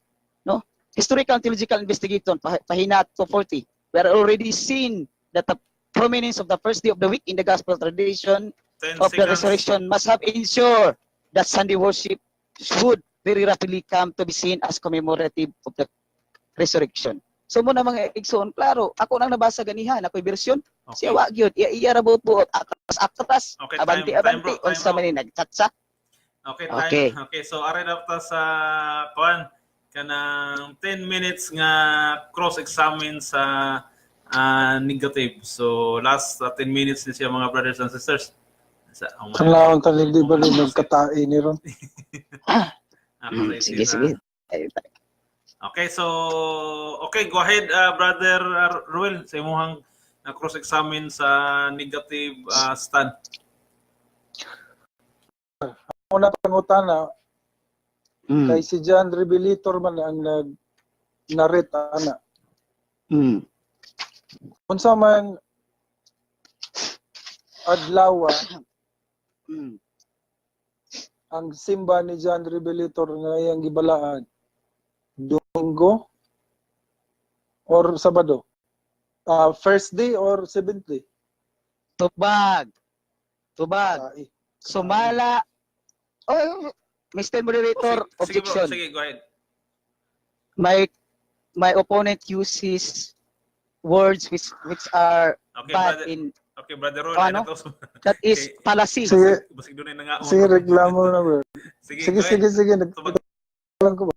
no? Historical and Theological Investigation, pahina 240. We are already seen that the prominence of the first day of the week in the gospel tradition 10 of the seconds. Resurrection must have ensured that Sunday worship should very rapidly come to be seen as commemorative of the resurrection. So mo na, mga igsoon, klaro, ako nang nabasa ganihan, ako'y bersyon, siya wa gyud, iya iya ra buot-buot, atras atras, Okay, abanti time, time, abanti, bro, time, unsa bro. Man ni nagtsatsa. Okay, time. Okay. Okay, so ari na ta sa kuan kanang 10 minutes nga cross-examine sa negative. So last 10 minutes ni siya, mga brothers and sisters. Sa oh, Kanlaon tanig di ba nagkatai ni ron. Ako sa Sige, isip, sige. ah. Ay, Okay, so okay, go ahead, brother Ruel, sa imuhang cross-examine sa negative stand. Una pangutana kay si John Revelator man ang nag narrate ana. Unsa man adlaw ang simba ni John Revelator nga iyang gibalaan? Domingo or Sabado? First day or seventh day? Tubag. Tubag. Ah, eh. Sumala. Oh, Mr. Moderator, Sige, bro. objection. Sige, go ahead. My opponent uses words which are Okay, bad brother. in Okay, Brother Roel. Ano? Ano to? That is Okay. fallacy. Sige, Basig doon na nga. sige, reklamo na, bro. Sige, Sige, go ahead. sige, sige. Tubag. Nagtalang ko ba?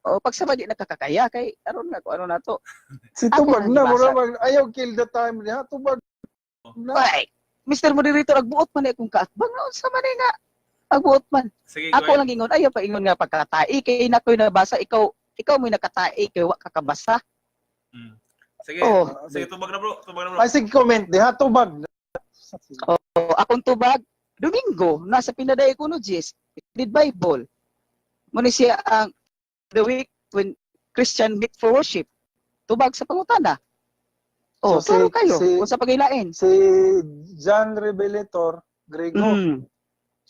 O pag sa di nakakakaya kay aron nga kung ano na to. Si Ako tubag ang na, gibasa. mura mag, ayaw kill the time niya. Tubag na. Ay, Mr. Moderator, agbuot man akong kaatbang na unsa man eh nga. Agbuot man. Sige, go Ako ahead. lang ingon, ayaw pa ingon nga pagkatai kay nakoy nabasa, ikaw ikaw mo'y nakatai kay wa ka kabasa. Sige. Oh. Sige, tubag na, bro. Tubag na, bro. Ay, sige, comment diha, tubag na. Oh, akong tubag Domingo nasa pinaday ko no Jis, read Bible. Muna siya ang the week when Christian meet for worship. Tubag sa pangutana. Oh, So, klaro kayo kung sa paghilain. Si John Revelator, Grego.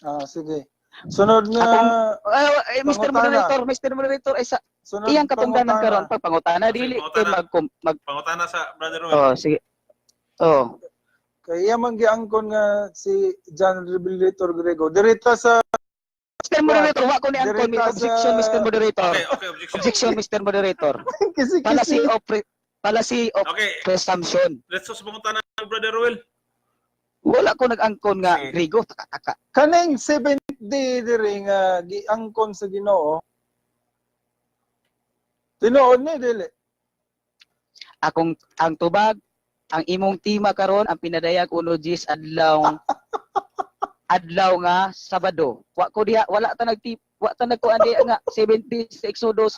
Ah, sige. Sunod nga, Ay, ay, Mr. Pangutana. Moderator, Mr. Moderator, ay sa sunod iyang katungdanan pangutana. karon pag pangutana Sige, dili kay pangutana. mag Pangutana sa Brother Roel. Oh, sige. Oh, Kay iya man giangkon nga si John Revelator Grego. Dirita sa Mr. Moderator, wa ko ni angkon Dirita objection, Mr. Moderator. Okay, objection. Objection, Mr. Moderator. Kasi Fallacy kasi of fallacy of presumption. Let's sa pangutana, Brother Roel. Wala ko nag-angkon nga Sige. Grigo, taka-taka. Kaning seventh day diri nga giangkon sa Ginoo. Tinuod ni dili. Akong ang tubag, ang imong tema karon ang pinadayag uno Jis adlaw adlaw nga Sabado. Wa ko diha, wala ta nagti wa ta nagkuan diha nga 70 sa Exodus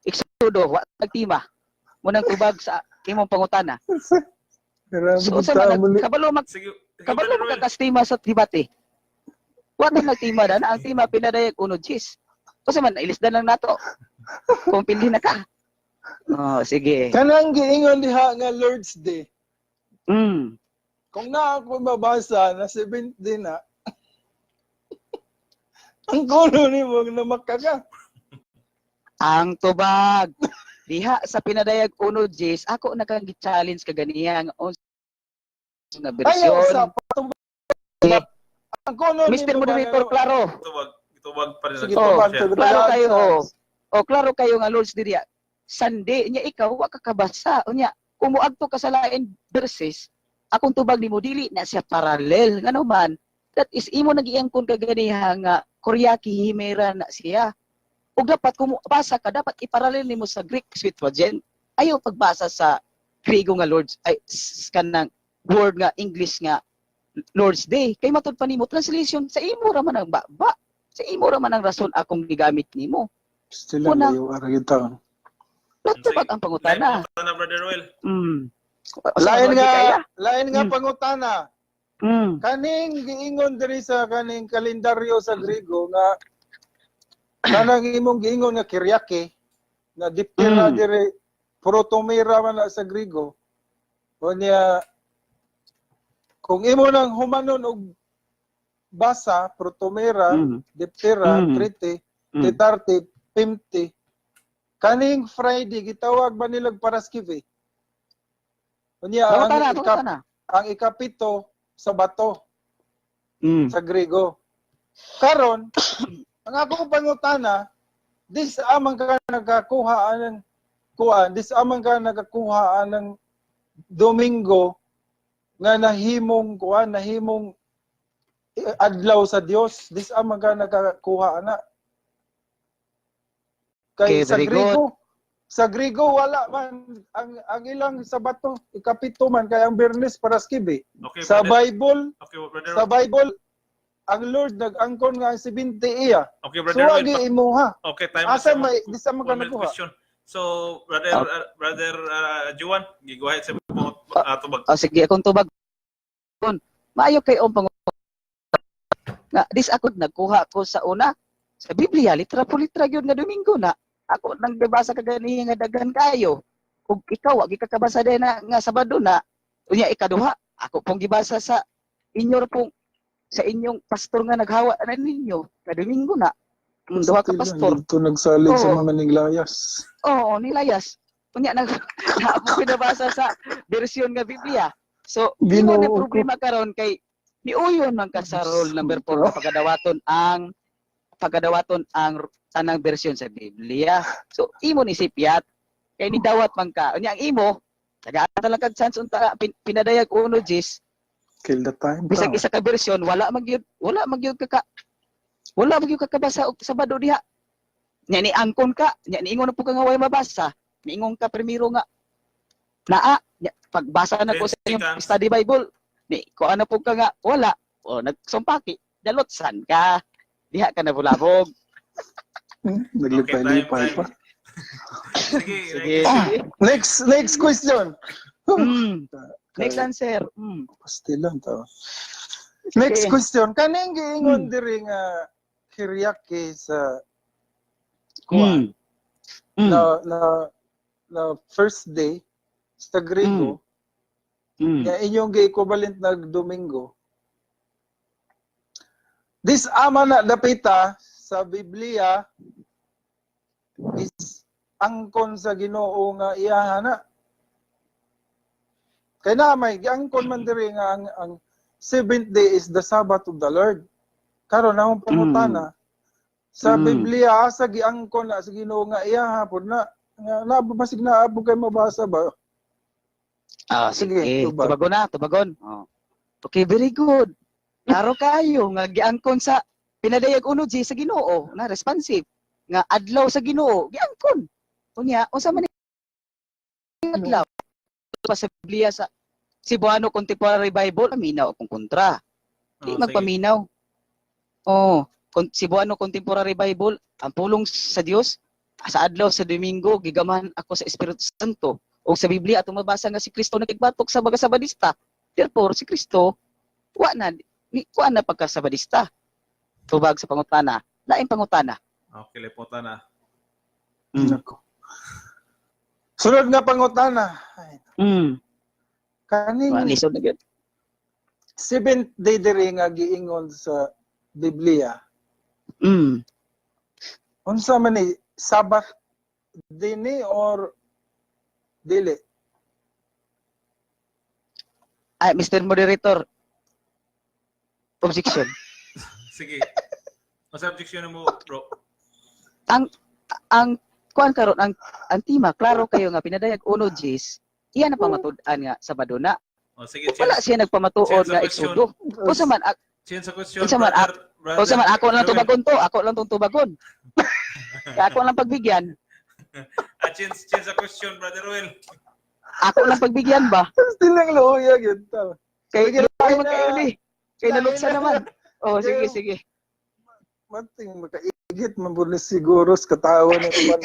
Exodo, wa ta nagtima. Munang tubag sa imong pangutana. Grabe So so, sa man kabalo mag Sige, sige, kabalo Brother Roel. magkakastima sa debate. Wa ta nagtima na ang tema pinadayag uno Jis. Kasi man ilisdan lang nato. Kung pili na ka. Oh, sige. Kanang giingon diha nga Lord's Day. Kung na ako mabasa na seventh day na, ang kulo ni mo na makaka. Ang tubag. Diha sa pinadayag uno Jis, ako na kang gi-challenge kaganiya nga unsa nga Ayaw bersyon. sa patubag. Ang kulo Mr. nimo ba Moderator, nga- klaro. Tubag, tubag pa rin. Sige, Oh, tubag. Siya. Klaro kayo, oh. Oh, klaro kayo nga Lords diriya. Sunday nya ikaw wa ka kabasa. Unya, kung moadto ka sa lain verses, akong tubag nimo dili na siya parallel ngano man. That is imo nagiangkon kaganiha nga Koryaki Himera na siya. Ug dapat kung basa ka dapat iparallel nimo sa Greek Septuagint. Ayaw pagbasa sa Griego nga Lords ay kanang word nga English nga Lord's Day kay matud pa nimo translation sa imo ra man ang ba sa imo ra man ang rason akong gigamit nimo. Sila Una. na yung aragin taon. Natubag ang pangutana. Lain pangutana, Brother Roel. Lain nga, Kaya? lain nga pangutana. Kaning giingon diri sa kaning kalendaryo sa Griego nga kanang imong giingon nga Kyriake na diptera diri protomera man na sa Griego. Unya kung imo nang humanon og basa protomera, diptera, trite, tetarte, pimte. Kaning Friday gitawag ba nilag Paraskive? Unya ang Pangutana, pangutana. Ang ikapito sa bato sa Griego. Karon, ang akong pangutana, this amang ka nakakuha anang kuan, this amang ka nakakuha anang Domingo nga nahimong kuan, nahimong adlaw sa Dios, this amang ka nakakuha ana. Kay Okay, sa very Griego, sa Griego wala man ang ilang sa bato, ikapito man kay ang Biyernes para skibe. Okay, Sa brother. Bible, Okay, brother. sa Bible ang Lord nag-angkon nga ang 70 iya. Okay, So brother. Roel, agi imuha. Okay, time Asa na sa- may di sa man ka one minute nakuha. question. So, brother, brother Juan, go ahead sa tubag. Oh, sige, akong tubag. Kun, maayo kay ang pang nga this ako nagkuha ko sa una sa Biblia, litra po litra gyud nga Domingo na. Ako nang gibasa kaganihi nga daghan kayo. Ug ikaw wa gikakabasa din na nga Sabado na. Unya ikaduha, ako pong gibasa sa inyo pong Sa inyong pastor nga naghawa na ninyo, nga Domingo na. Ang duha ka pastor. Dito nagsalig sa Oo. mga ninglayas. Oo, nilayas. Unya nag na mo nabasa sa bersyon nga Biblia. So, imo Ginoo na ko. problema karon kay niuyon man ka sa rule number 4 nga pagadawaton ang tanang bersyon sa Biblia. So, imo ni sipyat kay ni dawat man ka. Unya ang imo tagaan na lang kag chance unta pinadayag uno Jis, Kill the time. bisag Tao. isa ka bersyon wala man gyud ka kabasa og Sabado diha. Nya ni angkon ka, nya niingon na po ka nga way mabasa, niingon ka primero nga naa nya, pagbasa na ko sa 10 inyong seconds. study Bible, ni ko ano po ka nga wala, o nagsumpaki, dalotsan ka, diha ka nabulabog. Naglipay-lipay Okay, time, pa. Sige, Sige, next. sige. Next question. Next answer. Pastilan tao. Next Sige. question. Kaning giingon diri nga Kiryake sa kuan na first day sa Grego nga inyong gi-equivalent nag Domingo. This ama na dapita sa Biblia is angkon sa Ginoo nga iyaha na. Kay na may giangkon man diri nga ang seventh day is the Sabbath of the Lord. Karon akong pangutana sa Biblia asa giangkon na sa Ginoo nga iyaha pud na nga na basig na abo kay mabasa ba? Ah, Sige, sige. tubag. Tubagon na, tubagon. Oh. Okay, very good. Klaro kayo nga giangkon sa pinadayag uno G sa Ginoo na responsive nga adlaw sa Ginoo giangkon. Unya, unsa man ni adlaw? Pa sa Biblia sa Cebuano Contemporary Bible, paminaw akong kontra. Di Oh, sige. magpaminaw. Oh, Cebuano Contemporary Bible, ang pulong sa Dios sa adlaw sa Domingo gigamahan ako sa Espiritu Santo. O sa Biblia atong mabasa nga si Kristo nakigbatok sa mga Sabadista. Therefore, si Kristo wa na ni kuan na pagka Sabadista. Tubag sa pangutana, laing pangutana. Okay, liputan na. Nako. Sunod nga pangutana. Ay, kaning Wa lisod na gyud. seventh day diri nga giingon sa Biblia. Unsa man ni Sabbath day ni or dili? Ay, Mr. Moderator. Objection. Sige. Masa objection mo, bro? Ang kuan karon ang tema klaro kayo nga pinadayag uno Jis, iya na pamatud-an nga Sabado na. Oh, sige, Wala change, siya nagpamatuod change the nga question. Exodo. Unsa man Change sa question, Unsa man, brother, unsa man ako lang Joel. tubagon to, ako lang tong tubagon. Kaya ako lang pagbigyan. Ah, change sa question, Brother Ruel. Ako lang pagbigyan ba? Still lang luya gyud ta. Kay Sige, kay lain man kayo na. ni. Kay Lain naluksa na. naman. Oh, sige, sige. Mating makaigit man pud ni siguro sa katawa ng uban.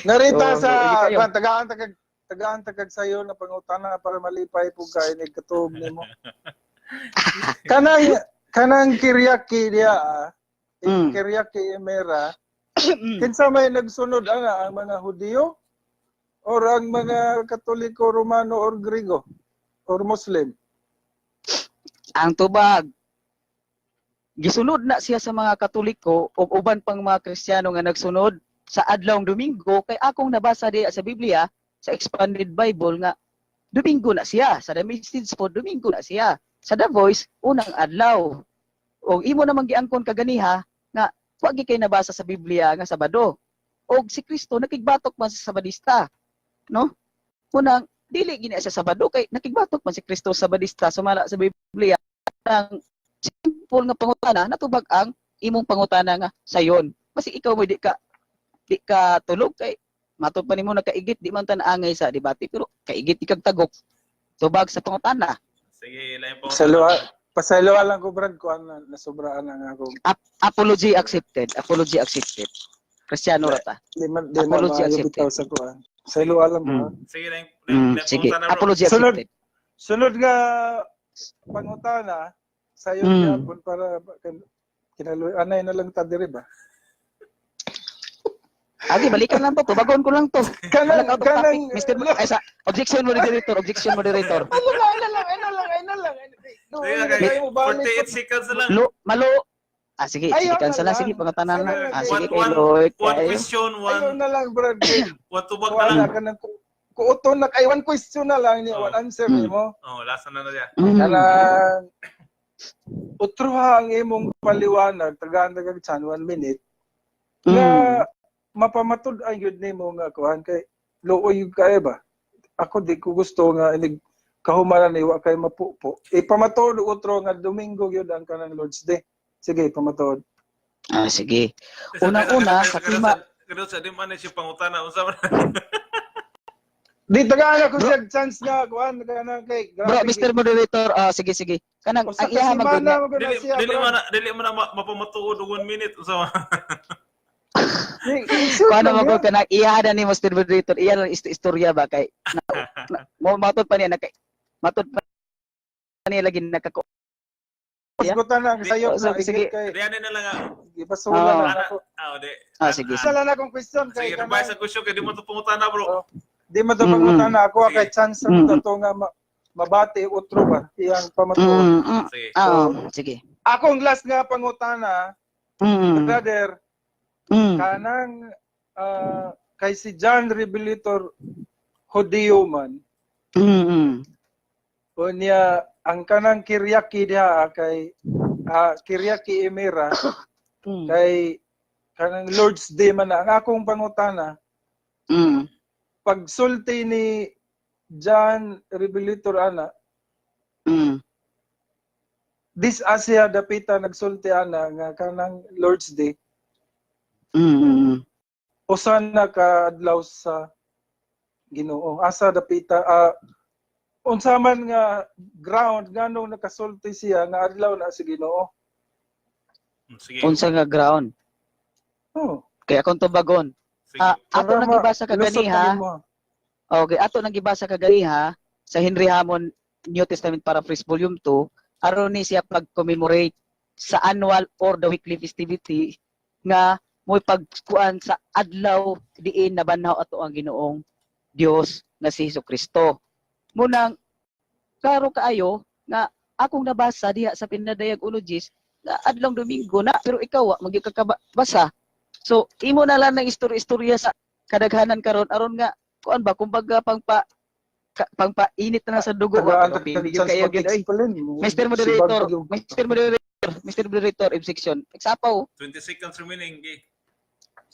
Narita Oh, sa sige kayo. kuan, tagaan tagag sayo na pangutana para malipay pug kay ni katuog nimo. Kanang Kiryaki diya ah. Kiryaki Emera, kinsa may nagsunod ana, ang mga Hudiyo or ang mga Katoliko, Romano or Griego or Muslim? Ang tubag. Gisunod na siya sa mga Katoliko ug uban pang mga Kristiyano nga nagsunod sa adlawng Domingo kay akong nabasa diya sa Biblia sa Expanded Bible nga Domingo na siya sa The Message po, Domingo na siya sa The Voice, unang adlaw. Og imo namang giangkon kaganiha nga wa gi kay nabasa sa Biblia nga Sabado og si Kristo nakigbatok man sa Sabadista, no? Unang dili gini siya Sabado kay nakigbatok man si Kristo sa Sabadista sumala sa Biblia. Ang simple nga pangutana, natubag ang imong pangutana nga sayon. Basi ikaw mo di ka tulog kay matod pa nimo nakaigit, di man tan angay sa debate pero kaigit ikag tagok. Tubag sa pangutana. Sige, lain po. Pasayloa, pasayloa lang ko, Brad, kuan na nasubraan na nga ako. Apology accepted. Apology accepted. Cristiano rata. Di man Apology maayo accepted. bitaw sa kuan. Pasayloa lang ba? Sige, lain, lain Sige. pangutana, bro. Apology Sunod. accepted. Sunod nga pangutana sayo gyapon para kinaluy anay na lang ta diri ba? Agi balikan lang to. Tubagon ko lang to. Kanang Wala out of topic. kanang Mr. Ay, sa objection moderator, objection moderator. Ano lang, ano lang, ano lang, ano lang. Sige, kay Ay, mo balik. 48 seconds na lang. Lo, malo. Ah, sige, Ayaw sige, na cancel na. lang. Sige, pangatanan na. Ayaw na Ah, sige, lang. kay Lloyd. One Kayo. question, Ayaw one, na lang, brad. one tubag na Wala lang. ka ng kuuto na kay one question na lang niya, Oh. one answer mo. Oh, last na na siya. Kanang utruha ang imong paliwanag, tagaan na kag chan 1 minute nga mapamatud ang yun nimo nga kuan kay luoy yun kay ba. Ako di ko gusto nga inig kahumanan ni wa kay mapupo. Ipamatuod utro nga Domingo yun ang kanang Lord's Day. Sige, pamatuod. Ah, sige. Unang-una, sa klima- Kano sa di man siya pangutana unsa man. Di tagaan ako siya chance nga kuan kanang kay Bro, Mr. Moderator, ah, sige, sige. Kanang, Usa ang ka iya semana magud na. magud na Dili siya, dili bro. man na dili man na mapamatuod og 1 minute unsa man. Di, short Kuano lang magud yun. kanang iya na ni Mr. Moderator, iya lang istorya ba kay na, mo matod pa niya na kay matod pa niya lagi nakako. Pasgutan na ang sayop Oh, na sige, sige. igit kay Di ani na lang ah. ipasula Ah. na ako. Ah, di. Ah, sige. Isa lang akong question kay Sige, revise ang question kay di mo to pangutana, bro. Di man to pangutana ako Sige. kay chance sa to nga mabati utro ba iyang pamatuod. Sige. Ah, oh, sige. Akong last nga pangutana, brother, kanang kay si John Revelator Hodeo man. O niya ang kanang Kiryaki diha kay Kiryaki Emira kay kanang Lord's Day man na. Ang akong pangutana, pagsulti ni John Revelator ana, this Asia dapita nagsulti ana nga kanang Lord's Day usa na ka adlaw sa Ginoo? Asa dapita unsa man nga ground nganong nakasulti siya nga adlaw na si Ginoo? Sige. Unsa nga ground? Oh. Kay akong tubagon. Sige. Ah, ato Para nang gibasa lusot kaganiha. na nimo. Okay, ato nang gibasa kaganiha sa Henry Hammond New Testament Paraphrase Volume 2, aron ni siya pag-commemorate sa annual or the weekly festivity nga mo'y pagkuan sa adlaw diin nabanhaw ato ang Ginoong Dios nga si Hesus Kristo. Munang klaro kaayo nga akong nabasa diha sa Pinadayag Unogis nga adlong Domingo na, pero ikaw wa magyud ka kabasa. So imo na lang ng istorya-istorya sa kadaghanan karon aron nga kuan ba, kumbaga pangpainit na sa dugo ba, Tagaan pero ta pili chance kayo gyud oy. mag-explain. Mr. Moderator, Mr. Moderator, Mr. Moderator, objection. Nagsapaw. 20 seconds remaining. Okay.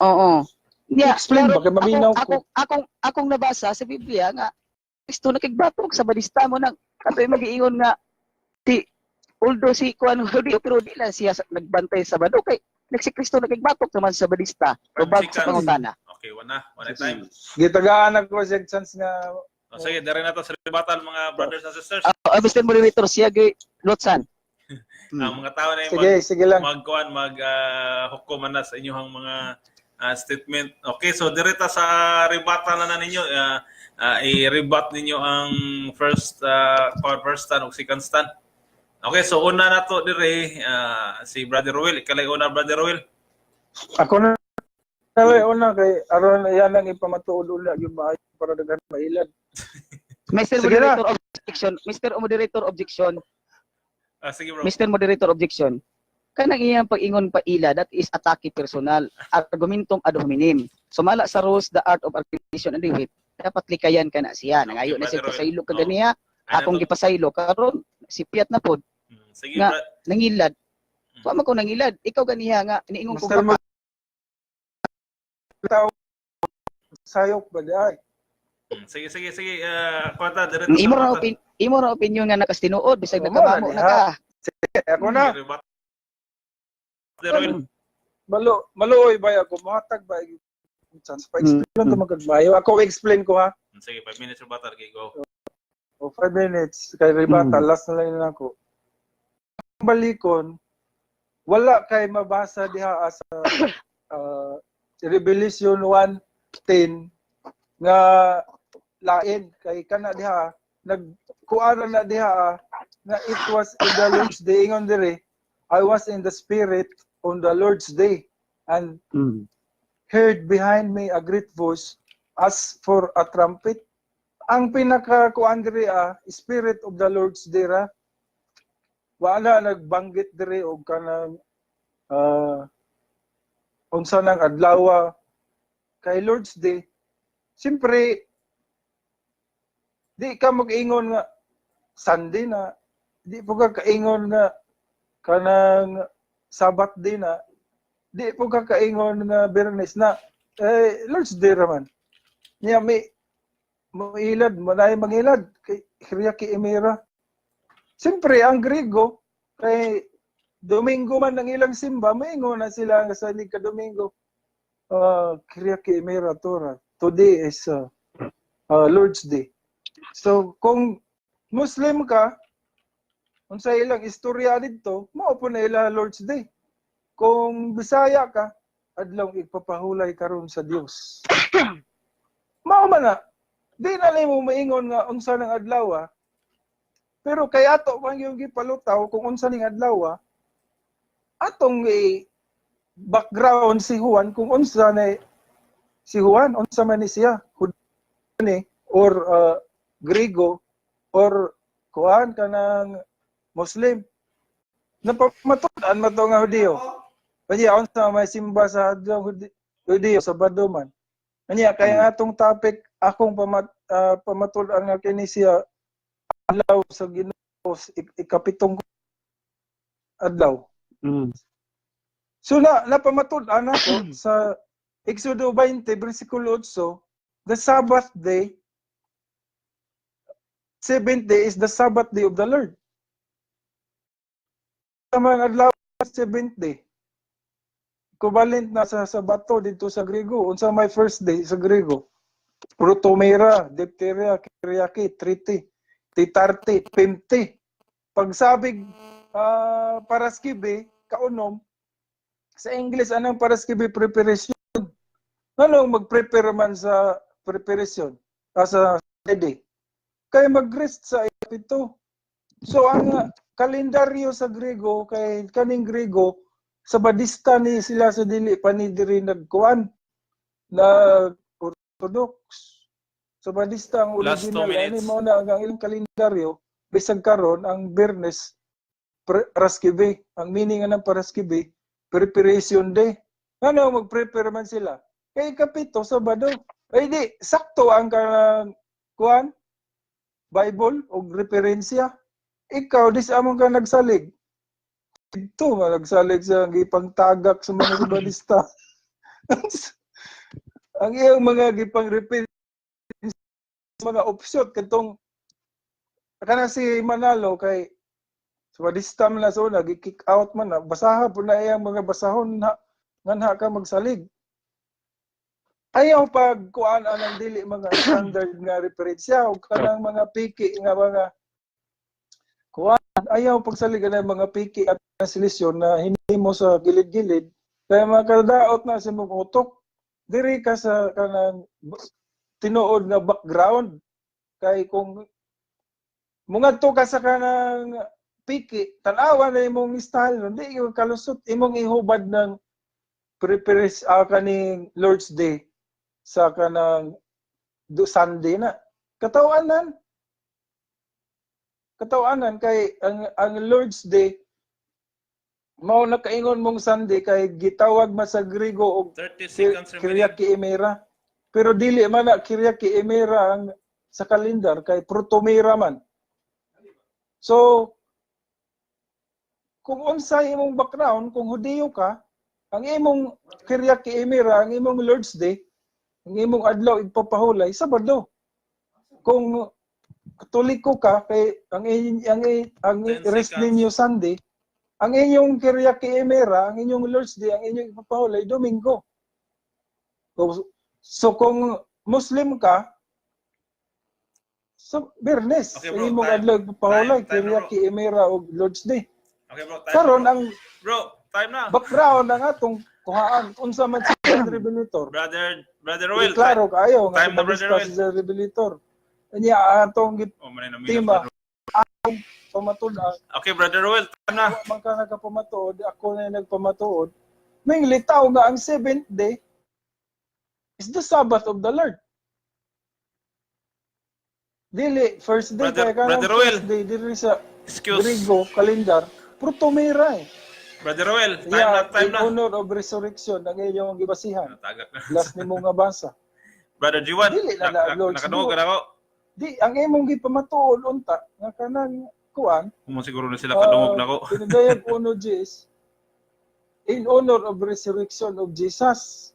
Oo. Yeah, Explain ba? Kay maminaw ko. Akong nabasa sa Biblia nga Kristo nakigbatok sa balista mo nang katoy magiingon nga ti although si kuan Julio pero di lang siya nagbantay sa Sabado kay nagsi Kristo nakigbatok naman sa balista tubag sa Seconds. pangutana. Okay, wala na. Wala time. Gitagaan ako siya chance nga Oh, sige, dere na to sa rebuttal, mga brothers and sisters. Mr. Moderator, siya gay Lotsan. Ang mga tao na yung Sige, sige lang. magkuan mag hukuman na sa inyong mga statement. Okay, so direta sa rebuttal na ninyo. I-rebut ninyo ang first first stand o second stand. Okay, so una na to dire si Brother Ruel. Ikalay una, Brother Ruel. Ako na kay una kay aron yan ang ipamatuod ula yung maayo para daghan mailad. Mr. Sige na. Moderator, objection. Mr. Moderator, objection. Ah, sige, bro. Mr. Moderator, objection. Kanang iyang pag-ingon paila, that is atake personal. Argumentum ad hominem. Sumala sa rules, the art of argumentation and debate, dapat likayan ka na siya. Nangayo na siya Brother Ruel. pasaylo ka ganiha. Ano Akong to? gipasaylo karon sipiat na pod Sige, nga nangilad. Wa man ko nangilad. Ikaw ganiha nga niingon ko Mr. baka Tao sayop ba di ay? Sige, sige, sige. Kwata, diretso Imo sa ra kwata. imo ra opinion nga nakastinuod bisag Oo, nakamamo na na ka. Sige, ako na. Sige, rebuttal. Brother Ruel. Malo maluoy ba ako mohatag ba yung chance pa explain to magagmayo. Ako explain ko ha. Sige, 5 minutes rebuttal. Okay, go. O 5 minutes kay rebuttal last na lang nako. Ang balikon wala kay mabasa diha sa Revelation 1:10 nga lain kay kana diha nagkuara na diha nga it was in the Lord's day. Ingon diri, "I was in the spirit on the Lord's day and heard behind me a great voice as for a trumpet." Ang pinaka kuan diri spirit of the Lord's day ra. Wala nagbanggit diri og kanang unsa nang adlaw kay Lord's Day. Siyempre di ka mag-ingon nga Sunday na, di po ka kaingon nga kanang Sabbath day na, di po ka kaingon nga Biyernes na, eh Lord's Day raman. Niya may moilad, manay mangilad kay Kyriaki Emira. Siyempre ang Grigo kay Domingo man ang ilang simba, maingon na sila nga sa ka Domingo. Kyriaki Emira Torah. Today is Lord's Day. So kung Muslim ka, unsa ilang istorya didto, mao po na ila Lord's Day. Kung Bisaya ka, adlaw igpapahulay karon sa Dios. Mao man na. Di na nimo maingon nga unsa nang adlaw. Pero kay ato man yung gipalutaw kung unsa ning adlaw, atong background si Juan kung unsa na si Juan, unsa man ni siya, Hudiyo ni or Grigo or kuan kanang Muslim. Napamatud-an man to nga Hudiyo. Kanya unsa may simba sa adlaw Hudiyo, Sabado man. Kanya kaya nga atong topic akong pamatud-an nga kini siya adlaw sa Ginoo, ikapitong adlaw. So na napamatud-an ako sa Exodo 20 versikulo 8, the Sabbath day, seventh day is the Sabbath day of the Lord. Sa mga adlaw seventh day, equivalent na sa Sabato dito sa Grigo. Unsa may first day sa Grigo? Protomera, Dipteria, Kyriaki, Triti, Titarte, Pimte. Pagsabig Paraskibe, kaunom, sa English, anong Paraskibe? Preparation. Anong mag-prepare man sa preparation? Sa day? Kaya mag-rest sa ito. So ang kalendaryo sa Grigo, kay kaning Grigo, sa Badista ni sila sa dili pa ni diri nagkuan na Orthodox. Sa Badista ang Last 2 original ani minutes. Mao na ang ilang kalendaryo bisag karon ang Biyernes Paraskibe. Ang meaning ng Paraskibe, preparation day. Ano mag-prepare man sila? Kay kapito Sabado. Ay di sakto ang kanang kuan Bible og referensya. Ikaw dis among ka nagsalig. Ito nagsalig sa gipangtagak sa mga Sabadista. Ang iyang mga gipang referensya mga opsyon katong kana si Manalo kay Sabadista man na sa una, gi-kick out man na, basaha po na iyang mga basahon na nganha ka magsalig. Ayaw pag kuan anang dili mga standard nga referensya o kanang mga piki nga mga kuan, ayaw pagsalig ang mga piki at translation na hinimo sa gilid-gilid kaya makadaot na sa imong utok. Diri ka sa kanang tinuod nga background kay kung mungadto ka sa kanang piki, tan-awa na imong style, hindi yung kalusot imong ihubad ng prepare kaning Lord's Day sa kanang Sunday na. Katawanan. Katawanan kay ang Lord's Day mao na kaingon mong Sunday kay gitawag man sa Grigo og 30 seconds remaining. Kyriaki Emera. Pero dili man na Kyriaki Emera ang sa kalendar kay Protomera man. So kung unsay imong background, kung Hudiyo ka, ang imong Kyriaki Emera, ang imong Lord's Day, ang imong adlaw igpapahulay, Sabado. Kung Katoliko ka, kay ang 10 rest seconds. ninyo Sunday, ang inyong Kyriaki Emera, ang inyong Lord's Day, ang inyong ipapahulay, Domingo. So kung Muslim ka, so Biyernes, Okay, bro, ang imong time. adlaw ipapahulay, Time, time na, bro. Kyriaki Emera o Lord's Day. Okay bro, time Karon na, bro. ang Bro, time na. background ang atong kuhaan unsa man si Revelator. Brother Roel. Klaro kaayo nga time na, Brother Brother Roel. si Revelator. Nya atong Oh, manay na tema atong pamatud-an Okay, Brother Roel, time na. wa man ka nagapamatuod, ako na nagpamatuod. May litaw nga ang seventh day is the Sabbath of the Lord. Dili first day kay kanang Brother Roel. first day diri sa Excuse. Grigo calendar, protomera eh. Brother Roel, time Yeah, na, time in na. honor of resurrection ang iyong gibasihan. Tagak na. Last nimo nga basa. Brother Jiwan, Dili na na, Lord's nakadungog ka Day. na ako. Di ang imong gipamatuod unta nga kanang kuan Kung siguro na sila kadungog na ko. Pinadayag uno Gs in honor of resurrection of Jesus.